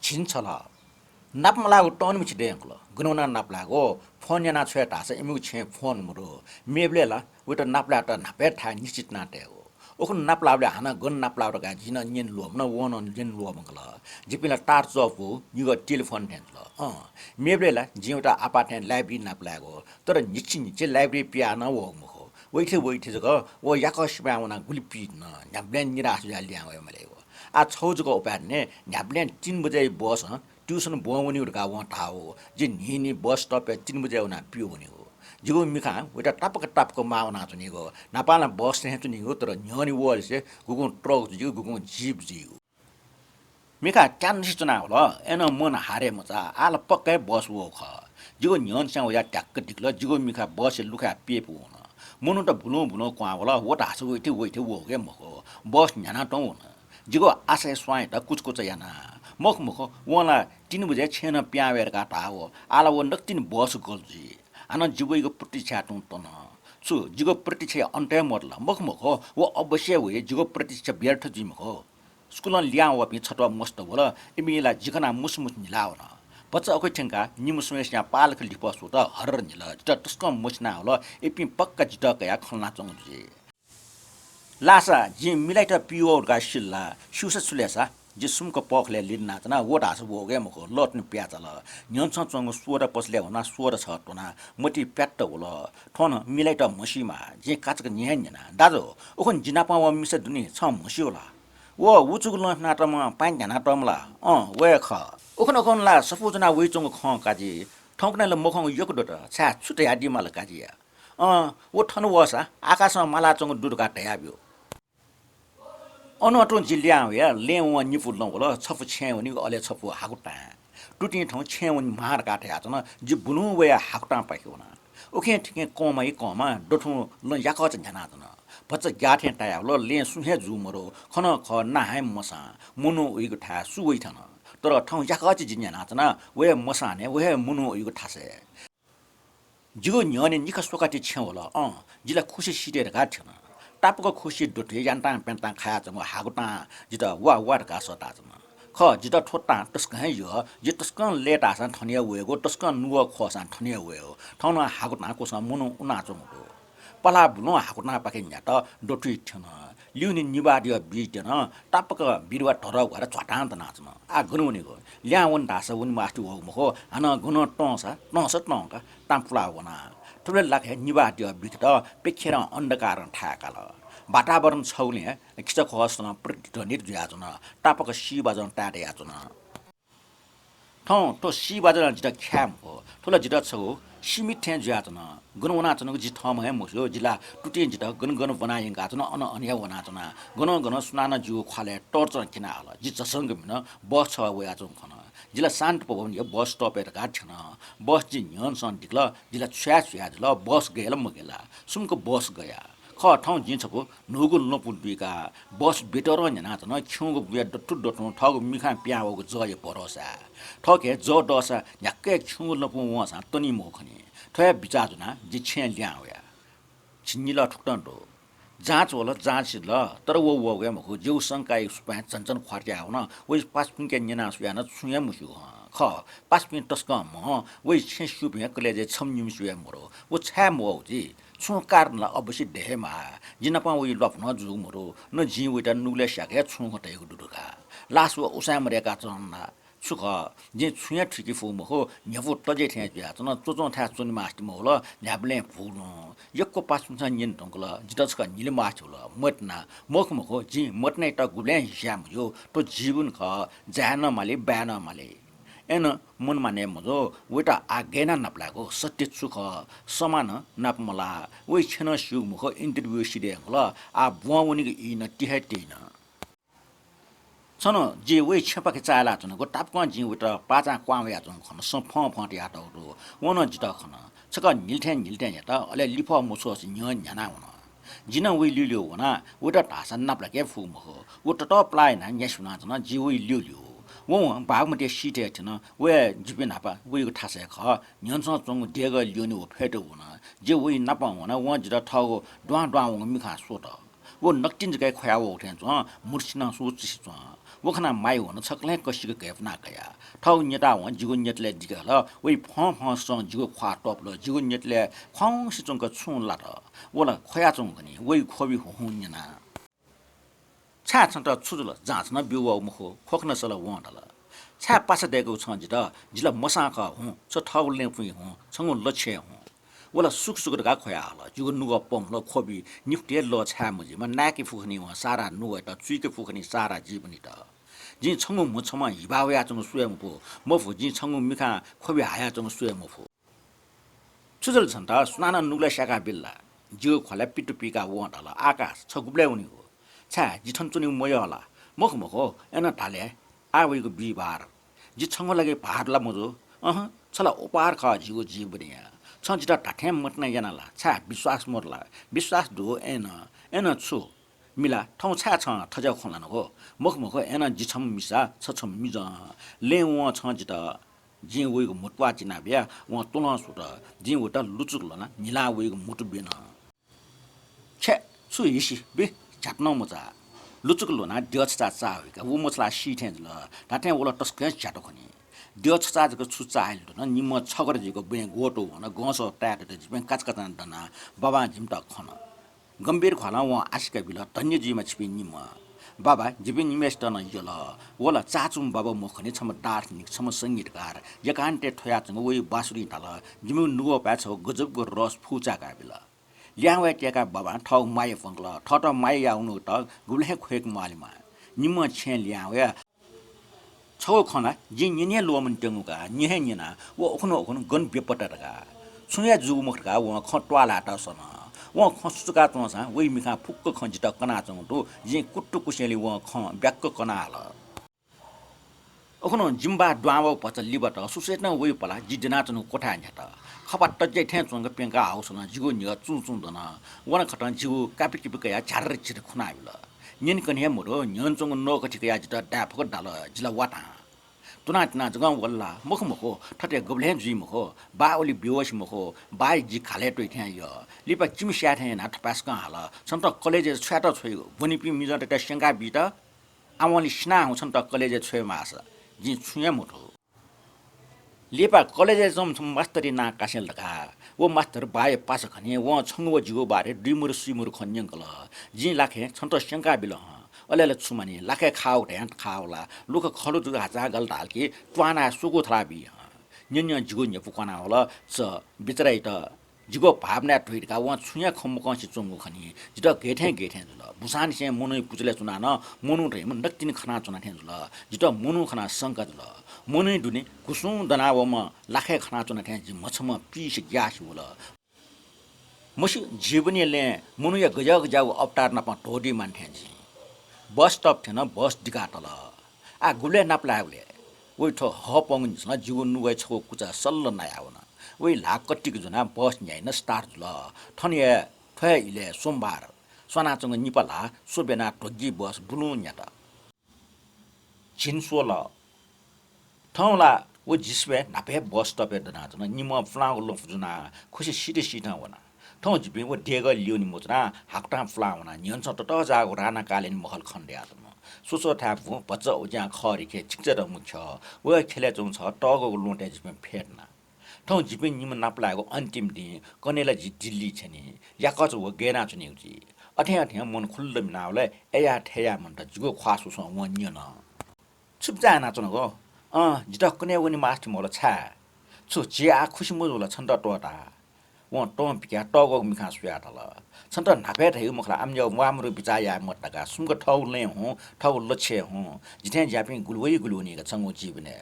झिंछला। नापलाःगु तःनि मछि दयंकल। गन वनाः नापलाःगु? फोन यानाछ्वये धाःसा इमिगु छेँय् फोन मदु। मेबलय् ला वइत नापलायेत न्हापा हे थाय् निश्चित यानातयेगु। उखुन्हु नापलाःबलय् हानं गन नापलाःगु धकाः जिं नं न्यने ल्वःमन, वं नं न्यने ल्वःमंकल। जिपिं ला तार चःपु निगः टेलिफोन थें जुल। अँ, मेबलय् ला जिं वइत आपाः थें library नापलायेगु, तर न्हिच्छि न्हिच्छि library पिहां नं वःगु मखु। वइथें वइथें जक व याकः सिमाय् वनाः गुलि पीत नं, न्ह्याबलें निराश जुयाः लिहां वये मालीगु। आः छगू जक उपाय दु नि, न्ह्याबलें तीन बजेया बसं tuition ब्वं वनीगु धकाः वं धाःगु। जि न्हिं न्हिं बस stop-य् तीन बजे वनाः पिहां वनीगु। जिगु मिखां वइत तापाक तापाक माः वनाच्वनीगु। न्हापां ला बस थें च्वनीगु, तर न्ह्यःने वःलिसे गुगुं ट्रक जुइगु, गुगुं जीप जुइगु। मिखा त्यानसि च्वनावल, अय्नं मन हारे मचा, आः ला पक्का हे बस वःगु खः। जिगु न्ह्यःने स्वयाः वयाः ढ्याक्क दिकल, जिगु मिखा बसया लुखाय् प्यपु वन। मनूत भुलुं भुलुं क्वहां वल, व धाःसा वइथें वइथें वःगु हे मखु, बस न्ह्यानातुं वन। जिगु आशाया स्वांयात कुचकुच याना। मखु मखु, वं ला तीन बजे छेँय् नं पिहां वये धकाः धाःगु। आः ला व नकतिनि बस गल जुइ। हानं जि वइगु प्रतीक्षाय् तुं तन। छु जिगु प्रतीक्षाया अन्त हे मदु ला? मखु मखु, व अवश्य वइ, जिगु प्रतीक्षा व्यर्थ जुइ मखु। स्कुलं लिहां वःपिं छत्वाः मस्त वल, इपिं ला जि खनाः मुसुमुसु न्हिला वन। भचा अथे थ्यंकाः निम्ह स्वम्हेसियां पालख लिफः स्वत, हर्र न्हिल। जितः तसकं मछिनावल, इपिं पक्का जितः कयाः खँ ल्हानाच्वंगु जुइ। लासा जिं मिलाइत पिहां वःगु धकाः सिल ला? स्यूसा छु ले सा? जि सुम्क पःखलय् लिधनाच्वना, व धाःसा वःगु हे मखु, लःतुनि पिहां चाल। न्ह्यःने च्वंगु सोडा पसलय् वनाः सोडा छगः त्वना, मतिइ प्यात्त वल। थ्वं नं मिलाइत म्हसीमाः, जिं काचाक्क न्यने हे न्यना। दाजु, उखुन्हु जि नाप वःम्ह मिसा दु नि, छं म्हस्यू ला? व उचुगु लं फ्यनातःम्ह पानी ध्यानातःम्ह ला? अँ, व हे खः। उखुन्हु उखुन्हु ला सफू ज्वना वइच्वंगु खं काजि। थौंकन्हय् ला मखंगु यक्व दत, छाय् छु धयादी माल काजिया? अँ, व थन वःसा आकाशं मालाच्वंगु दु धकाः धयाब्यु। अनं तुं जि ल्याहां वया लँय् वं निपु लँ वल, छपु छेँय् वनीगु, अले छपु हाकुतां। तुतिं थौं छेँय् वने म्वाः धकाः धयाच्वन। जि बुलुं वया हाकुतां पाखे वना। उखें थिकें कंमाइ कंमा दथुं लँ याकःचा न्ह्यानाच्वन। भचा ग्याः थें तायावल, लँय् सुं हे जू मरु, खनं खः नाहां मसां मनू वइगु थाय् सु वइ थन। तर थौं याकःचा जि न्ह्यानाच्वना, व हे मसानय्, व हे मनू वइगु थासय्। जिगु न्ह्यःने निखा स्वकाति छेँ वल। अँ, जि ला खुसि सिते धकाः थ्यन। तापाक खुसि दथुइ यान्तां प्यन्तां खायाच्वंगु हाकुतां जितः वा वा धकाः सःताच्वन। खः, जितः थ्व तां तसकं हे यः। जि तसकं लय्ताःसां थन हे वयेगु, तसकं नुगः ख्वःसां थन हे वयेगु। थौं नं हाकुतां क्वसं मनू उनाच्वंगु दु। पलाः बुलुं हाकुतांपाखे न्ह्यात, दथुइ थ्यन। लिउने निभाः द्यः बी त्यन, तापाक बिरुवा धरघ्वार झ्वातां दनाच्वन। आः गन वनेगु? ल्याहां वने धाःसा वने मास्ति वःगु मखु, हानं गनं तंसा, तंसा तंका तां पुलाः वना। थुबलय् लाख हे निभाः द्यः बिकेत प्यखेरं अन्धकारं थाय् काल। वातावरण छगुलिं खिचाख्वःसलं प्रतिध्वनित जुयाच्वन, तापाक सी बाजं ताय् दयाच्वन। थौं थ्व सी बाजं नं जितः ख्याये मखु। थ्व ला जितः छगू सीमित थें जुयाच्वन। गन वनाच्वनागु जि थःम्हं हे मस्यू। जि ला तुतिं जितः गन गन ब्वना यंकाच्वन, अन अन हे वनाच्वना। गनं गनं सुनानं जिगु ख्वालय् टर्चं क्यना हल। जि झसंक म्हिन बस छगः वयाच्वंगु खन। जि ला शान्ति भवनया बस स्टपय् धकाः थ्यन। बस जि न्ह्यःनेसं दिकल, जि ला छु याये छु याये जुल, बस गय् ला मगय् ला, सुम्क बस गया। खः, थौं जिं छपु न्हूगु लँपु लुइकाः बस बेतरं न्ह्यानाच्वन। खिउँगु बुँया दथु दथुं थःगु मिखां पिहां वःगु जःया भरोसाय्। थःके जः दःसा न्ह्याक्व हे खिउँगु लँपुं वंसां तनी मखु खनी। थ्व हे बिचाः ज्वनाः जि छेँय् लिहां वया। झिंनिलः थुकथं दु। जाँच वल, जाँच सिधल, तर व वःगु हे मखु। जिगु शंकाया सुपाँय् झन झन ख्वाः तयावन। वइ पासापिंके न्यनाः स्वयाः नं छुं हे मस्यूगु हं। खः, पासापिं तसकं म्हं, वइ छेँ स्यूपिं हे कलेजय् छम्ह निम्ह स्यू हे मरु। व छाय् मवःगु जुइ? छुं कारण ला अवश्य दये हे माः। जि नाप वइ ल्वापु नं जूगु मरु, न जिं वइत नुगलय् स्याके हे छुं खँ धयागु दु धकाः। लास व उसाँय् मदय्काच्वन ला? छु खः, जिं छुं हे थुइके फुगु मखु, न्ह्यपु तजे थें जुयाच्वन। च्वच्वंथाय् च्वने मास्ति मवल, न्ह्याबलें भूलुं। यक्व पासापिन्सं न्यने धुंकल, जितः छकः न्हिले मास्ति वल, मतिना। मखु मखु, जिं मतिनाइत गुबलें हिस्याये मज्यू। थ्व जीवन खः, जाये नं माली, बाये नं माली। अय्नं मन मानय् मजू, वइत आः गय् यानाः नापलायेगु, सत्य छु खः, समानं नाप मलाः। वइ छेँ नं स्यूगु मखु, interview सिधयंकल, आः ब्वं वनीगु ई नं ति हे तिन। छन्हु जि वइ छेँपाखे चाःहिलाच्वनागु, तापाकं जिं वइत पाचां क्वहां वयाच्वंगु खन, सँ फं फं तयातःगु दु। वं नं जितः खन। छकः न्हिले थें न्हिले थें यात, अले लिफः मछ्वःसे न्ह्यः न्ह्यानाः वन। जि नं वइ ल्यूल्यू वना, वइत धाःसा नापलाके फुगु मखु। व ततःपलाः यानाः न्यासि वनाच्वन, जि वइ ल्यूल्यू। वं बागमतीया सीथय् थ्यन, व हे जिपिं न्हापा वइगु थासय् खः। न्ह्यःनेसं च्वंगु देगः ल्यूने व फय्त वन। जि वइ नापं वन, वं जितः थःगु द्वां द्वां वंगु मिखां स्वत। व नकतिनि जक हे ख्वया वःगु थें च्वं, म्हुतुसिनं सुचुसि च्वं। व खनाः माया वन, छकलं हे कसिक घय्पुनाः कया। थःगु न्यताः वं जिगु न्यतलय् दिके हल। वइ फं फं सँ जिगु ख्वाः त्वपुल। जिगु न्यतलय् ख्वाउँसे च्वंक छुं लात। व ला ख्वयाच्वंगु खनी, वइ ख्वबि हुहुं न्यना। छाय् छन्त छु जुल? जाँच नं ब्यू वःगु मखु, ख्वखुन्हु सल वं धाल। छाय् पासा दय्कूगु छं जितः? जि ला मसां खः हुँ, छ थःगु लँपुइ हुँ, छंगु लछिय् हुँ। व ला सुख सुख धकाः ख्वया हल। जिगु नुगः पमल, ख्वबि निफुति हे लः छाय् मजुइमा, नाय्के फु खनी वं सारा नुगःयात, चुइके फु खनी सारा जीवनयात। जिं छंगु म्ह छम्हं हिबा वयाच्वंगु स्वये मफु। मफु, जिं छंगु मिखां ख्वबि हायाच्वंगु स्वये मफु। छु जुल छन्त? सुनानं नुगलय् स्याकाबिल ला? जिगु ख्वालय् पित्तु पिकाः वं धाल, आकाश, छ गुबलय् वनीगु? छाय्, जि थन च्वनीगु मयः ला? मखु मखु, अय्नं धाले, आः वइगु बिहिबार। जि छंगु लागि भार ला मजू? अहँ, छ ला उपहार खः जिगु जीवनया। छं जितः धात्थें मतिना याना ला? छाय् विश्वास मदु ला? विश्वास दु अय्नं। अय्नं छु? मिला, थौं छाय् छं थज्याःगु खँ ल्हानागु? मखु मखु, अय्नं जि छम्ह मिसा, छ छम्ह मिजं। लँय् वं छं जितः, जिं वइगु म्हुतुप्वाः चिनाबिया, वं त्वलं सुत। जिं वइत लुचुक ल्ह्वनाः न्हिलां वइगु म्हुतु ब्यन। छ्या, छु हिसि, बि, झ्यात नं मचाः। लुचुक ल्ह्वनाः द्यः छचाः चाः हुइकाः व मछालाः सी थें जुल। धात्थें व ला तसकं हे झ्यात खनी। द्यः छचाः जक छु चाःहिल धुन, निम्ह छगर जुइक बँय् ग्वतुं वन, गंसः ताय् दत, जिपिं काचाकाचां दनाः बाबां जिमित खन। गम्भीर ख्वालं वं आशिका बिल, धन्य जुइमा छिपिं निम्ह। बाबा, जिपिं निम्हय्सित नं यल। व ला चाःचुम्ह बाबा मखु खनी, छम्ह दार्शनिक, छम्ह संगीतकार, एकान्तय् थ्वयाच्वंगु वइ बाँसुरीं धाल। जिमिगु नुगःपाय् छगू गजबगु रस फुचाय्काबिल। लिहां वये त्यय्काः बाबां थःगु माया प्वंकल। थःत माया याःगु मनूत गुबलें हे ख्वय्के म्वालेमा। निम्हं छेँय् लिहां वया छगू खँ ला जिं न्यने ल्वःमन त्यंगु का, न्यने हे न्यना, व अखुनु अखुनु गन बेपत्ता धकाः। छुं हे जूगु मखु धकाः वं खँ त्वाःलायेत सन। वं खँ सुचुका च्वंसां वइ मिखां फुक्क खँ जितः कनाच्वंगु दु। जिं कुतुकुसेंलि वं खँ ब्याक्क कनाहल। अखुनु जिमि बाः दुहां वःगु भचा लिबात सुसेतं वइ पलाः जि द्यनाच्वनागु क्वथाय् न्ह्यात। खपा तज्या थें च्वंक प्यंका हाउसनं जिगु न्हिगः चुं चुं दन। वनाखतं जिगु कापिकिपि कयाः झ्यार्र झिर खुनाबिल। न्यनेकने हे मदु, न्ह्यःने च्वंगु नःकथि कयाः जितः दाय् फक दाल, जि ला वातां। तुनातिना जकं वल ला? मखु मखु, थथे गबलें जुइ मखु। बाः उलि बेहोस मखु, बाःइ जि घालय् त्वइ थें यः। लिपा किमि स्याये थें यानाः थपाय्‌सकं हाल, छन्त कलेजय् छ्वयेत छ्वइगु, ब्वनीपिं मिजंतय्‌त स्यंकाबीत। आवंलि सिनाः हुँ छन्त कलेजय् छ्वयेमाःसा जिं छुं हे मथू। लिपा कलेजय् च्वंम्ह छम्ह मास्तरया नां कासेल धकाः। व मास्तर बाःया पासा खनी, वं छंगु व जिगु बारे दुइमुरु सुइमुरु खँ न्यंकल। जिं लाखें छन्त स्यंकाबिल हं। अले ला छु मानि, लाखे खाःगु धयां खाःगु ला, लुखा खलु जक हाचां गल धाल कि त्वानाः सुकू थलाबी हं। न्यँ न्यँ जिगु न्ह्यपु क्वाना वल, च बिचराइत जिगु भावनाय् त्वइ धकाः वं छुं हे खँ मकंसे च्वंगु खनी। जितः गय् थें गय् थें जुल। बुसांनिसें मनूया पुचलय् च्वनाः नं मनू धइम्ह नकतिनि खनाच्वना थें जुल। जितः मनू खनाः संका जुल। मनूया दुने गुसुं दनावःम्ह लाखे खनाच्वना थें जि मछम्ह पीसे ग्यासे वल। मस्यू जीवनया लँय् मनूया गज्याः गज्याःगु अवतार नाप त्वःदी मानि थें जिं। बस stop थें नं बस दिकातल। आः गुबलय् नापलायेगु ले? वइ थ्व हःपंगु निसलं जिगु नुगःया छगू कुचा सल्ल नायावन। वइ ल्हाः कतिक ज्वनाः बस न्ह्याइनं start जुल। थन हे थ्व हे इलय् सोमबार। स्वानाच्वंगु निपा ल्हाः स्वब्यनाः ध्वगी बस बुलुं न्ह्यात। झिंस्वल। थौं ला व जिस्वय् न्हापा हे बस stop-य् दनाच्वन। निम्हं पुलांगु लँपु ज्वनाः खुसि सित सितं वना। थौं जिपिं व देगः ल्यूने मच्वनाः हाकुतां पुलां वनाः न्ह्यःने छं ततःजाःगु राणाकालीन महल खने दयाच्वन। स्वस्वथाय् बुँ भचा उज्यां खः रिखे चिकिचादंगु ख्यः। व ख्यलय् च्वंगु छगू तःग्वःगु ल्वहँतय् जिपिं फ्यतुना। थौं जिपिं निम्ह नापलायेगु अन्तिम दिं। कन्हय् ला जि दिल्ली छ्यनी। याकःचा व गय् यानाच्वनीगु जुइ। अथें अथें मन खुल्ल मिनावलय् अय्‌या थय्‌या मनूत जिगु ख्वाः स्वस्वं वं न्यन। छु बिचाः यानाच्वनागु? अँ, जितः कन्हय् वनेमास्ति मवल छाय्? छु झी आः खुसि मजू ला छन्त त्वःताः? वं तं पिकाः तःग्वःगु मिखां स्वयाः धाल, छन्त न्हापा हे धयागु मखु ला, आमन्याः म्वाःमदु बिचाः याये मते धकाः। सुम्क थःगु लँय् हुँ, थःगु लक्ष्यय् हुँ। जिथें ज्याःपिं गुलि वइ गुलि वनी का छंगु जीवनय्।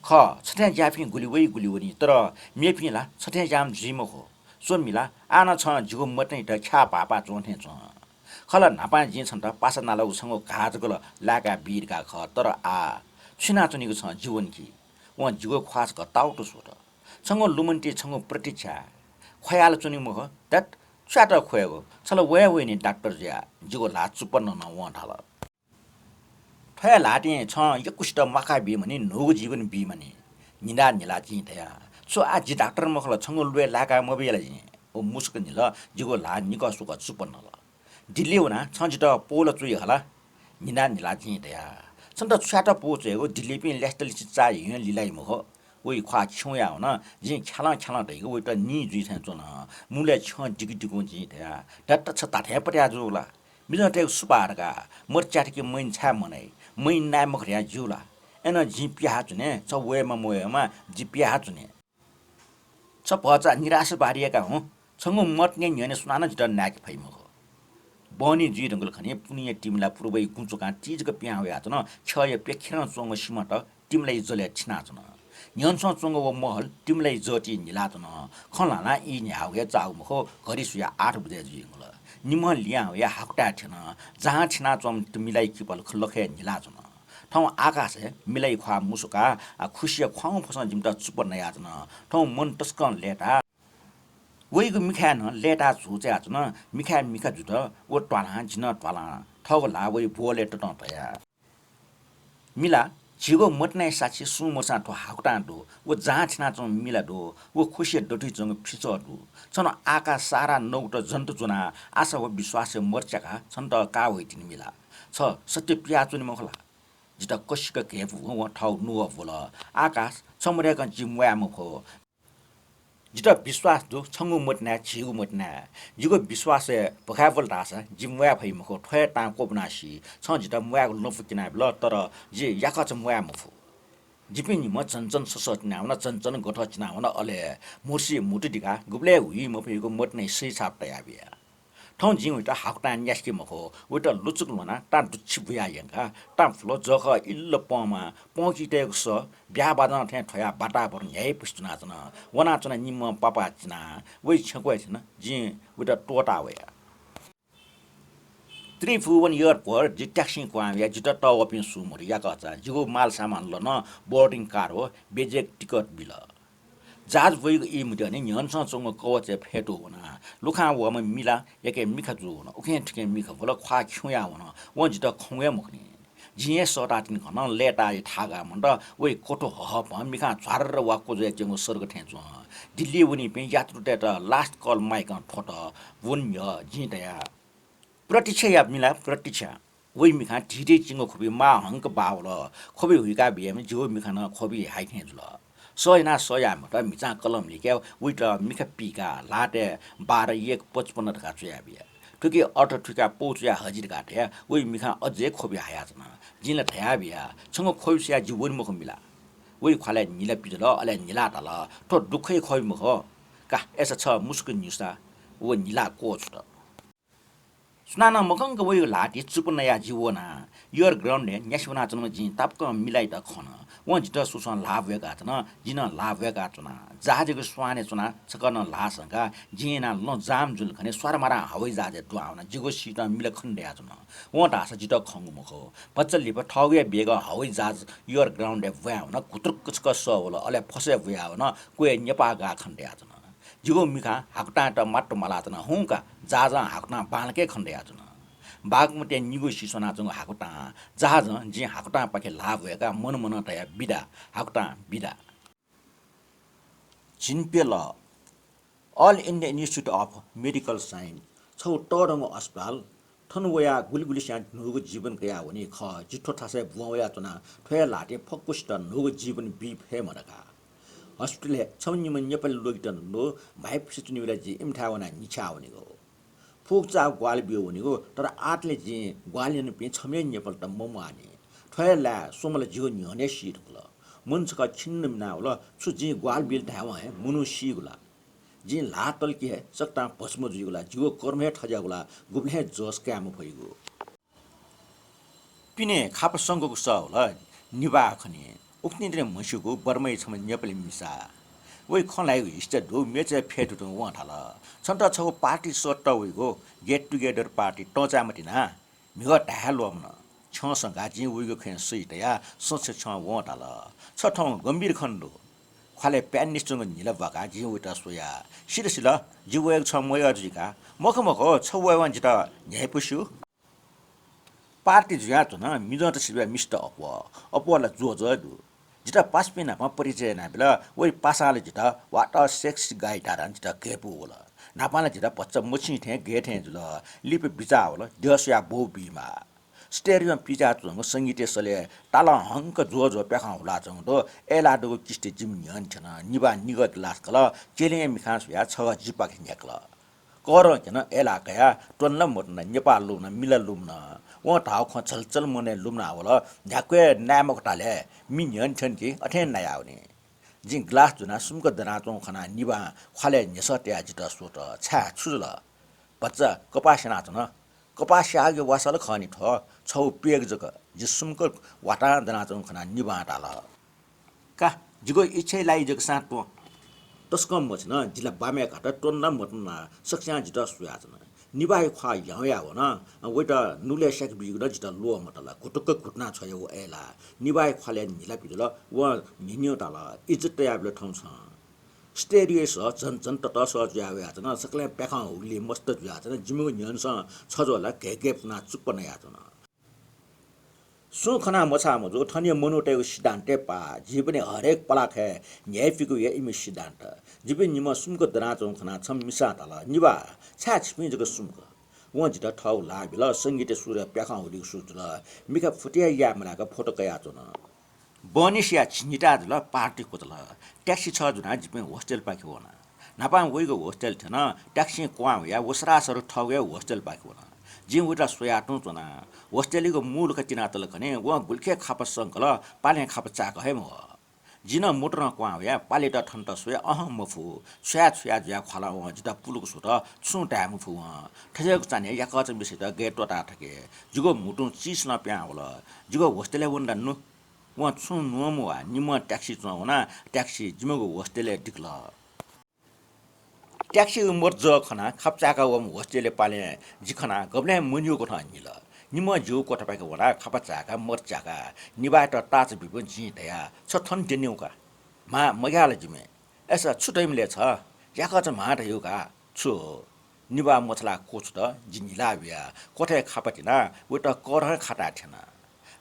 खः, छथें ज्याःपिं गुलि वइ गुलि वनी, तर मेपिं ला छथें ज्याःम्ह जुइ मखु। स्व मिला, आः नं छं जिगु मतिनायात ख्याः भाःपाः च्वं थें च्वं। खः ला, न्हापां जिं छन्त पासा नालागु छंगु घाः जक ला लाय्‌का बी धकाः खः, तर आः छु यानाच्वनीगु छं जीवन कि? वं जिगु ख्वाः छकः ताउत स्वत। छंगु लुमन्ति, छंगु प्रतीक्षा। ख्वयाः ला च्वनीगु मखु, ध्यात, छु यात ख्वयेगु? छ ला वये वइनि डाक्टर जुयाः, जिगु ल्हाः चुप्पा ननं वं धाल। थ्व हे ल्हातिं छं यक्वसित म्वाका बीमानि, न्हूगु जीवन बीमानि। न्हिला न्हिला जिं धया, छु आः जि डाक्टर मखु ला, छंगु ल्वय् लाय्‌का मबी ला जिं? व मुसुक न्हिल, जिगु ल्हाः निकः स्वकः चुप्पा नल। दिल्ली वनाः छं जितः पौ ला च्वइ हला। न्हिला न्हिला जिं धया, छन्त छु यात पौ च्वयेगु, दिल्लीपिं ल्यासेतलिसे चाःहिं लिलाइ मखु। वइ ख्वाः खिउँया वन। जिं ख्यालं ख्यालं धइगु वइत निं जुइ थें च्वन। मुलय् छ्यं दिकु दिकुं जिं धया, ध्यात, छ धात्थें पत्याः जूगु ला? मिजंतय्‌गु सुपाः धकाः मत च्याथेके मइन छाय् मनय्? मइन नाये मखु धयां ज्यू ला? अय्‌नं जिं पिहां च्वने, छ वयेमा मवयेमा, जि पिहां च्वने। छ भचा निराशावादी हे का हुँ। छंगु मत नये न्ह्यःने सुनानं जितः नाय्‌के फइ मखु। बहनी जुइ धुंकल खनी, पुन्हिया तिमिला पूर्वइ गुँ च्वकां ति जक पिहां वयाच्वन। ख्यःया प्यखेरं च्वंगु सिमात तिमिलाइ जलय् थिनाच्वन। न्ह्यःने छ्वं च्वंगु व महल तिमिलाइ जःति न्हिलाच्वन। खँ ल्हानाः ई न्ह्याःगु हे चाःगु मखु, घरि स्वयाः आठ बजे जुइधुंकल। निम्हं लिहां वयाः हाकुताय् थ्यन। जाहां थिनाच्वंम्ह तिमिलाइ किपल लखय् न्हिलाच्वन। थौं आकाशय् मिलाइ ख्वाः मुसुकाः, आ, खुसिया ख्वाउँफसं जिमित चुप्पा नयाच्वन। थौं मन तसकं लय्‌ताः। वइगु मिखाय् नं लय्‌ताः झुचायाच्वन। मिखाय् मिखा जुत, व त्वालां, जि नं त्वालां। थःगु ल्हाः वइ ब्वहलय् ततं तया। मिला, झीगु मतिनाया साक्षी सुं मछां थ्व हाकुतां दु। व जाहां थिनाच्वंम्ह मिला दु। व खुसिया दथुइ च्वंगु फिचः दु। छन्त आकाश सारा नगुत जन्त ज्वनाः आशा व विश्वासया मत च्याकाः छन्त का वइतिनि मिला। छ सत्य पिहां च्वनी मखु ला? जितः कसिक घय्‌पु वं थःगु नुगः ब्वल। आकाश, छ मदय्‌कं जि म्वाये मफु। जितः विश्वास दु, छंगु मतिनाय्, झीगु मतिनाय्। जिगु विश्वासय् भुखाय् ब्वल धाःसा जि म्वाये फइ मखु, थ्व हे तां क्वपुनाः सी। छं जितः म्वायेगु लँपु क्यनाबिल, तर जि याकःचा म्वाये मफु। जिपिं निम्ह झन झन ससः तिनावन, झन झन गथः चिनावन, अले म्हुतुसे म्हुतु दिकाः गुबलें हुइ मफइगु मतिनाया सही छाप तयाबिया। थौं जिं वइत हाकुतां न्यासके मखु, वइत लुचुक ल्ह्वनाः तां दुच्छि बुयाः यंकाः तां फुल जःखः इल्ल पँमा पँकितय्गु सः ब्याहा बाजं थें थ्वयाः वातावरण न्ह्याइपुसे च्वनाच्वन। वनाच्वना निम्हं पापा चिनाः वइ छ्यंक्वय् थ्यन। जिं वइत त्वःता वया। त्रिभुवन एयरपोर्ट जि ट्याक्सीं क्वहां वया। जितः तःवःपिं सुं मदु, याकःचा जिगु माल सामान लन, बोर्डिङ कार्ड व बेजेक टिकट बिल। जहाज वइगु ई मद्यःनि न्ह्यःनेसं च्वंगु कवचय् फ्यतू वना। लुखां वःम्ह मिला यक्व मिखा जू वन। उखें थुखें मिखा वल, ख्वाः खिउँया वन। वं जितः खंगु हे मखुनि। जिं हे सःतातिनि खन, लय्ताः थाय् गाः मन्त। वइ क्वथु हहपं मिखां झ्वार्र वा क्वज्वय् च्वंगु सर्ग थें च्वं। दिल्ली वनीपिं यात्रुतय्त लास्ट कल माइकं थ्वत। वन न्ह्यः जिं धया, प्रतीक्षा या मिला, प्रतीक्षा। वइ मिखां धिधि चिंगु ख्वबि माः हंक बाः वल। ख्वबि हुइका बियाम्ह जिगु मिखा नं ख्वबि हाइ थें जुल। सह यानाः सह याये मत, म्हिचां कलम लिकाः वइत मिखा पीकाः ल्हातय् बाह्र एक पचपन्न धकाः च्वयाबिया। थुकी अर्थ थुइकाः पौ च्वया हजि धकाः धयाः वइ मिखां अझै ख्वबि हायाच्वन। जिं ला धयाबिया, छंगु ख्वबि स्वयाः जि वने मखु मिला। वइ ख्वालय् न्हिला पिदल, अले न्हिलां धाल, थ्व दुःखया ख्वबि मखु। का, अय्सा छ मुसुक न्हिसा। व न्हिलां क्वछुत। सुनानं मकंक वइगु ल्हातिइ चुप्पु नयाः जि वना। एयर ग्राउन्डय् न्यासि वनाच्वंम्ह जिं तापाकं मिलायात खन। वं जितः सुसं ल्हाः ब्वय्काच्वन, जिं नं ल्हाः ब्वय्काच्वना। जहाजयागु स्वानय् च्वनाः छकः नं ल्हाः संकाः जिं यानाः लँ जाम जुल खनी, स्वारमारां हवाई जहाजय् दुहां वना। जिगु सीतं मिला खने दयाच्वन। वं धाःसा जितः खंगु मखु। भचा लिपा थःगु हे वेगं हवाई जहाज एयर ग्राउन्डय् ब्वाँय् वन। घुतुरुक्क छकः सः वल, अले फसय् बुया वन। क्वय् नेपाः गाः खने दयाच्वन। जिगु मिखां हाकुतांयात मात्तु मालाच्वन। हुंका, जहाजं हाकुतां बांलाक खने दयाच्वन। बागमतय् निगू सिसनाच्वंगु हाकुतां, जहाजं जिं हाकुतांपाखे ल्हाः ब्वय्काः मन मनं धया बिदा, हाकुतां बिदा। झिंप्यलः, All India Institute of Medical Science, छगू तःधंगु अस्पताल। थन वयाः गुलि गुलिस्यां न्हूगु जीवन कयाः वनी। खः, जि थ्व थासय् ब्वं वयाच्वना। थ्व हे ल्हातिं फक्वसित न्हूगु जीवन बी फयेमा धकाः। हस्पिटलय् छम्ह निम्ह नेपाली लोगित नं दु। म्हाइपुसे च्वनीबलय् जि इमिथाय् वनाः न्हिछाः वनीगु। फुक्कचाः ग्वाहालि ब्यू वनीगु, तर आःतले जिं ग्वाहालि यानापिं छम्ह हे नेपालीत मम्वाःनि। थ्व हे लाय् स्वम्ह ला जिगु न्ह्यःने सी धुंकल। मन छकः खिन्न मिनावल, छु जिं ग्वाहालि बिल धायेवं हे मनू सीगु ला? जिं ल्हाः तलकि हे सकतां भस्म जुइगु ला? जिगु कर्म हे थज्याःगु ला? गुबलें हे जोस काये मफइगु। पिने खापा संकूगु सः वल, निभाः खनी। उखुन्हु दिने म्हस्यूगु बर्माया छम्ह नेपाली मिसा। वइ खँ ल्हाइगु हिस्सा दु, मेचय् फ्यतू तुं वं धाल, छन्त छगू पार्टी सःतः वइगु, get together party, तंचाय् मतिना। म्हिगः धाये हे ल्वःमन। छ्यं संकाः जिं वइगु खँय् सइ तयाः सँ छ्यं वं धाल, छ थौं गम्भीर खँ दु। ख्वालय् प्यान्निस च्वंगु न्हिला ब्वाकाः जिं वइत स्वया। सिल सिल, जि वयेगु छं मयः जुइ का। मखु मखु, छ वयेवं जितः न्ह्याइपुस्यू। पार्टी जुयाच्वन, मिजंत सिबय् मिस्त अप्वः। अप्वः ला ज्वःज्वः दु। जितः पासापिं नाप परिचय यानाबिल, वइ पासां ला जितः what a sexy guy धाधां जितः घय्पू वल। न्हापां ला जितः भचा मछिं थें गय् थें जुल। लिपा बिचाः वल, द्यः स्वयाः ब्वः बीमाः। स्टेरियों पिज्याच्वंगु संगीतया सलय् तालं हंक ज्वःज्वः प्याखं हुलाच्वंगु दु। अय्लाः दुगु किस्ति जिमि न्ह्यःने थ्यन। निभां निगः गिलास कल। चेलें मिखां स्वयाः छगः जिपाखे न्ह्याकल। करं क्यन, अय्लाः कयाः त्वन ला मत्वन, नेपाः लुमन, मि ला लुमन। वं धाःगु खँ झलझल मनय् लुमना वल। न्ह्याक्व हे नाये मखु धाल हे, मि न्ह्यःने थ्यन कि अथें नायावनी। जिं ग्लास ज्वनाः सुम्क दनाच्वंगु खनाः निभां ख्वालय् न्ह्यसः तयाः जितः स्वत। छाय्, छु जुल? भचा कपाः स्यानाच्वन। कपाः स्याःगु वासः ला खः नि थ्व, छगू पेग जक। जि सुम्क वातां दनाच्वंगु खनाः निभां धाल, का, जिगु इच्छाया लागि जकसां त्वँ। तसकं मछिन, जि ला बाम्हय् घात त्वन ला मत्वन ला सकस्यां जितः स्वयाच्वन। निभाया ख्वाः ह्याउँया वन, वइत नुगलय् स्याके बीगु नं जितः ल्वः मतल। घुटुक्क घुटुना छ्वया व अय्लाः। निभाया ख्वालय् न्हिला पिदल, वं न्हिन्यू धाल, इज्जत तयाबिल थौं छं। स्टेरियोया सः झन झन ततःसः जुया वयाच्वन। सकलें प्याखं हुगुलिइ मस्त जुयाच्वन। जिमिगु न्ह्यःनेसं छज्वः ला घय्घय् पुनाः चुप्प नयाच्वन। सुं खनाः मछाः मजू, थनया मनूतय्गु सिद्धान्तय् पाः। जीवनय् हरेक पलाखय् न्ह्याइपुइगु हे इमि सिद्धान्त। जिपिं निम्हं सुम्क दनाच्वंगु खनाः छम्ह मिसां धाल, निभाः, छाय् छिपिं जक सुम्क? वं जितः थःगु ल्हाः बिल, संगीतया सुरय् प्याखं हुलिगु सुरु जुल। मिखा फुति हे याये मलाक फोटो कयाच्वन। बहनी सियाः झिंनिता जुल, पार्टी क्वचाल। ट्याक्सी छगः ज्वनाः जिपिं होस्टेलपाखे वन। न्हापां वइगु होस्टेल थ्यन, ट्याक्सीं क्वहां वयाः व सरासर थःगु हे होस्टेलपाखे वन। जिं वइत स्वया तुं च्वना। होस्टेलयागु मू लुखा तिनातल खनी, वं गुलिखे खापा संकल, पालें खापा चाय्क हे मवः। जिं नं मोटरं क्वहां वयाः पालेत थन्त स्वया, अहं मफु, छ्वया छ्वया जुयाः ख्वालं वं जितः पुलुक स्वत, छुं धाये मफु वं। थज्याःगु चान्हय् याकःचा मिसायात गय् त्वःता थके। जिगु म्हुतुं चिसलं पिहां वल। जिगु hostel-य् वने ला नु। वं छुं न्वं मवाः, निम्हं taxi च्वं वनाः taxi जिमिगु hostel-य् दिकल। Taxi-य् मत जः खनाः खापा चाय्‌काः वःम्ह hostel-य् पालें जि खनाः गबलें मन्यूगु थें न्हिल। निम्हं जिगु क्वथापाखे वनाः खापा चाय्‌काः मत च्याकाः निभायात ताःचा बिपं जिं धया, छ थन द्यनेगु का। म्हा मग्याः ला जिमि। अय्‌सा छु दइम्ह ले छ? याकःचा म्हा धयागु का। छु? निभां मछालाः क्वछुत। जि न्हिला वया क्वथाय् खापा तिनाः वयात करहं खाताय् थ्यना।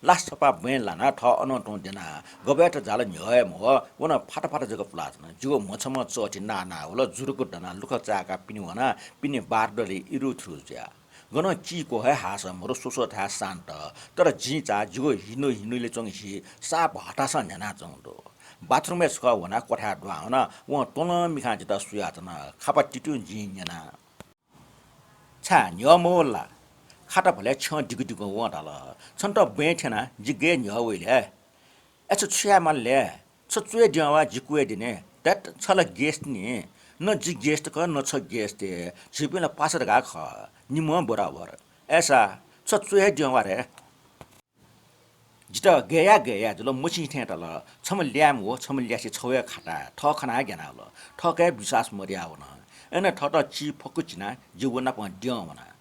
लासा छपाः बँय् लानाः थः अनं तुं द्यना। गबय् त जाल न्ह्यः हे मवः, व नं फाता फाता जक पुलाच्वन। जिगु म्हछम्ह चःथि नाः नाः वल, जुरुक्क दनाः लुखा चाय्‌काः पिने वना। पिने बारदलय् इरुथुरु जुया। गनं किक्व हे हाःसा मरु, स्वस्वथाय् शान्त। तर जिं चा जिगु हिन्हु हिन्हुले च्वंगु हि साप हतासं न्ह्यानाच्वंगु दु। Bathroom-य् छकः वनाः क्वथाय् दुहां वना। वं त्वलं मिखां जितः सुयाच्वन। खापा तितिं जिं न्यना। छाय् न्ह्यः मवल ला? खात भलय् छ्यं दिकु दिकुं वं धाल, छन्त बँय् थ्यनाः जि गय् न्ह्यः वइ ले? अय्‌सा छु याये माल ले? छ च्वय् द्यं वा, जि क्वय् द्यने। दैत्त, छ ला guest नि। न जि guest खः, न छ guest। झीपिं ला पासा धकाः खः, निम्हं बराबर। अय्‌सा छ च्वय् द्यं वा रे। जितः गय् याये गय् याये जुल, मछिं थें तल। छम्ह ल्याय्म्ह व छम्ह ल्यासे छगू हे खाताय् थः खनाः ग्यानावल। थःके हे विश्वास मदयावन। अय्‌नं थःत चिफक्व चिनाः जि व नाप द्यं वना।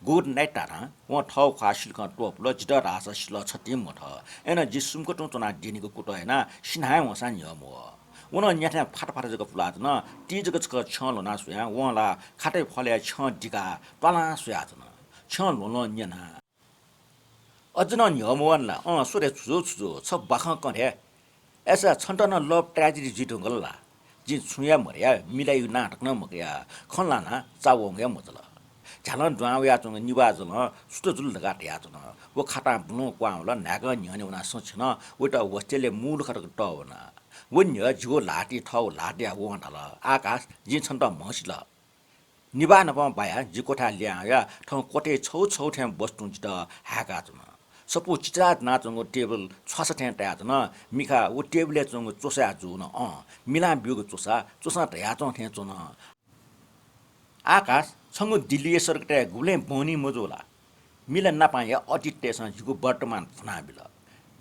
Good night धाधां वं थःगु ख्वाः सिलकं त्वपुल, जितः धाःसा सिलः छतिं मथः। अय्‌नं जि सुम्क तुं च्वनाः द्यनीगु कुतः यानाः सिन्हां हे वंसां न्ह्यः मवः। व नं न्याथाय् फाता फाता जक पुलाच्वन। ति जक छकः छ्यं ल्ह्वनाः स्वयां वं ला खातय् ख्वलय् छ्यं दिकाः त्वालां स्वयाच्वन। छ्यं ल्ह्वं ल्ह्वं न्यना। अझ नं न्ह्यः मवन ला? अँ, स्व रे, छु जू, छु जू, छ बाखं कँ रे। अय्‌सा छन्त नं love tragedy जुइ धुंकल ला? जिं छुं हे मधया, मिलायागु नां तक नं मकया, खँ ल्हानाः चा वंगु हे मजुल। झ्यालं दुहां वयाच्वंगु निभाजलं सुथ जुल धकाः धयाच्वन। व खातां बुलुं क्वहां वल, न्हाय्‌कं न्ह्यःने वनाः सँ छ्यन। वयात hostel-य् मू लुखा तक तःवना। व न्ह्यः जिगु ल्हातिइ थःगु ल्हातिया वं धाल, आकाश, जिं छन्त म्हसिल। निभाः नाप बायाः जि क्वथाय् लिहां वयाः थौं क्वथाय् छगू छगू थें बस तुं जितः हाय्‌काच्वन। सफू चिचाः दनाच्वंगु table छ्वासा थें तयाच्वन। मिखा व table-य् च्वंगु च्वसाया जू नं, अँ, मिलां ब्यूगु च्वसा, च्वसां धयाच्वं थें च्वन। आकाश, छंगु दिल्लीया सर्कटय् गुबलें बहनी मजू ला? मिला नापं हे अतीततय्‌सं जिगु वर्तमान भुनाबिल।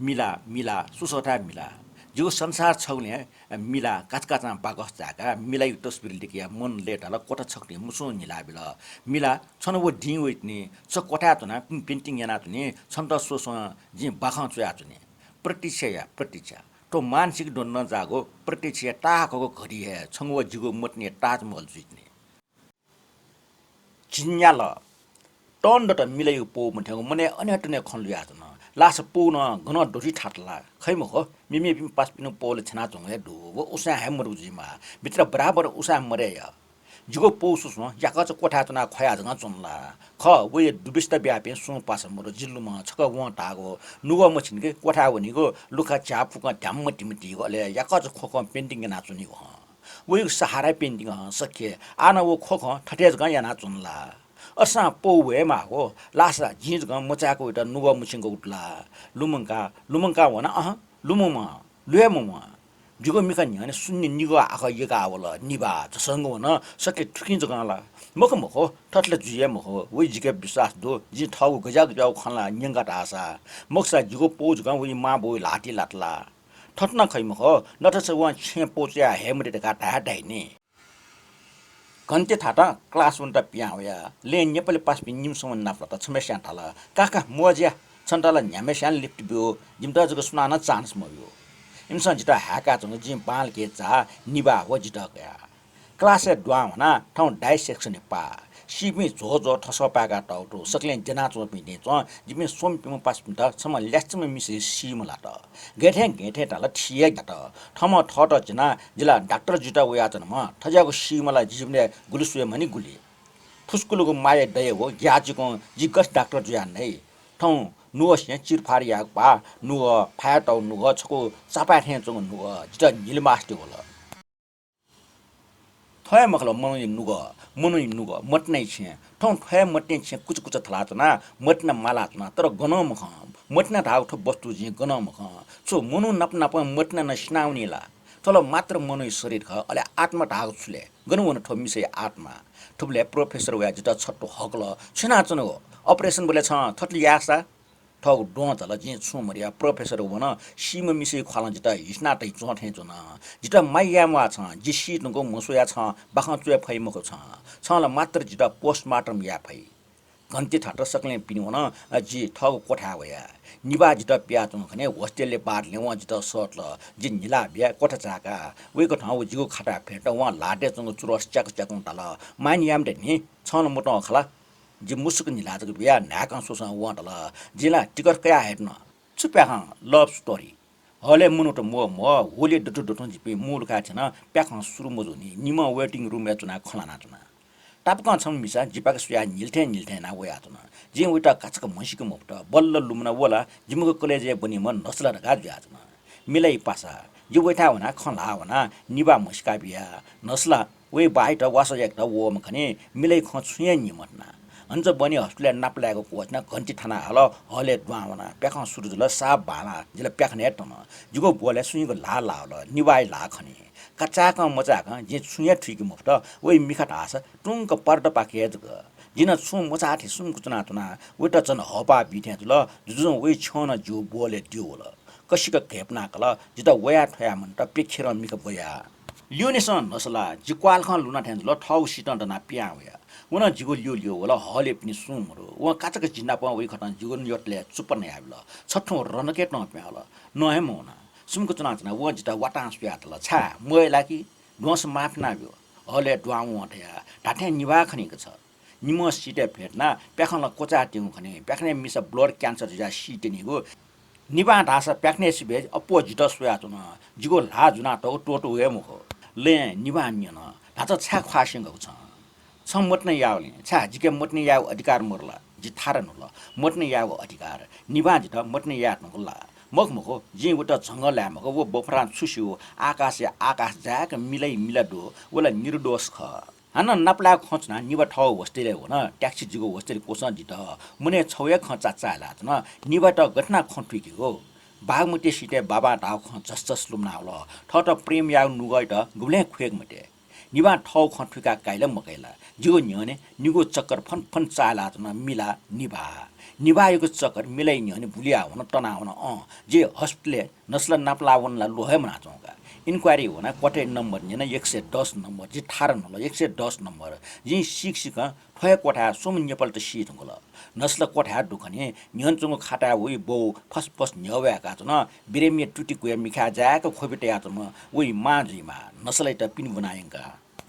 मिला, मिला, सुसःथाय् मिला। जिगु संसार छगुलिं मिला काचाकाचां बाकस चाय्‌काः मिलायागु तस्बिर लिकयाः मन लय्‌ताल, क्वथा छकथें मुसुं न्हिलाबिल। मिला, छन व दिं वइतिनि, छ क्वथाय् च्वनाः painting यानाच्वनी, छन्त स्वस्वं जिं बाखं च्वयाच्वनी। प्रतीक्षा या, प्रतीक्षा। थ्व मानसिक द्वन्द्वं जाःगु प्रतीक्षाया ताःहाकःगु घडी हे छंगु व जिगु मतिनि ताजमहल जुइतिनि। झिंन्याल। तःन्हु दत मिलायागु पौ मथ्यंगु मनय् अनेकतने खँ लुयाच्वन। लासा पौ नं गनं दथुइ थात ला? खइ मखु, मेमेपिं पासापिनिगु पौ ला छ्यनाच्वंगु हे दु। व उसाँय् हे मदुगु जुइमाः। भित्र बराबर उसाँय् मदय् या। जिगु पौ सुसं याकःचा क्वथाय् च्वनाः ख्वया जकं च्वन ला? खः, वया दुबिस्ता ब्यापिं सुं पासा मदु। जि लुमं छकः वं धाःगु नुगः मछिंके क्वथाय् वनीगु लुखा झ्याः फुकं ध्याम्म तिम्म तीगु, अले याकःचा ख्वखं painting यानाच्वनीगु हं। वयागु सहाराय् painting हं सक्य। आः नं व ख्वखं थथे जकं यानाच्वन ला? असां पौ वयेमाःगु, लासा जिं जकं मचाय्‌क वयात नुगः मछिंकूगु दु ला? लुमंका, लुमंका वन, अहँ, लुमंम्ह, लुये मम्ह। जिगु मिखा न्ह्यःने शून्य निगः आखः यगावल। निभाः झसंक वन, सक्य थुकिं जकं ला? मखु, मखु, थथे ला जुइ हे मखु। वइ जिके विश्वास दु। जिं थःगु गज्याःगु ज्याःगु खँ ला न्यंका धाःसा। मखुसा जिगु पौ जकं वइ मांबौया ल्हातिइ लात ला? थथे नं खइ मखु, नथेसा वं छेँय् पौ च्वयाः हये मते धकाः धाये धाइ नि। घन्टे थातं class वनेत पिहां वया। लँय् नेपाली पासापिं निम्हसं वनाः नापलात। छम्हस्यां धाल, का का, मज्या, छन्त ला न्ह्याम्हस्यां lift ब्यू, जिमित जक सुनानं chance मब्यू। इमिसं जितः हाय्‌काच्वन, जिं बांलाक चाः निभाः व जितः कया। Class-य् दुहां वनाः थौं dissection-य् पाः। सीपिं झ्वःझ्वः थसः पाय्‌काः तःगु दु। सकलें द्यनाच्वंपिं थें च्वं। जिपिं स्वम्ह प्यम्ह पासापिन्त छम्ह ल्याच्चम्ह मिसाया सी मलात। गय् थें गय् थें धाल थी हे ग्यात। थःम्हं थःत ज्यनाः जि ला डाक्टर जुइत वयाच्वनाम्ह, थज्याःगु सी मला जीवनय् गुलि स्वये मानि गुलि। फुस्कुलुगु माया दया व ग्याःचिकं जि गथे डाक्टर जुयाः नइ? थौं नुगःसिं चिरफार याःगु पाः, नुगः, फायातःगु नुगः, छकू चापाय् थें च्वंगु नुगः जितः न्हिले मास्ति वल। थ्व हे मखु ला मनूया नुगः, मनूया नुगः, मतिनाया छेँ। थौं थ्व हे मतिनाया छेँ कुचकुच थलाच्वना, मतिना मालाच्वना, तर गनं मखं। मतिना धाःगु थ्व वस्तु जिं गनं मखं। छु मनू नाप नापं मतिना नं सिनावनी ला? थ्व ला मात्र मनूया शरीर खः, अले आत्मा धाःगु छु ले? गन वन थ्व मिसाया आत्मा? थुबलय् प्रोफेसर वयाः जितः छत्तु हकल। छु यानाच्वनागु? operation बलय् छं थथे याःसा? थःगु द्वहं झाल, जिं छुं मधया। प्रोफेसर वन, सीम्ह मिसाया ख्वालं जितः हिसना तयाच्वं थें च्वन। जितः माया याये म्वाः छं, जि सी धुंकूगु म्हस्यूया छं बाखं च्वये फइ मखु छं। छं ला मात्र जितः postmortem याये फइ। घन्टी थात सकलें पिने वन, जि थःगु क्वथाय् वया। निभाः जितः पियाच्वंगु खने hostel-य् बार ल्यवं जितः सःतल। जिं न्हिला बिया क्वथा झाका। वय्कथं व जिगु खाताय् फ्यत, वं ल्हातय् च्वंगु चुरस च्याकु च्याकुं धाल, माया याये मते नि, छं ला मतं खला। जि मुसुक न्हिला जक बिया न्हाय्कं स्वसं वं धाल। जिं ला टिकट कयाः हयेधुन। छु प्याखं? Love story। हलय् मनूत म्वः म्वः, हुलिइ दथुं दथुं जिपिं मू लुखाय् थ्यन। प्याखं सुरु मजूनि। निम्हं waiting room-य् च्वनाः खँ ल्हानाच्वना। तापाकं छम्ह मिसा जिपाखे स्वयाः न्हिल थें न्हिल थें यानाः वयाच्वन। जिं वयात काचाक्क म्हसीके मफुत। बल्ल लुमना व ला जिमिगु कलेजय् ब्वनीम्ह नसला धकाः जुयाच्वन। मिलाया पासा। जि वयाथाय् वनाः खँ ल्हाः वनाः निभाः म्हसीका बिया। नसला वया बाःयात वासः याकेत वःम्ह खनी। मिलाया खँ छुं हे न्यं मधुना। हन्च बहनी hospital-य् नापलायेगु क्वःछिनाः घन्टी थाना हल। हलय् दुहां वना। प्याखं सुरु जुल। साप बांलाः। जि ला प्याखनय् तन। जिगु ब्वलय् सुइँगु ल्हाः लाः वल। निभाःया ल्हाः खनी। काचाय्कं मचाय्कं जिं छुं हे थुइके मफुत। वया मिखा धाःसा टुंक पर्दापाखे हे जक। जिं नं छुं मचाः थें सुम्क च्वनाच्वना। वयात झन हःपाः बी थें जुल। जुजुं वया छ्यं नं जिगु ब्वलय् द्यू वल। कसिक घय्पुना कल। जितः वया थ्वया मनूत प्यखेरं मिखा ब्वया। ल्यूनेसं नसला, जि क्वालखं लुना थें जुल, थःगु सितं दनाः पिहां वया। व नं जिगु ल्यू ल्यू वल, हलय् पिने सुं मदु। वं काचाक्क जि नाप वइखतं जिगु न्यतलय् चुप्पा नयाबिल। छथुं रनकय् तं पिहां वल। नं हे मवना। सुम्क च्वनाच्वना वं जितः वातां स्वयाः धाल, छाय्, मवये ला कि? द्वंस माफ यानाब्यु। हलय् दुहां वं धया, धात्थें निभाः खनीगु छ। निम्हं सितय् फ्यतुना, प्याखं ला क्वचाय् त्यंगु खनी। प्याखनय् मिसा blood cancer जुयाः सीत्यनीगु। निभां धाःसा प्याखनय् सिबय् अप्वः जितः स्वयाच्वन। जिगु ल्हाः जुनातःगु त्वःतूगु हे मखु। लँय् निभां न्यन, धात्थें छाय् ख्वाः स्यंकागु छं? छं मतिना याःगुलिं। छाय् जिके मतिना यायेगु अधिकार मदु ला? जि थारा न्हुल। मतिना यायेगु अधिकार? निभां जितः मतिना याये धुंकल ला? मखु मखु, जिं वयात झंगः लाये मखु। व बफरां छु स्यू? आकाशय् आकाश जाय्क मिलाया मिला दु। व ला निर्दोष खः। हानं नापलायेगु खँ च्वनाः निभाः थःगु hostel-य् वन। Taxi जिगु hostel क्वसं दित। मनय् छगू हे खँ चाचाय् लाःच्वन। निभाःयात गथे यानाः खँ थुइकेगु? बागमती सितय् बाबां धाःगु खँ झसझस लुमना वल। थःत प्रेम याःगु नुगःयात गुबलें ख्वयेके मते। निभां थःगु खँ थुइकाः काइ ला मकाइ ला? जिगु न्ह्यःने निगू चक्कर फनफन चाःहिलाच्वन। मिला, निभाः। निभाःयागु चक्कर मिलाया न्ह्यःने बुलिया वन, तना वन। अँ, जि hospital-य् नसला नापलाः वन ला ल्वः हे मनाच्वंगु का। Inquiry वनाः क्वाथय् नम्बर न्यना, एक सय दस नम्बर। जि थारा न्हुल, एक सय दस नम्बर। जिं सीक सीकं थ्व हे क्वाथाय् स्वम्ह नेपालत सी धुंकल। नसला क्वाथाय् दु खनी। न्ह्यःने च्वंगु खाताय् वया बौ फसफस न्ह्यः वय्काच्वन। बिरामीया तुति क्वय् मिखाय् जाय्क ख्वबि तयाच्वंम्ह वया मां जुइमाः। नसलायात पिने ब्वना यंकाः,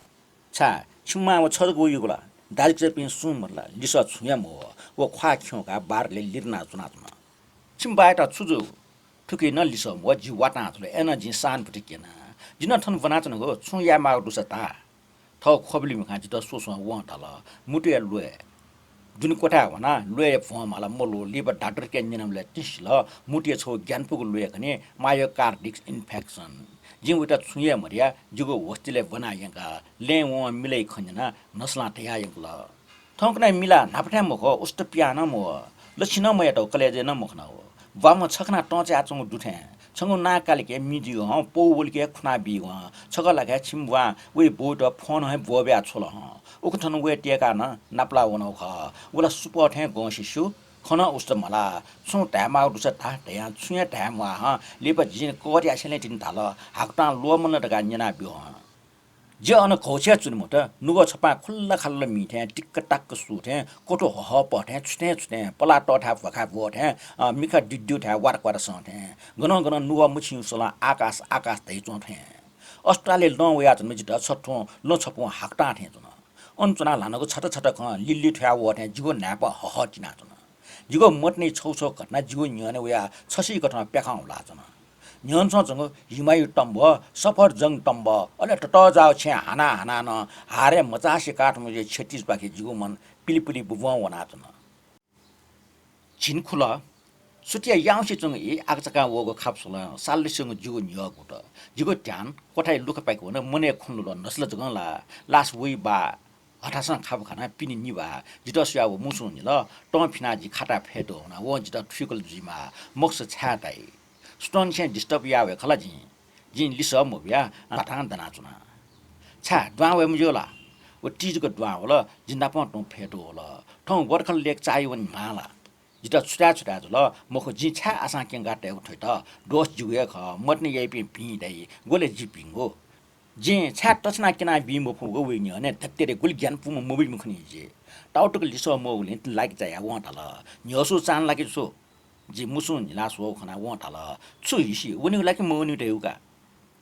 छाय्, छिमि मां व छ जक वइगु ला? दाजुकिजापिं सुं मदु ला? लिसः छुं हे मवः। व ख्वाः खिउँकाः बारलय् लिरना च्वनाच्वन। छिमि बाःयात छु जूगु? थुकिं नं लिसः मवः। जि वातां च्वल। अय्नं जिं सहानुभूति क्यना। जि नं थन ब्वनाच्वनागु, छुं यायेमाःगु दुसा धा। थः ख्वबिलि मिखां जितः स्वस्वं वं धाल, मुटुया ल्वय्। दुने क्वथाय् वनाः ल्वय्या भ्वं माला मल्वः। लिपा डाक्टरके न्यनाबलय् तिसिल, मुटुया छगू ग्यानापुगु ल्वय् खनी, myocardic infarction। जिं वयात छुं हे मधया, जिगु hostel-य् ब्वना यंकाः लँय् वं मिलाया खँ न्यनाः नसलां धया यंकल। थौंकन्हय् मिला न्हापा थें मखु, उस्त पिहां नं मवः। लछि नं मयात, कलेजय् नं मखनाव। ब्वामं छ खनाः तं चायाच्वंगु दु थें। छंगु नां कालिके मिदीगु हं, पौ वलिके खुना बीगु हं। छकः लाखे छिमि ब्वां वया बौत फोन हे ब्वःब्या छ्वल हं। उकथं वये त्यय्काः नं नापलाः वनागु खः। व ला सुपः थें गंसि स्यू। खँ नं उस्त मला। छुं धायेमाःगु दुसा धा धयां छुं हे धाये म्वाः हं। लिपा जिं कःतया स्यनेतिनि धाल, हाकतां ल्वःमन धकाः न्यनाब्यु हं। जि अन घौछय् च्वने मत। नुगः छपां खुल्ला खाल्ला मी थें, टिक्क टाक्क सू थें, क्वथु हहःपः थें, छु थें छु थें, पलाः तःथाय् भ्वाखाय् ब्वः थें, अ, मिखा दिद्यु थाय् वार क्वार सं थें। गनं गनं नुगः मछिंगु सलं आकाश आकाश धयाच्वं थें। अस्पतालय् लं वयाच्वंम्ह जितः छथुं लं छपुं हाकतां थें च्वन। अन च्वनाः ल्हानागु छता छता खँ लिल्ली थ्वया वः थें जिगु न्हाय्पं हहः तिनाच्वन। जिगु मतिनाया छगू छगू घटना जिगु न्ह्यःने वयाः छसिकथं प्याखं हुलाच्वन। न्ह्यःने च्वंच्वंगु हिमायु तम्बु, सफरजंग तम्बु, अले ततःजाःगु छेँ हानाः हानाः नं हारय् मचासे काः थुम्हस्यां क्षितिजपाखे जिगु मन पिलिपिलि बुबुं वनाच्वन। झिंखुलः सुतिया याउँसे च्वंगु ई आकाचाकां वःगु खापा स्वलं साललिसेंगु जिगु न्ह्यः गुत। जिगु ध्यान क्वथाय् लुखापाखे वन, मनय् खँ ल्हुल, नसिल जकं ला। लास वइ बा हथासं खापा खानाः पिने निभाः। जितः स्वयाः व मुसुं न्हिल। तं फिनाः जि खाताय् फय् दु वना। वं जितः थुइकल जुइमाः, मखुसा छाय् धाइ। सुथंनिसें disturb याः वये खला जिं। जिं लिसः मबियाः भातां दनाच्वना। छाय्, दुहां वये मज्यू ला? व ति जक दुहां वल, जि नापं तुं फय् दु वल। थौं watercolor lake चाःहिउ वनेमाः ला? जितः छु धाये छु धाये जुल, मखु, जिं छाय् आशां क्यंका तयेगु थ्वइत? दोष जिगु हे खः, मतिना याइपिं भिं धाइ, ग्वलय् जि भिंगु। जिं छाय् तछ्यानाः क्यना बी मफुगु, वइ न्ह्यःने धत्तेरे गुलि ग्यानापुम्ह मबुइम्ह खनी जि। ताउतक लिसः मवःगुलिं लाके चायाः वं धाल, न्ह्यः सु चान लाके छु? जि मुसुं न्हिला स्वःगु खनाः वं धाल, छु हिसि, वनेगु ला कि मवनेगु धयागु का?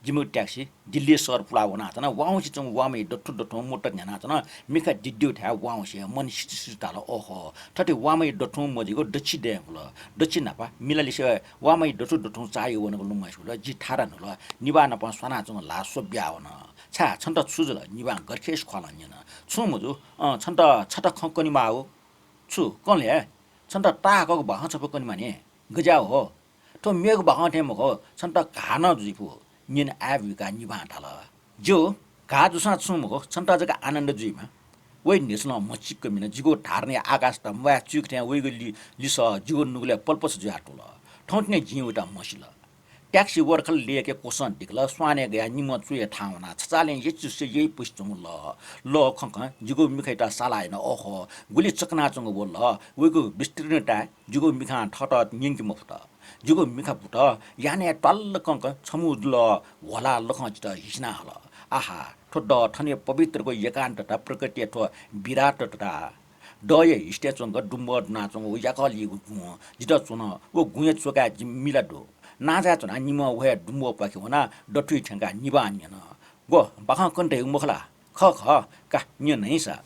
जिमिगु ट्याक्सी दिल्ली सहर पुला वनाच्वन। वाउँसे च्वंगु वामया दथुं दथुं मुद्दा न्ह्यानाच्वन। मिखा दिद्यु थाय् वाउँसे मन सित सित धाल, ओहो, थथे वामया दथुं मजिगु दच्छि दँय् हुल। दच्छि न्हापा मिलालिसे वामया दथुं दथुं चाःहिउ वनागु लुमंसे हुल। जि थारा न्हुल। निभां नाप स्वानाच्वंगु ल्हाः स्वब्याः वन। छाय्, छन्त छु जुल? निभां गरखेस ख्वालं न्यन। छुं मजू, अँ, छन्त छता खँ कनेमाःगु। छु कन ले? छन्त ताहाकःगु बाखं छपु कनेमानि। गज्याः हो? थ्व मेगु बाखं थें मखु, छन्त घाः नं जुइफु। न्यने आय् बुइकाः निभां धाल, ज्यू, घाः जूसां छुं मखु, छन्त जक आनन्द जुइमा। वइ न्ह्यसलं म्हचिक्क मिन। जिगु धारणया आकाशत म्वाय् चुइक थें वइगु लि-, लिसः जिगु नुगलय् पलपस जुयातुल। थौंतुने जिं वइत म्हसिल। ट्याक्सी watercolor lake-य् क्वसं दिकल। स्वानय् गयाः निम्ह चुया थाहां वनाः छचाःलय् यचुसे यइपुसे च्वंगु लः, लः खंखं जिगु मिखायात साला याना। ओहो, गुलि चकनाच्वंगु व लः, वइगु विस्तीर्णताय् जिगु मिखां थःत न्यंके मफुत। जिगु मिखा बुत, यानय् त्वाल्ल कंक छम्ह लः ह्वलाः लखं जितः हिसिना हल। आहा, थ्व दः थनया पवित्रगु एकान्तता, प्रकृतिया थ्व विराटता। दःया हिसतय् च्वंक दुम्बः दुनाच्वंगु व याकःलिगु गुँ जितः च्वन। व गुँया च्वकाय् जि मिला दु। नांचाय् च्वनाः निम्हं व हे दुम्बःपाखे वनाः दथुइ थ्यंकाः निभां न्यन, ग्व, बाखं कने धयागु मखु ला? खः खः, का न्यँ न्हैसा।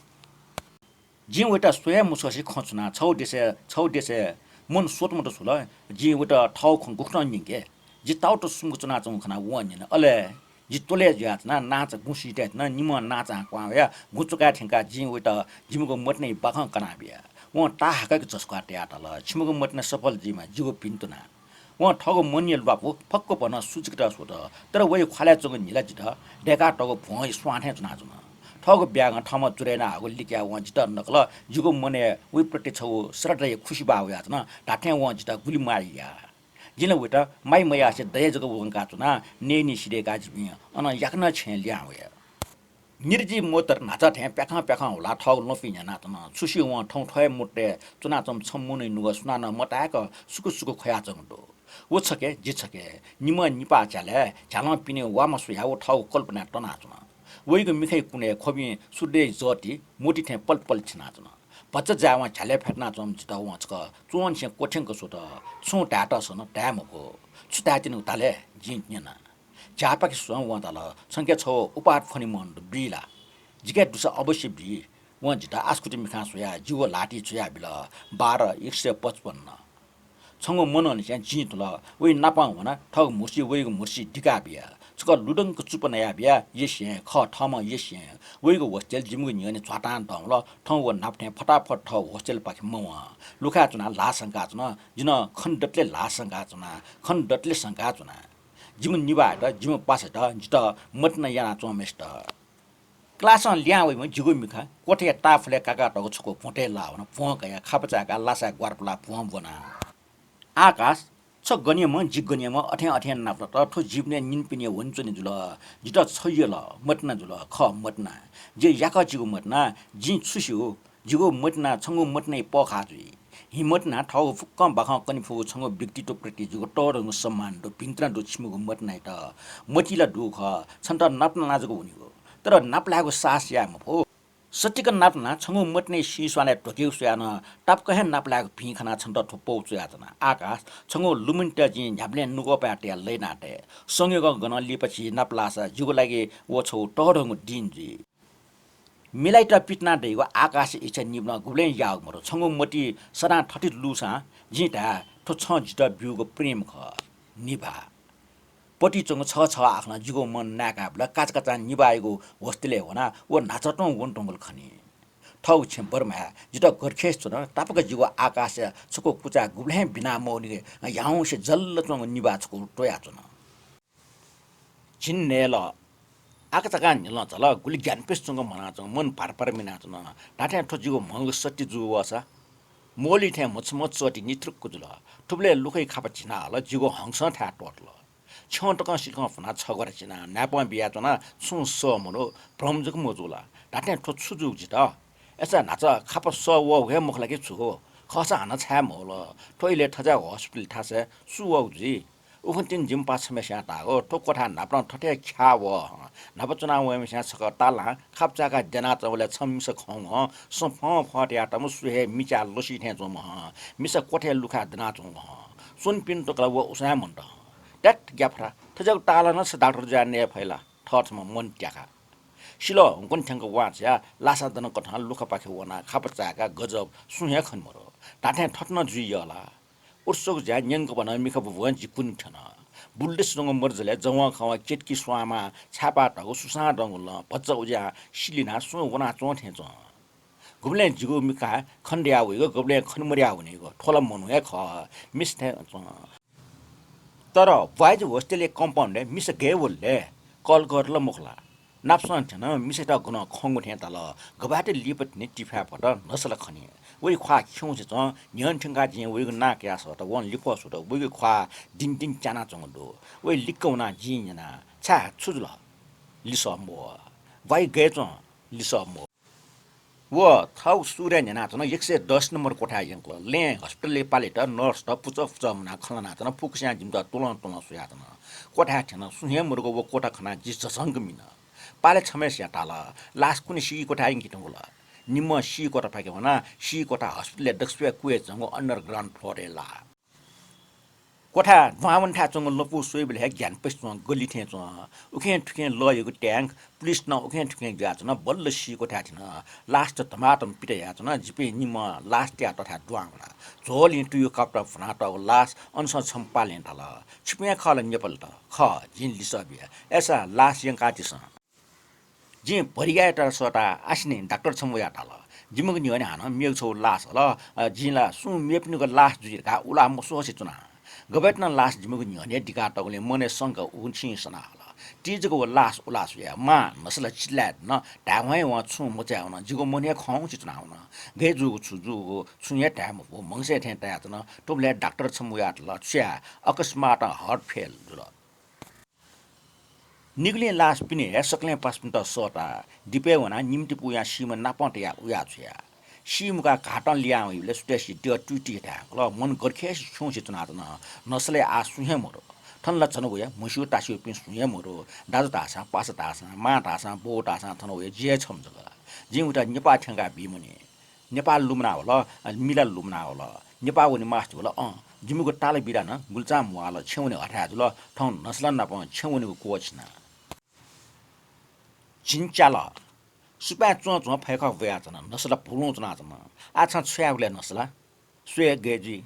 जिं वइत स्वये मछ्वसे खँ छुना, छगू देशय्, छगू देशय् मन स्वतुमत छुल। जिं वइत थःगु खँ गुकथं न्यंके? जि ताउत सुम्क च्वनाच्वंगु खनाः वं न्यन। अले जि त्वलय् जुयाच्वना, नांचा गुँ सितय् च्वना। निम्हं नांचां क्वहां वयाः गुँ च्वकाय् थ्यंकाः जिं वइत जिमिगु मतिनाया बाखं कनाबिया। वं ताहाकःगु झसुकाः तयाः धाल, छिमिगु मतिना सफल जुइमा, जिगु भिन्तुना। वं थःगु मनया ल्वापु फक्व भनं सुचिकत स्वत, तर वया ख्वालय् च्वंगु न्हिला जितः दय्कातःगु भ्वंया स्वां थें च्वनाच्वन। थःगु ब्यागं थःम्हं जुरय् यानाहःगु लिकयाः वं जितः नकल। जिगु मनय् वयाप्रति छगू श्रद्धाया खुसिबाः वयाच्वन। धात्थें वं जितः गुलि माया याः। जिं ला वइत माया मयासें दया जक वंकाच्वना। नयेनी सिधय्काः जिपिं अनं याकनं छेँय् लिहां वया। निरजी मोटर न्हाचः थें प्याखं प्याखं हुलाः थःगु ल्वपि न्ह्यानाच्वन। छुसिं वं थौं थ्व हे मोटरय् च्वनाच्वंम्ह छम्ह मनूया नुगः सुनानं मताय्क सुकु सुकु ख्वयाच्वंगु दु। व छखे, जि छखे। निम्हं निपाः झ्यालय् झ्यालं पिने वामा स्वयाः व थःगु कल्पनाय् तनाच्वन। वइगु मिखाया कुनय् ख्वबिं सूर्यया जःति मोती थें पलपल छिनाच्वन। भचा जाय्वं झ्यालय् फ्यतुनाच्वंम्ह जितः वं छकः च्वंनिसें क्वथ्यंक स्वत। छुं धायेत सन धाये मफु। छु धायेत्यनागु धाल हे, जिं न्यना। झ्याःपाखे स्वं वं धाल, छंके छगू उपहार फ्वने मन दु, बी ला? जिके दुसा अवश्य बी। वं जितः आसकुति मिखां स्वयाः जिगु ल्हातिइ छ्वयाबिल, बाह्र, एक सय पचपन्न। छंगु मनंनिसें जिं थुल। वइ नापं वनाः थःगु म्हुर्सी वइगु म्हुर्सी दिकाबिया। छकः लुधंक चुप नयाबिया, येस्येँ, खः थःम्हं येस्येँ। वइगु होस्टेल जिमिगु न्ह्यःने झ्वातां दंवल। थौं व न्हापा थें फताफत थः होस्टेलपाखे मवं। लुखाय् च्वनाः ल्हाः संकाच्वन। जि नं खनेदतले ल्हाः संकाच्वना, खनेदतले संकाच्वना। जिमि निभाःयात, जिमि पासायात, जितः मतिना यानाच्वंम्हय्सित। क्लासं लिहां वइम्ह जिगु मिखा क्वथय् ताःफलय् काकातःगु छकू भ्वंतय् लाः वन। भ्वं कयाः खापा चाय्काः लासाय् ग्वारापुलाः भ्वं ब्वना। आकाश, छ गनेम्ह, जि गनेम्ह, अथें अथें नापलात। थ्व जीवनय् निन्पिनिया वनेच्वने जुल। जितः छ यल, मतिना जुल। खः, मतिना। जि याकःचिगु मतिना। जिं छु स्यू? जिगु मतिना छंगु मतिनाया पःखाः जुइ। हिं मतिना थःगु फुक्कं बाखं कने फुगु छंगु व्यक्तित्वप्रति जिगु तःधंगु सम्मान दु, भिंतुना दु छिमिगु मतिनायात। मति ला दु खः, छन्त नापलाना जक वनेगु। तर नापलायेगु साहस याये मफु। सतिक नापलानाः छंगु मतिनाया सिंस्वानय् ध्वकेगु स्वयाः नं तापाक हे नापलायेगु भिं खनाः छन्त थ्व पौ च्वयाच्वना। आकाश, छंगु लुमन्त जिं न्ह्याबलें नुगःपाय् तयाः लय्नातये। संयोगं गनं लिपा झी नापलाःसा जिगु लागि व छगू तःधंगु दिं जुइ। मिलाइत पितिना दइगु आकाशया इच्छा निबलं गुबलें याःगु मदु। छंगु मति सदां थथे लूसां जिं धाये, थ्व छं जितः ब्यूगु प्रेम खः। निभाः। पतिच्वंगु छगः छगः आखलं जिगु मन नाय्काबिल। काचाकाचां निभाःयागु होस्टेलय् वनाः व न्हाचः तुं वनेधुंकल खनी। थःगु छेँ बर्माय् जितः गर्खेस च्वन। तापाक जिगु आकाशय् छकू कुचा गुबलें बिना मवनीगु ह्याउँसे जल्ल च्वंगु निभाः छकू त्वयाच्वन। झिंन्हय्‌ल। आकाचाकां न्ह्यलं झाल, गुलि ग्यानापुसे च्वंगु म्हनाच्वंगु, मन भारभार मिनाच्वन। धात्थें थ्व जिगु म्हगु सत्य जू वःसा, मोली थें मछुमं चःति निथुरुक्क जुल। थुबलय् लुखय् खापा झिना हल, जिगु हंसं थाय् त्वःतल। छ्यं तकं सिथं फुनाः छग्वरा चिनाः न्हाय्पं बियाच्वना, छुं सः मदु, भ्रम जक मजू ला? धात्थें थ्व छु जूगु जितः? अय्‌सा न्हाचः खापा सः वःगु हे मखु ला कि छु? खःसा हानं छाय् मवल? थ्व इलय् थज्याःगु हस्पिटल थासय् सु वःगु जुइ? उखुन्हु तिनि जिमि पाः छम्हस्यां धाःगु, थ्व क्वथाय् न्हापालं थथे ख्याः वः हं। न्हापा च्वना वःम्हस्यां छकः तालां खापा चाय्‌काः द्यनाच्वंबलय् छम्ह मिसा खंगु हं, सँ फंफं तयातःम्ह, सु हे मिचाय् लसी थें च्वंम्ह हं, मिसा क्वथय् लुखाय् दनाच्वंगु हं। स्वन्पिन्त कलाः व उसाँय् मन्त हं। ध्यात ग्याफ्रा, थज्याःगु तालां नं छ डाक्टर जुयाः नये फइ ला? थःथम्हं मन त्याका। सिलः हुंकन थ्यंक वां छ्वयाः लासा दनाकथं लुखापाखे वनाः खापा चाय्‌काः गजब सुं हे खने मदु। धात्थें थथे नं जुइ यः ला? उत्सुक जुयाः न्यंकभनं मिखा बुबुं जि कुने थ्यन। बुल्लिस च्वंगु मर्जलय् जवंखवं केतकी स्वांमाः छाय्‌पाः तःगु सुसां दंगु लं भचा उज्यां सिलिनाः सुं वनाच्वं थें च्वं। गुबलें जिगु मिखां खने दयाः वइगु, गुबलें खने मदयाः वनीगु, थ्व ला मनू हे खः, मिसा थें च्वं। तर Boys Hostel-या compound-य् मिसा गय् वल ले? कलघर ला मखु ला? नापसं थ्यन, मिसायात गनं खंगु थें ताल। गबलें लिपा तिनि तिफाय् भत, न्हसला खनी। वइ ख्वाः खिउँसे च्वं, न्ह्यःने थ्यंकाः जिं वइगु नां कयाः सःता, वं लिफः स्वत, वइगु ख्वाः दिनदिन च्यानाच्वंगु दु। वइ लिक्क वनाः जिं न्यना, छाय्, छु जुल? लिसः मवः। Boy गय् च्वं? लिसः मवः। व थःगु सुरय् न्ह्यानाच्वन, एक सय दस नम्बर क्वथाय् यंकल। लँय् हस्पिटलय् पालेत, नर्सत पुचः पुचः मुनाः खँ ल्हानाच्वन, फुक्कस्यां जिमित त्वलं त्वलं स्वयाच्वन। क्वथाय् थ्यन, सुं हे मदुगु व क्वथा खनाः जि झसंक मिन। पाले छम्हस्यां धाल, लास कुने सी क्वथाय् यंके धुंकल। निम्हं सी क्वथा फाके वनाः सी क्वथा हस्पिटलय् दक्वस्वय् क्वय् च्वंगु underground floor-य् लाः। क्वथा दुहां वनेथाय् च्वंगु लँपु स्वइबलय् हे ग्यानापुसे च्वं, गलि थें च्वं। उखें थुखें लःयागु tank, पुलिस नं उखें थुखें जुयाच्वन, बल्ल सी क्वथाय् थ्यन। लासत धमाधम पित यानाच्वन, जिपिं निम्हं लास तया तःथाय् दुहां वना। झ्वलय् तुयु कापत फुनातःगु लास अनसं छम्ह पालें धाल, छिपिं हे खः ला नेपालत? खः, जिं लिसः बिया। अय्‌सा लास यंकादिसँ। जिं भरियायेत सःताः आसिनि डाक्टर छम्ह वयाः धाल, जिमिगु न्ह्यःने हानं मेगु छगू लास हल, अ, जिं ला सुं मेपिनिगु लास जुइ धकाः उला मस्वसे च्वना। गबलें नं लास जिमिगु न्ह्यःने दिकातःगुलिं मनय् शंका उछिं सना हल। ति जक व लास उला स्वयाः मां न्हसला चिल्लाय् धुन, धायेवं हे वं छुं मचाय् वन, जिगु मन हे खंसे च्वना वन। गय् जूगु छु जूगु छुं हे धाये मफु, म्हगसय् थें तयाच्वन। थुबलय् डाक्टर छम्ह वयाः धाल, छु याये, अकस्मातं heart fail जुल। निगुलिं लास पिने हे सकलें पासापिन्त सःताः दिपय् वनाः निम्हतिपूयां सीम्ह नापं तयाः उयाछ्वया। सी मुकाः घातं लिहां वइबलय् सुथय्‌सि द्यः तुइतुइ धायेकल। मन गर्खेसे खिउँसे च्वनाच्वन। न्हसलय् आः सुं हे मदु। थन ला झन वया म्हस्यू तास्यूपिं सुं हे मदु। दाजु धाःसां पासा धाःसां, मां धाःसां बौ धाःसां थन वया जि हे छम्ह जक। जिं वयात नेपाः थ्यंकाः बी मनि। नेपाः लुमना वल, अ, मिला लुमना वल। नेपाः वने मास्ति वल, अँ, जिमिगु ताल बिदा नं गुलिचां म्वाल, छेँ वने हथाय् जुल, थौं न्हसला नाप छेँ वनेगु क्वःछिना। झिंच्याल। सुपाँय् च्वं च्वं फय्खः ब्वयाच्वन, न्हसला भुलुं च्वनाच्वन। आः छं छु यायेगु ले न्हसला? स्वये गय् जुइ।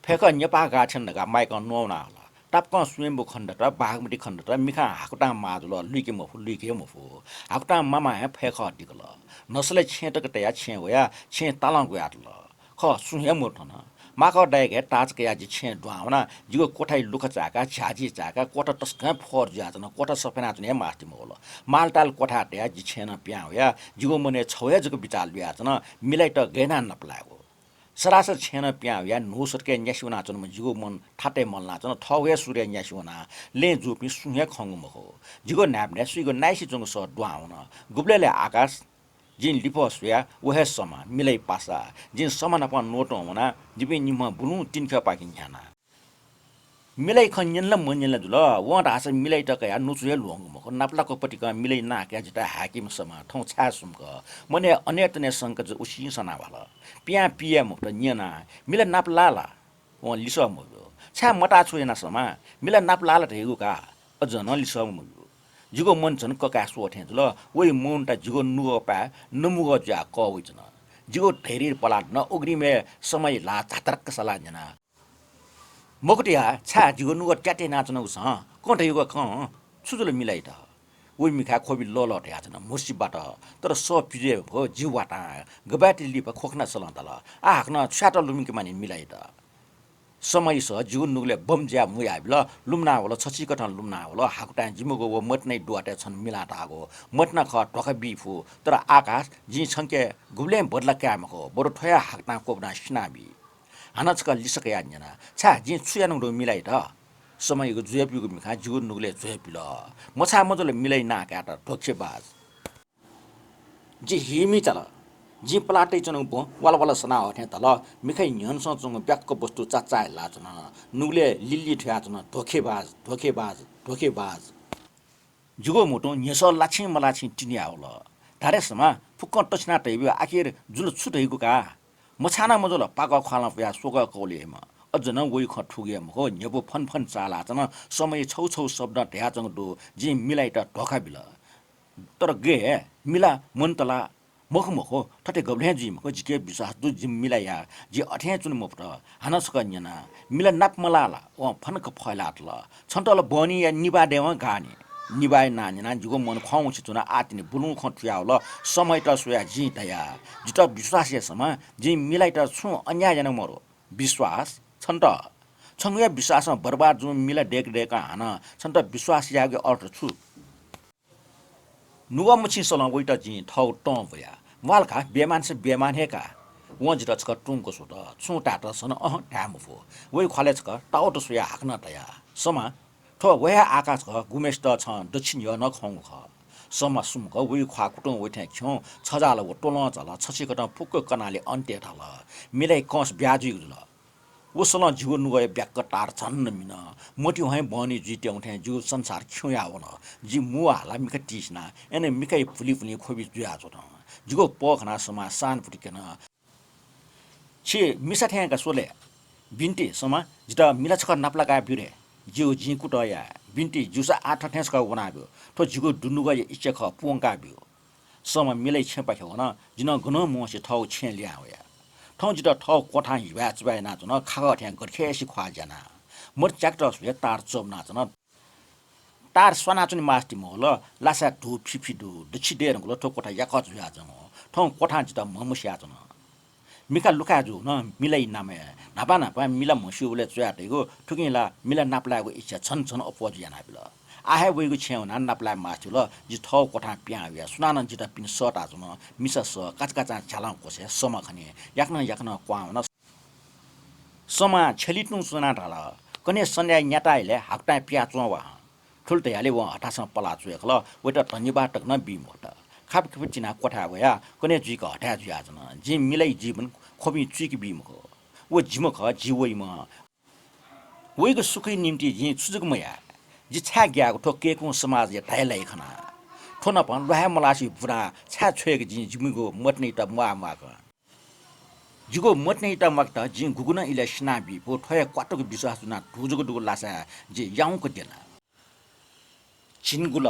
फय्खः नेपाः गाः थ्यन धकाः माइकं न्ववाना हल। तापाकं स्वयम्भू खनेदत, बागमती खनेदत, मिखां हाकुतां माः जुल, लुइके मफु, लुइके मफु। हाकुतां मामां हे फय्खः दिकल। न्हसलय् छेँ तक तयाः छेँ वयाः छेँ तालं ग्वयातल। खः, सुं हे मदु थन। माकः दाइके ताःचा कयाः जि छेँ दुहां वनाः जिगु क्वथाय् लुखा चाय्‌काः, झ्याःजी चाय्‌काः क्वथा तसकं फोहोर जुयाच्वन, क्वथा सफा यानाच्वने हे मास्ति मवल। मालताल क्वथाय् तयाः जि छेँ नं पिहां वयाः जिगु मनय् छगू हे जक बिचाः लुयाच्वन, मिलाइत गय् यानाः नापलायेगु। सरासर छेँ नं पिहां वयाः न्हू सतकय् न्यासि वनाच्वंम्ह जिगु मन थातय् मल्हानाच्वन, थःगु हे सुरय् न्यासि वनाः लँय् जूपिं सुं हे खंगु मखु। जिगु न्हाय्‌पनय् सुइगु नाइसि च्वंगु सः दुहां वन। गुबलय् ले आकाश, जिं लिफः स्वया, व हे समा, मिलाइ पासा। जिं समा नाप नोटं वना, जिपिं निम्हं बुलुं तिनिख्यःपाखे न्ह्याना। मिलाइ खँ न्यन ला मन्यन ला जुल, वं धाःसा मिलाइत कयाः नुचु हे ल्ह्वंगु मखु। नापलाक पतिकं मिलाइ नां कयाः जितः हाय्‌कीम्ह समा, थौं छाय् सुम्क। मनय् अनेतने शंका जक उसिं सना वल। पिहां पी हे मफुत, न्यना, मिला नापलाः ला? वं लिसः मब्यू। छाय् मताः छु याना समा? मिला नापलाः ला धयागु का। अझ नं लिसः मब्यू। जिगु मन झन ककाय् स्वः थें जुल। वइ मौनता जिगु नुगःपाय् नमुगः जुयाः कः वइच्वन। जिगु धैर्य पलाः धुन, उघ्रिमय् समाइ ल्हाः झातरक्क सलाः न्यना। मखुत या, छाय् जिगु नुगः त्यात यानाच्वनागु छं? कं धयागु का कं। छु जुल मिलाइत? वइ मिखाय् ख्वबि लःलः धयाच्वन, म्हुसि बात। तर सः पिज्वये फो, जि वातां गबाय् ति लिपा ख्वखना सलं धाल, आः हाकनं छुयात लुमंके मानि मिलाइत। समयस जिगु नुगलय् बम जुयाः मुयाबिल, लुमनावल, छचिकथं लुमनावल। हाकुतां जिमिगु व मतिनाया दुवातय् छन्हु मिलां धाःगु, मतिना खः, धोखा बी फु, तर आकाश, जिं छंके गुबलें बदला काये मखु, बरु थ्व हे हाकुतां क्वब्वनाः सिनाबी। हानं छकः लिसः कयाः न्यना, छाय्, जिं छु यानागु दु मिलाइत? समययागु जुयाः ब्यूगु मिखां जिगु नुगलय् झ्वय् बिल। मछाः मजुल मिलाया नां कायेत, धोखेबाज। जि हीमी चाल। जिं पलाः तयाच्वनागु बँ वाला वाला सनाः हःथें धाल। मिखाया न्ह्यःनेसं च्वंगु ब्याक्क वस्तु चाचाय् लाःच्वन। नुगलय् लिलि थुयाच्वन, धोखेबाज, धोखेबाज, धोखेबाज। जिगु म्हुतुं न्ह्यसः लाछिं मलाछिं तिनि यावल। धारे समा, फुक्कं तछिना तयाब्यु, आखिर जुल छु धइगु का? मछाः नं मजुल, पाकः ख्वालं पुयाः स्वकः कौल याइम्ह। अझ नं वइ खँ थुगु हे मखु, न्ह्यब्वु फनफन चालाच्वन। समयया छगू छगू शब्दं धयाच्वंगु दु, जिं मिलाइत धोखा बिल। तर गय्, मिला मन्त ला? मखु मखु, थथे गबलें जुइ मखु, जिके विश्वास दु, जि मिलाया, जि अथें च्वने मफुत। हानं छकः न्यना, मिला नाप मलाः ला? वं फनक फय्लाः धाल, छन्त ला बहनीया निभाः दयेवं गाः नि। निभाःया नां न्यनाः जिगु मन ख्वाउँसे च्वन, आः तिनि बुलुं खँ थुयावल। समययात स्वयाः जिं धया, जितः विश्वास या समा, जिं मिलाइत छुं अन्याय यानागु मदु। विश्वास? छन्त? छंगु हे विश्वासं बर्बाद जूम्ह मिला दय्क दय्कं हानं छन्त विश्वास यायेगु अर्थ छु? नुगः मछिंसलं वइत जिं थःगु तं ब्वया। म्वाःल का, बेमान से बेमान हे का। वं जितः छकः तुंक स्वत। छुं धायेत सन अहं धाये मफु। वइ ख्वालय् छकः तावत स्वयाः हाकनं धया, समा, थ्व व हे आकाश खः, गुम्हेसित छं दच्छि न्ह्यः नं खंगु खः। समा सुम्क वइ ख्वाः कुतुं वइथें खिउँगु छजाल व त्वलं चाल, छसिकथं फुक्क कनालि अन्त्य धाल। मिलाया कंस ब्याहा जुइगु जुल। व सलं जिगु नुगःया ब्याक्क तार झन मिन। मतिइ हँया बहनी जुइत्यंगु थें जिगु संसार खिउँया वन। जि मुवा हालाः मिखा तिसिना, अन मिखाया भुलिभुलिं ख्वबि जुयाच्वन। जिगु पः खनाः समां सानपुति क्यन। छि मिसा थें का स्वले। बिन्ति, समा, जितः मिला छकः नापलाकाः ब्यु रे। जिगु जिं कुतः याये। बिन्ति, ज्यूसा आः थथें छकः वनाब्यु। थ्व जिगु दुनुगःया इच्छा खः, पूवंकाब्यु। समा मिलाया छेँपाखे वन। जि नं गनं म्वंसे थःगु छेँय् लिहां वया। थौं जितः थःगु क्वथां हिबाय् चुबाय् यानाच्वन, खागः थें गथे खय्‌से ख्वाः ज्यानाः। मरि च्याकेत स्वयाः तार चःबुनाच्वन। तार स्वानाच्वने मास्ति मवल, लासाय् धू फिफि दु, दच्छि दये धुंकल, थ्व क्वथा याकःचा जुयाच्वंगु। थौं क्वथां जितः म्हमस्याच्वन। मिखा लुखाय् जूगु नं मिलाया नामय्। न्हापा न्हापा मिला म्हस्यूबलय् च्वयातइगु, थुकिं ला मिला नापलायेगु इच्छा झन झन अप्वः जुइ यानाबिल। आः हे वइगु छेँय् वनाः नापलाये मास्ति वल। जि थःगु क्वथां पिहां वया। सुनानं जितः पिने सःताच्वन। मिसा सः, काचाकाचां झ्यालं क्वछाय् समा खनी। याकनं याकनं क्वहां वन। समां छ्यलितुं च्वनाः धाल, कन्हय् सन्ध्याय् न्याताः इलय् हाकुतां पिहां च्वं वा हँ। थुलि धयाले वं हथासं पलाः च्वय्‌कल। वइत धन्यवाद तक नं बी मखुत। खापखाप चिनाः क्वथाय् वयाः कन्हय् जुइक हथाय् जुयाच्वन। जिं मिलाया जीवन ख्वबिं चुइके बी मखु। व जिम्ह खः, जि वइम्ह। वइगु सुखया निंतिं जिं छु जक मयाये। जि छाय् ग्यायेगु थ्व कय्‌कुं समाजया धायेलाइ खना। थ्व नाप ल्वाये मलासे बुनाः छाय् छ्वयेगु जिं जिमिगु मतिनायात म्वाः म्वाःक। जिगु मतिनायात म्वाकेत जिं गुगु नं इलय् सिनाबी फु, थ्व हे क्वातुक विश्वास जुनाः धू जक दुगु लासाय् जि याउँक द्यना। झिंगुल।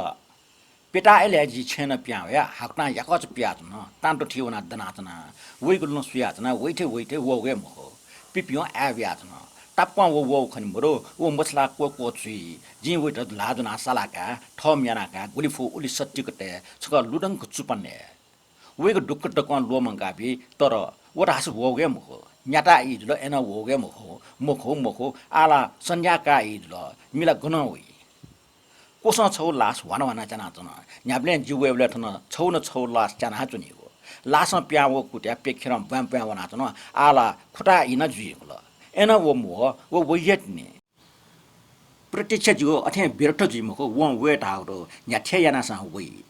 प्यताः इलय् जि छेँनं पिहां वयाः हाकुतां याकःचा पिहां च्वन। तां दथुइ वनाः दनाच्वना। वइगु लँ सुयाच्वना। वइथें वइथें वःगु हे मखु। पिपिं आय् वयाच्वन। तापाकं व वःगु खने मदु। व मछालाः क्वःक्वः जुइ। जिं वइत ल्हाः ज्वनाः साला काये, थः म्ये याना काये, गुलि फु उलि सत्तिक तये, छकः लुधंक चुपा नये। वइगु दुःख दक्वं ल्वःमंकाबी, तर व धाःसा वःगु हे मखु। न्याताः ई जुल, अय्‌नं वःगु हे मखु। मखु, मखु, आः ला सन्ध्या काः ई जुल, मिला गनं वइ? क्वसं छगू लास ह्वाना ह्वाना च्यानाच्वन। न्ह्याबलें जि वयेबलय् थन छगू न छगू लास च्यानाच्वनीगु। लासं पिहां वःगु कुतय् प्यखेरं ब्वाँय् ब्वाँय् वनाच्वन। आः ला खुताः ई नं जुइगु ल। अय्‌नं व मवः, व वइ हे तिनि। प्रतीक्षा जिगु अथें व्यर्थ जुइ मखु, वं वये धाःगु दु, न्ह्याथे यानासां वइ।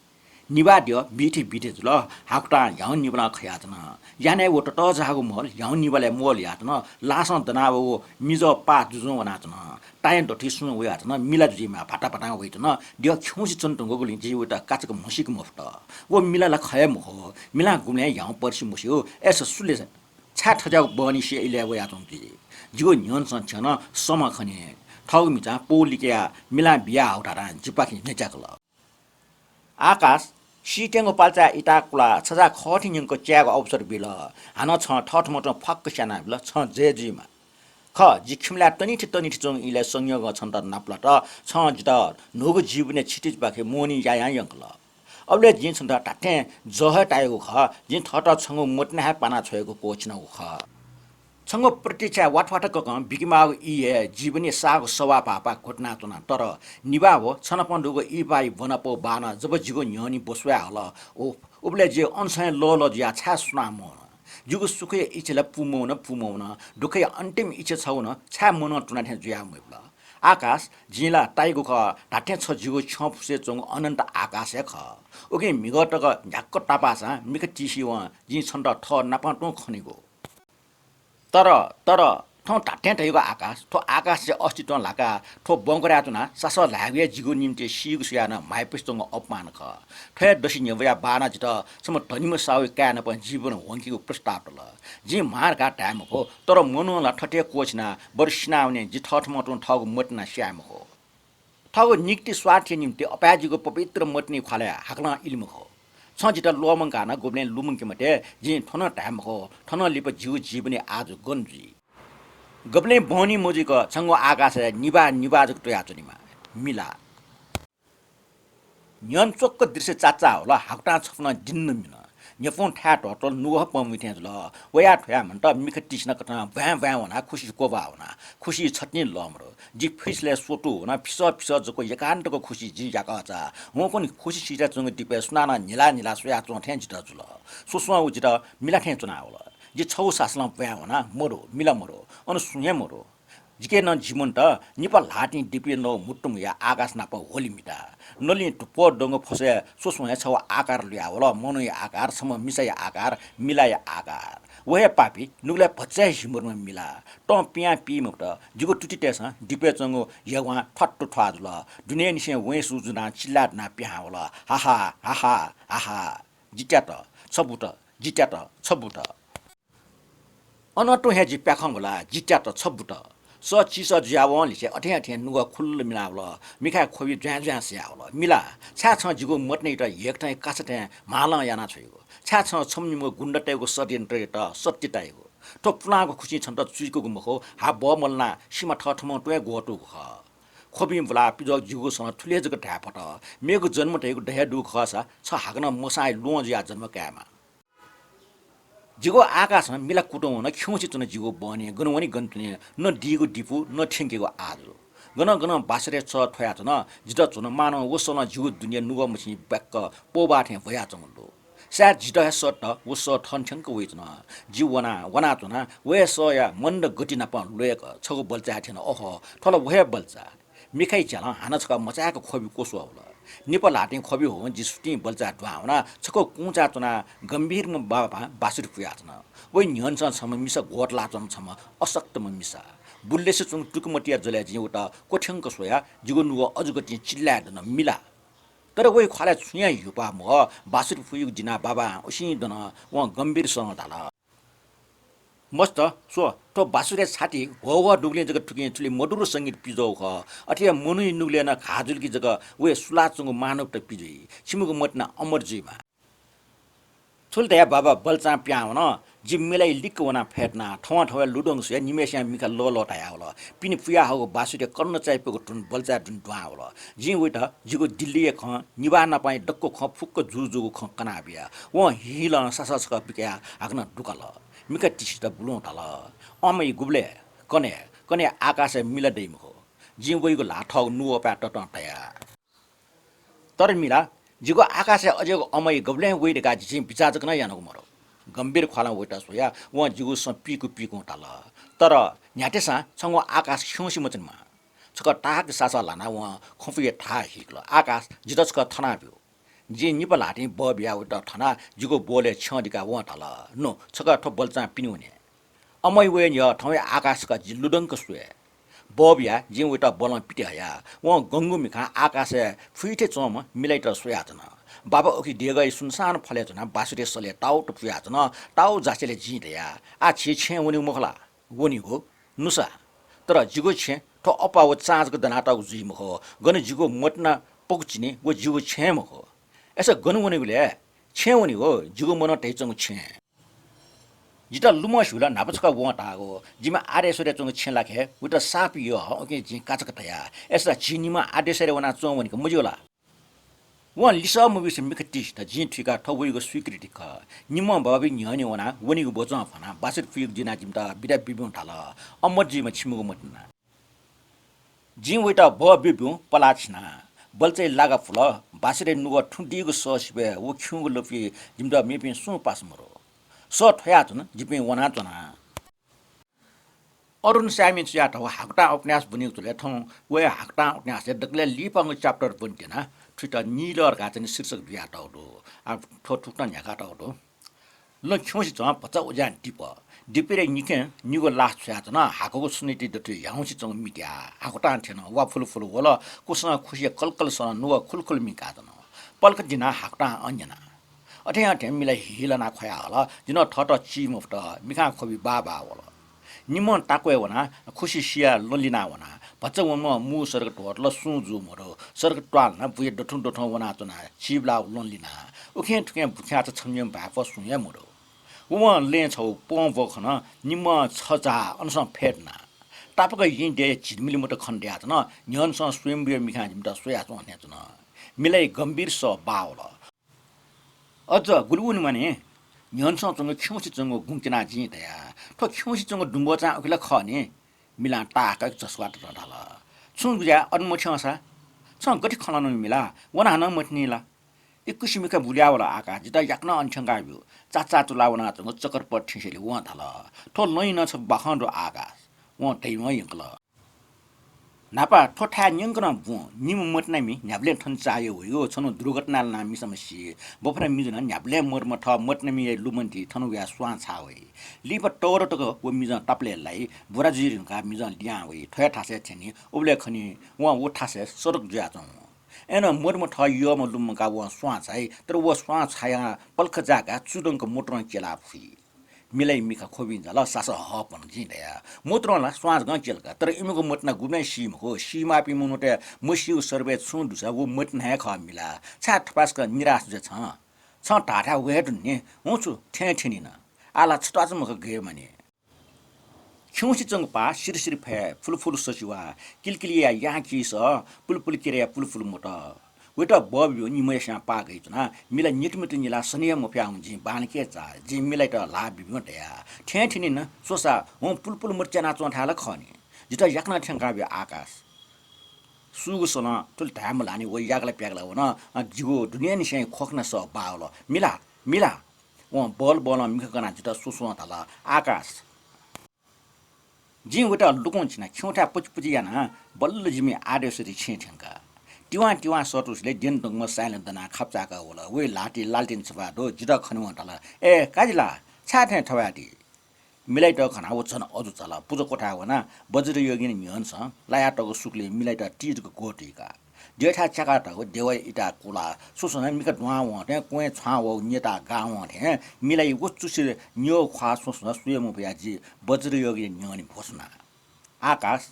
निभाः द्यः बिथे बिथे जुल, हाकुतां ह्याउँ निभालं खयाच्वन। यानाय् व ततःजाःगु महल ह्याउँ निभालय् मोहल याःच्वन। लासं दनाः व मिजः पाः जुजुं वनाच्वन। तायें दथुइ सुं वयाच्वन, मिला जुजुइमाः भाताभातां वइत नं द्यः खिउँसे च्वनेधुंकूगुलिं जिं वइत काचाक्क म्हसीके मफुत। व मिला ला खः हे मखु, मिलां गुबलें ह्याउँ पर्सि मस्यू, अय्‌सा सुले छाय् थज्याःगु बहनीसे इलय् वयाच्वंकी? जिगु न्ह्यःनेसं छ्यनं समा खनी। थःगु म्हिचां पौ लिकयाः मिलां बिया हौ धाधां जिपाखे न्ह्यच्याकल। आकाश, सीत्यंगु पाल्चाय् इताकुलाः छजा खःथें न्यंक च्यायेगु अवसर बिल। हानं छं थःथम्हं तुं फक्क स्यानाबिल, छं जय जुइमा। खः, जि खिमलाय् तनिथि तनिथि च्वंगु इलय् संयोगं छन्त नापलात। छं जितः न्हूगु जीवनय् क्षितिजपाखे मोहनी यायां यंकल। अबलय् जिं छन्त धात्थें जः हे तायागु खः। जिं थःत छंगु मतिना हे पाना छ्वयेगु क्वःछिनागु खः। छंगु प्रतीक्षाय् वाथवाथ ककं बिकेमाःगु ई हे जीवनया साःगु सवाः पाःपाः घुटनाच्वना, तर निभाः व छनापं दुगु इहिपाःया ब्वनापौ बाःनं जब जिगु न्ह्यःने ब्वस्वाये हल, उफ, उबलय् जि अनसं हे लःलः जुयाः छाय् सुनां मवन। जिगु सुखया इच्छा ला पूमवन, पूमवन, दुःखया अन्तिम इच्छा छगू नं छाय् मनं तुना थें जुयाः मजुल। आकाश, जिं ला ताइगु खः, धात्थें छ जिगु छ्यं फुसय् च्वंगु अनन्त आकाश हे खः। उकिं म्हिगः तक न्ह्याक्व तापाःसां मिखा तिसिवं जिं छन्त थः नापं तुं खनीगु। तर, तर, थौं धात्थें धइगु आकाश, थ्व आकाशया अस्तित्वं ल्हाकाः थ्व ब्वंक्वराय् च्वनाः सासः ल्हायेगु हे जिगु निंतिं सीगु स्वयाः नं म्हाइपुसे च्वंगु अपमान खः। थ्व हे दसि न्ह्यब्वया बाःनं जितः छम्ह धनिम्ह साहुया काय् नाप जीवन ह्वंकीगु प्रस्ताव तल। जिं म्हां धकाः धाये मखु, तर मनं ला थथे हे क्वःछिनाः बरु सिनावने, जि थःथम्हं तुं थःगु मतिना स्याये मखु। थःगु निक्ति स्वार्थया निंतिं अपाय्‌जिगु पवित्र मतिना ख्वालय् हाकलं इले मखु। छं जितः ल्वःमंकाः नं गुबलें लुमंके मते, जिं थ्व नं धाये मखु, थनं लिपा जिगु जीवनया आजु गन जुइ। गबलें बहनी मजुइक छंगु आकाशय् निभाः निभाः जक तुयाच्वनेमा। मिला। न्ह्यःने च्वक्क दृश्य चाचाः वल, हाकुतां छपु नं दिं नं मिन। न्ह्यपुं थाय् ध्वतल नुगः पं वइ थें जुल। वयाः थ्वयाः म्हन्त मिखा तिसिनं कथं ब्वाँय् ब्वाँय् वनाः खुसि क्वब्वाः वना। खुसि छतिं लःमरु। जि फैसलय् स्वतू वना, फिसः फिसः जक एकान्तक खुसि जिं याकःचा। हुंकन खुसि सिचा च्वंगु दिपय् सुनानं न्हिला न्हिला स्वयाच्वं थें जितः जुल। स्वस्वं व जितः मिला थें च्वनावल। जि छगू सासलं ब्वाँय् वना, मरु, मिला मरु, अन सुं हे मरु। जिके नं जिमन्त निपा ल्हातिं दिपय् नव म्हुतुं हुयाः आकाश नाप ह्वलि मिता। नलिं धुप्वः द्वंगु फसय् स्वस्वं हे छगू आकार लुयावल, मनूया आकार, छम्ह मिसाया आकार, मिलाया आकार। व हे पापी, नुगलय् भचा हे हिमरुम्ह मिला। तं पियां पी मफुत। जिगु तुतितय्‌सं दिपय् च्वंगु यग्वां थ्वात्तु थ्वाः जुल। दुनेंनिसें वँय् सु जुनाः चिल्लाय् दनाः पिहां वल। हाहा, हाहा, हाहा। जित्यात, छ बुत, जित्यात, छ बुत। अनं तुं हे जि प्याखं वला, जित्यात, छ बुत। सः चिसः जुयावंलिसे अथें अथें नुगः खुल्ल मिलावल, मिखाय् ख्वबि ज्वाँय् ज्वाँय् सियावल। मिला, छाय् छं जिगु मतिनायात हेकथंया कासा थें म्हालं याना छ्वइगु? छाय् छं छम्ह निम्हगु गुण्डतय्‌गु षड्यन्त्रयात सत्य ताइगु? थ्व पुलांगु खुसिं छन्त चुइकूगु मखु, हा बहमल्लानाः सिमा थःथम्हं तुं हे ग्वतूगु खः। ख्वबिं बुलाः पिज्वः जिगु सँ थुलि हे जक धाये फत, मेगु जन्म धइगु द हे दुगु खःसा छ हाकनं मसांया ल्वहं जुयाः जन्म कायेमा। जिगु आकाशं मिला कुतुं वन, खिउँसे च्वन जिगु बहनी, गन वनी गन तुने, न दीगु दिपु, न थ्यंकेगु आजु। गनं गनं बासुरय् चः थ्वयाच्वन, जितः च्वन मानं व सलं जिगु दुने नुगः मछिं ब्वाक्क पौबाः थें भ्वयाच्वंगु दु। सायद जितः हे सःत व सः थन थ्यंक वइच्वन। जि वना, वनाच्वना, व हे सःया मन्द गति नाप ल्वय्क छगू बल्चाय् थ्यन। अहो, थ्व ला व हे बल्चा। मिखाया झ्यालं हानं छकः मचाय्क ख्वबि क्वस्वः वल। निपा ल्हातिं ख्वबि ह्वं जि सुतिं बल्चाय् दुहां वनाः छकः कुंचा च्वनाः गम्भीरम्ह बाबां बाँसुरी पुयाच्वन। वइ न्ह्यःने नं छम्ह मिसा ग्वतलाच्वन, छम्ह अशक्तम्ह मिसा। बुल्लेसे च्वंगु तुकुमतिया जलय् जिं वइत क्वथ्यंक स्वयाः जिगु नुगः अजू गतिं चिल्लाय् दन, मिला। तर वइ ख्वालय् छुं हे ह्युपाः मवः। बाँसुरी पुइगु दिनाः बाबां उसिं दन। वं गम्भीर स्वरं धाल, मस्त, स्व, थ्व बाँसुरय् छाति ह्वःह्वः दुगुलिं जक थुकिं थुलि मधुर संगीत पिज्वःगु खः। अथे हे मनूया नुगलय् नं घाः जुल कि जक वइ सुलाच्वंगु मानवता पिज्वइ। छिमिगु मतिना अमर जुइमा। थुलि धयाः बाबा बल्चां पिहां वन। जि मिलाया लिक्क वनाः फय्तुना थवंथवय् लुधंक स्वयाः निम्हय्सियां मिखा लःल्वः धायावल। पिने पुयाहःगु बाँसुरी कन्न चायापुगु धुन बल्चाय् दुने दुहां वल। जिं वइत जिगु दिल्लीया खँ, निभाः नापंया दक्व खँ, फुक्क जुजुगु खँ कनाबिया। वं हिहिलं सासः छकः पिकयाः हाकनं दुकाल। मिखा तिसित बुलं धाल, अमय् गुबलय्? कन्हय्, कन्हय् आकाशय् मिला दइ मखु। जिं वइगु ल्हाः थःगु नुगःपाय् ततं तया। तर मिला, जिगु आकाशय् अज्याःगु अमय् गबलें वइ धकाः जिं बिचाः जक नं यानागु मदु। गम्भीर ख्वालं वइत स्वयाः वं जिगु सँ पीकु पीकुं धाल, तर न्ह्याथेसां छंगु आकाश खिउँसे मच्वनेमा। छकः ताहाक सासः ल्हानाः वं खँपुया धाः हिकल, आकाश, जितः छकः थनाब्यु। जिं निपा ल्हातिं बः बियाः वइत थनाः जिगु ब्वलय् छ्यं दिकाः वं धाल, नु, छकः थ्व बल्चां पिने वने। अमय् वये न्ह्यः थौंया आकाश छकः जि लुधंक स्वये। बः बियाः जिं वइत बलं पिते हया। वं गंगु मिखां आकाशय् फुइथे च्वंम्ह मिलायात स्वयाच्वन। बाबा उखे देगःया सुनसान फलय् च्वनाः बाँसुरी सलय् ताउत पुयाच्वन। ताउ जासेंलि जिं धया, आः छि छेँय् वनेगु मखु ला? वनेगु, नुसा। तर जिगु छेँ थ्व अप्वः व चां जक दनातःगु जुइ मखु। गन जिगु मतिना पकुचिनि व जिगु छेँ मखु। अय्सा गन वनेगु ले? छेँय् वनेगु, जिगु मनं धयाच्वंगु छेँय्। जितः लुमं स्यू ला न्हापा छकः वं धाःगु, जिमि आदेश्वरय् च्वंगु छेँ लाखे, वइत साप यः, उकिं जिं काचाक्क धया। अय्‌सा झी निम्हं आदेश्वरय् वनाः च्वं वनीगु मज्यू ला? वं लिसः मब्यूसे मिखा तिसित जिं थुइका थ्व वइगु स्वीकृति खः। निम्हं बाबाबी न्ह्यःने वनाः वनीगु ब्वजं फ्वनाः बासरी पुइगु दिनाः जिमित बिदा बिब्यूं धाल। अमत जुइमा छिमिगु मतिना। जिं वइत बः ब्यूब्यूं पलाः छिना। बल्चय् लागा फुल। बासरी नुगः थुं दीगु सः सिबय् व खिउँगु लँपुइ जिमित मेपिं सुं पासा मरु। सः थ्वयाच्वन, जिपिं वनाच्वना। अरुण साय्‌मि चुयाः थ्व हाकुतां उपन्यास ब्वनीगु जुलय् थौं व हे हाकुतां उपन्यासय् दकलय् लिपांगु chapter ब्वने त्यना। थुइत नीलः धकाः चाहिँ शीर्षक बियातःगु दु। आ, थ्व थुकथं न्ह्याकातःगु दु। लँ खिउँसे च्वं भचा उज्यां दिप। दिपय् निखें निगू लास छ्वयाच्वन। हाकुगु सुनिति दथुइ ह्याउँसे च्वंगु मित्या हाकुतां थ्यन। वा फुलुफुलु वल। कुसं खुसिया कलकल सन नुगः खुलखुल मिंकाच्वन। पलख दिनाः हाकुतां अँ न्यना। अथें अथें मिलाइ हिहिलानाः ख्वया हल। जिं थःत ची मफुत। मिखां ख्वबि बाः बाः वल। निम्हं ताक्वय् वनाः खुसि सियाः लँ लिना वना। भचा वंम्ह मू सडक ध्वतल, सुं जू मदु। सडक त्वालनाः बुया दथुं दथुं वनाच्वना। चीबलाः लँ लिना। उखें थुखें बुख्याःचा छम्यं भाय्‌प्वः सुं हे मदु। वं लँय् छगू पं ब्व खन। निम्हं छजाः अनसं फय् धुना। तापाक येँ देय् झिलिमिलि मत खने दयाच्वन। न्ह्यःनेसं स्वयम्भूया मिखां जिमित स्वयाच्वं थें च्वन। मिलाइ गम्भीर सः बाः वल। अझ गुलि वनेमानि? न्ह्यःनेसं च्वंगु खिउँसे च्वंगु गुँ क्यनाः जिं धया। थ्व खिउँसे च्वंगु दुम्बोचां उखे ला खः नि। मिलां ताःहाकःगु झसुवाः ततं धाल। छुं गुज्याः अन मथ्यंसा? छं गथे खँ ल्हानागु मिला? व नं हानं मथ्यनी ला? इकुसि मिखा बुल्या वल आकाश। जितः याकनं अन थ्यंका ब्यु। चाचा चुला वनाच्वंगु चकरपट थें स्यलि वं धाल। थ्व लँइ नं छपु बाखं दु आकाश। वं धइवं यंकल। न्हापा थ्व थाय् न्यंकनं बुँ। निम्ह मतिनामि न्ह्याबलें थन चाःह्यः वइगु, छन्हु दुर्घटना लानाः मिसाम्ह सी। बफुना मिजु नं न्ह्याबलें मदुम्ह थः मतिनामिया लुमन्ति थन वयाः स्वां छाः वइ। लिपा तःदँ तक व मिजं तापालय् लाइ। बुरा जुइ धुंकाः मिजं लिहां वइ। थ्व हे थासय् थ्यनी। उबलय् खनी वं व थासय् सडक जुयाच्वंगु। अय्‌नं मदुम्ह थः यःम्ह लुमं काः वं स्वां छाइ, तर व स्वां छायाः पलख जाय्‌काः चुदंक मोटरं क्यलाः फुइ। मिलाइ मिखा ख्वबिं जाल, सासः हःपन जिं धया। मोटरं ला स्वां जकं क्यल का, तर इमिगु मतिना गुबलें सी मखु। सीमाःपिं मनूतय् मसीगु सर्वय् छुं दुसा व मतिना हे खः मिला। छाय् थपाय्‌सकं निराश जुया छं? छं धाःथाय् वये धुन नि, हुँ छु थें थ्यनी न। आः ला छत्वाःचा मखु गय् मानि। खिउँसे च्वंगु पाः सिरसिर फय्, फुलफुल ससिवा, किलकिलिया यां किसः, पुलपुल किराया पुलपुल मोट। वइत बः ब्यु निम्हया स्यां पाः गइच्वना। मिला नितुमितु निलाः सने हे मफयावं जिं बांलाके चाः। जिं मिलाइत ल्हाः बिब्यूं धया। थें थ्यनी न, स्वसा हुँ पुलपुल मोट च्यानाच्वं थाय् ला खः नि। जितः याकनं थ्यंका ब्यु आकाश। सूगु सलं थुलि धायेमालानि व याकला प्याकला वन। अ, जिगु दुनेंनिसें ख्वखना सः बाः वल। मिला, मिला। वं बलबलं मिखा कनाः जितः स्वस्वं धाल, आकाश। जिं वइत लुकुं छिना खिउँथाय् पुचिपुचि यानाः बल्ल जिमि आदेश्वरी छेँय् थ्यंका। तिवां तिवां सःतुसेलय् द्यने धुंकूम्ह साइलं दनाः खापचाय्‌काः वल। वइ ल्हातिइ लालटेन छपाः दु। जितः खनेवं धाल, ए काजि ला, छाय् थें थवाय् ति? मिलाइत खनाः व झन अजू चाल। पुजा क्वथाय् वनाः वज्रयोगिनी न्ह्यःनेसं लायातःगु सुकुलय् मिलाइत ति जक ग्वतुइका। द्यःथाय् च्याकातःगु देवया इताय् कुलाः स्वस्वनाः मिखा दुहां वं थें क्वँय् छ्वां वःगु न्यताः गाः वं थें मिलाइ व चुसि न्यःगु ख्वाः स्वस्वनाः स्वये मफयाः जि वज्रयोगिनी न्ह्यःने भ्वसुना। आकाश,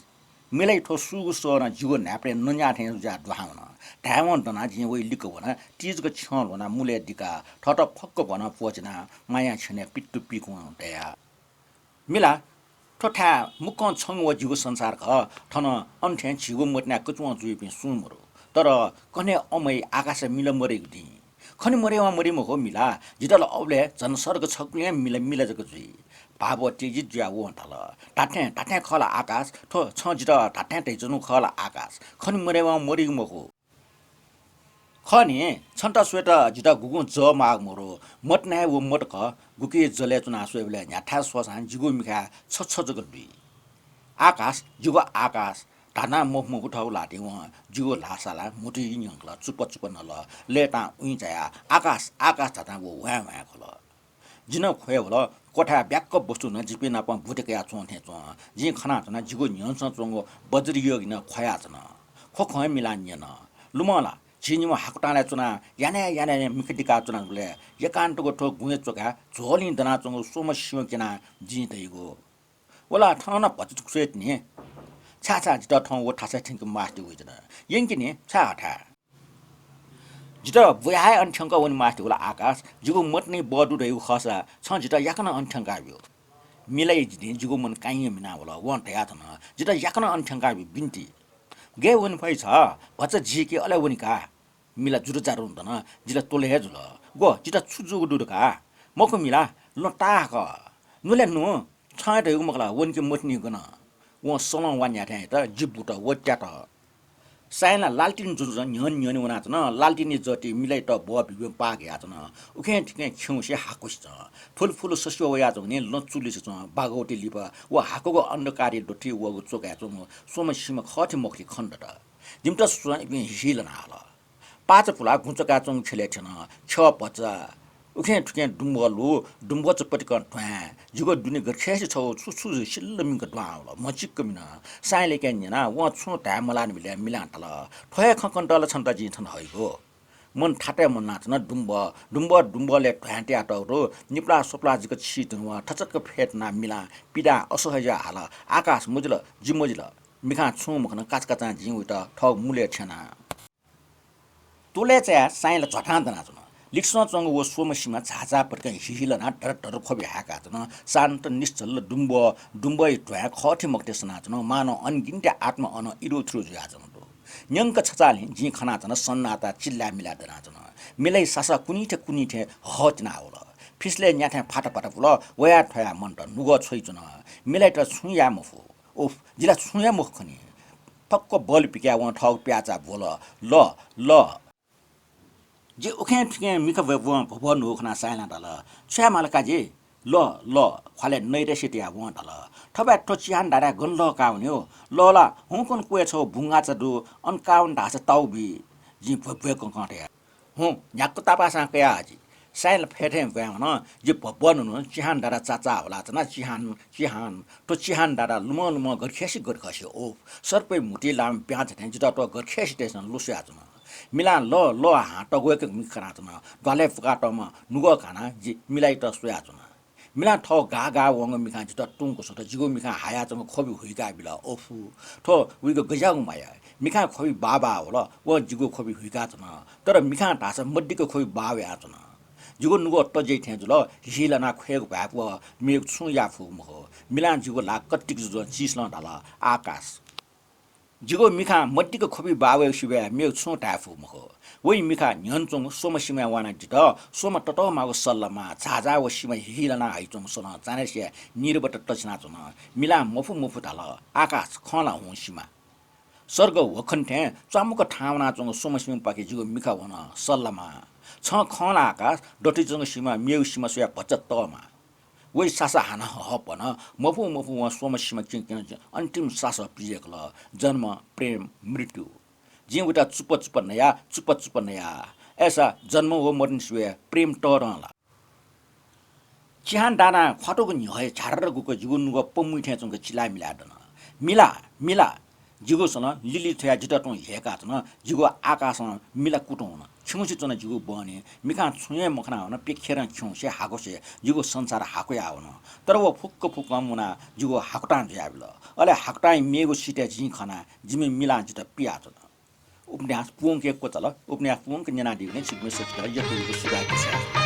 मिलाइ थ्व सूगु सः नं जिगु न्हाय्‌पनय् नँ न्याः थें जुयाः दुहां वन। धायेवं दनाः जिं वइ लिक्क वनाः ति जक छ्यं ल्ह्वनाः मुलय् दिकाः थःत फक्क भनं प्वःचिनाः मायां छ्यनय् पित्तु पिकुं धया। मिला, थ्व थाय् मुक्कं छंगु व जिगु संसार खः। थन अन थें झीगु मतिनाय् कचुवं जुइपिं सुं मदु। तर कन्हय् अमय् आकाशय् मिला मदइगु दिं। खने मदयेवं मदइ मखु मिला, जितः ला अबलय् झन सडक छकुलिं हे मिला मिला जक जुइ। भाव उत्तेजित जुयाः वं धाल, धात्थें, धात्थें खः ला आकाश? थ्व छं जितः धात्थें धयाच्वनागु खः ला आकाश? खने मदयेवं मदइगु मखु। खः नि, छन्त स्वयेत जितः गुगुं जः माःगु मदु। मतिना हे व मत खः। गुकी जलय् च्वनाः स्वयेबलय् न्ह्याथाय् स्वःसां जिगु मिखाय् छछ जक लुइ। आकाश, जिगु आकाश, धानाः मफु मफु थःगु ल्हातिं वं जिगु ल्हाः सालाः म्हुतुइ न्यंकल, चुप्पा चुप्पा नल। लय्तां उइँ चायाः आकाश, आकाश धातां व ह्वाँय् ह्वाँय् ख्वल। जि नं ख्वये वल। क्वथाय् ब्याक्क वस्तु नं जिपिं नाप बुथे कयाच्वं थें च्वं। जिं खनाच्वना, जिगु न्ह्यःनेसं च्वंगु वज्रयोगिनी नं ख्वयाच्वन। ख्वखं मिलां न्यन। लुमं ला झी निम्ह हाकुतांलाय् च्वनाः यानाः यानाः मिखा दिकाः च्वनागुलिं एकान्तगु थ्व गुँया च्वकाय् झ्वलिं दनाच्वंगु स्वम्ह स्यं क्यनाः जिं धइगु। व ला थन नं भचा स्वये तिनि। छाय् छाय् जितः थौं व थासय् थ्यंके मास्ति वइच्वन। यंके नि, छाय् हथाय्? जितः बुयाः हे अन थ्यंकः वने मास्ति वल आकाश। जिगु मतिनाइ बः दु धइगु खःसा छं जितः याकनं अन थ्यंकाः ब्यु। मिलाइ जिं जिगु मन काइँ मिना वल। वं धयाच्वन, जितः याकनं अन थ्यंका बि बिन्ति। गय् वने फइ छ? भचा झीके अले वने का। मिला जुरुजारु दन, जि ला त्वःले हे जुल। ग्व, जितः छु जूगु दु धकाः? मखु मिला, ल्वँ ताहाक। नु ले नु, छं हे धयागु मखु ला, वने कि मतिनि गन। वं सलं वा न्ह्याथें यात, जि बुत, व त्यात। सायं ला लालटिन जुजुं न्ह्यःने न्ह्यःने वनाच्वन। लालटिनया ज्योतिं मिलायात ब्वः बिब्वं पाः कयाच्वन। उखें थुखें खिउँसे हाकुसे च्वन। फुलफुल सस्यू वयाच्वंगुलिं ल्वँ चुलिसे च्वन। भागवती लिपा व हाकुगु अन्धकारया दथुइ वःगु च्वकाय् च्वंगु स्वम्ह सिम्ह खःथी मखुथी खने दत। जिमित स्वयां इपिं हिहिलना हल। पाचा पुलाः गुँ च्वकाच्वंगु ख्यलय् थ्यन। ख्यः भचा। उखें थुखें दुम्बः लु, दुम्बः चपतिकं ध्वाँय्। जिगु दुने गरखय्‌से छगू छु छु सिल्ल मिंक दुहां वल। म्हचिक्क मिन। सायं लय्‌के न्यना, वं छुं धाये मलाःनिबलय् मिलां धाल, थ्व हे खँ कनेत ला छन्त जिं थन हइगु। मन थातय् मन्नाच्वन। दुम्बः, दुम्बः, दुम्बलय् ध्वाँय् तयातःगु दु। निपलाः स्वपलाः जिक छि धुन वं थचक्क फय् तनाः मिलां पिदां असह्य हाल। आकाश मजिल, जि मजिल। मिखां छुं मखन, काचाकाचां जिं वइत थःगु मुलय् थ्यना। त्वःले चायाः सायं ला झ्वातां दनाच्वन। लिक्सं च्वंगु व स्वम्ह सिम्ह झाःझाःपतिकं हिहिलनाः धरधर ख्वबि हाय्‌काच्वन। शान्त निश्चल दुम्बः, दुम्बःया ध्वाँय् खःथी मखुथी सनाच्वन। मानं अनगिन्त्या आत्मा अनं इरुथुरु जुयाच्वंगु दु। न्यंक छचाःह्लिं जिं खनाच्वन, सन्नाताः चिल्लाय् मिलाय् दनाच्वन। मिलाया सासः कुन्हिथें कुन्हिथें हः तिनावल। फिसलय् न्याथें फात फात पुल। वया थ्वया मन्त नुगः छ्वइच्वन। मिलायात छुं याये मफु। उफ, जि ला छुं हे मखु खनी। फक्व बल पिकाः वं थःगु प्याःचाः ब्वल। ल, ल। जि उखें थुखें मिखा भ्वय् भ्वय् न्हूगु खनाः सायं ला धाल, छु याये माल काजी? ल, ल। ख्वालय् नैराश्य तयाः वं धाल, थपाय् थ्व चिहान दादाय् गन लः काः वने हो? लः ला हुंकन क्वय् छगू बुंगाःचा दु, अन काः वने धाःसा ताउ बी। जिं भ्वय् भ्वय् कं कं तयाः हुँ, न्ह्याक्व तापाःसां कयाः हजि। सायं ला फय् थें ब्वाँय् वन। जि भब्वः नुनु चिहान दादा चाचाः हुलाच्वना। चिहान, चिहान। थ्व चिहान दादा लुमं लुमं गरखय्‌से गरखय्‌से, ओफ, सर्पया म्हुतुइ लाःम्ह प्यां थें जितः थ्व गरखय्‌सेतय्‌सं लुस्वयाच्वन। मिलां ल, ल हां तग्वय्‌क मिखा कनाच्वन। द्वालय् पुकातःम्ह नुगः घानाः जि मिलायात स्वयाच्वना। मिलां थः गाः गाः वंगु मिखां जितः तुंक स्वत। जिगु मिखां हायाच्वंगु ख्वबि हुइका बिल। ओफु, थ्व उइगु गज्याःगु माया। मिखां ख्वबि बाः बाः वल, वं जिगु ख्वबि हुइकाच्वन। तर मिखां धाःसा मदिक्क ख्वबि बाः वयाच्वन। जिगु नुगः तज्याइ थें जुल, हिहिलनाः ख्वयेगु भाय्‌पु मेगु छुं याये फुगु मखु। मिलां जिगु ल्हाः कतिक जुजुं चिसलं धाल, आकाश। जिगु मिखां मदिक्क ख्वबि बाः वयेगु सिबय् मेगु छुं धाये फुगु मखु। वइ मिखा न्ह्यःने च्वंगु स्वम्ह सिमाय् वनाः जितः स्वम्ह ततःमाःगु सल्लामा झाःझाः व सिमा हिहिलनाः हइच्वंगु सलं चान्हय्‌सिया निरबत तछिनाच्वन। मिलां मफु मफु धाल, आकाश, खं ला हुँ सिमा। सर्ग वखन थें च्वामुक्क थाहां वनाच्वंगु स्वम्ह सिमापाखे जिगु मिखा वन सल्लामा। छं खं ला आकाश, दथुइ च्वंगु सिमा मेगु सिमा स्वयाः भचा तःमा। वइ सासः हानं हःपन। मफु मफु वं स्वम्ह सिमा किं किं अन्तिम सासः पिज्याकल। जन्म, प्रेम, मृत्यु। जिं वइत चुप्पा चुप्पा नया, चुप्पा चुप्पा नया। अय्‌सा जन्म व मदुनि सिबय् प्रेम तःधं ला। चिहान दादां ख्वातुगु न्ह्यःया झारर गुक जिगु नुगः पमुइ थें च्वंक चिलाय् मिलाय् दन। मिला, मिला। जिगु सलं लिलि थ्वयाः जितः तुं ह्यय्‌काच्वन। जिगु आकाशं मिला कुतुं वन। खिउँसे च्वन जिगु बहनी। मिखां छुं हे मखना वन। प्यखेरं खिउँसे हाकुसे जिगु संसार हाकुया वन। तर व फुक्क फुक्कं मुनाः जिगु हाकुतां जुयाबिल। अले हाकुतांया मेगु सितय् जिं खना, जिमि मिलां जितः पियाच्वन। उपन्यास पूवंके क्वचाल। उपन्यास पूवंक न्यनादीगुलिं छिकपिन्सं सकसितं यक्व यक्व सुभाय् देछाये।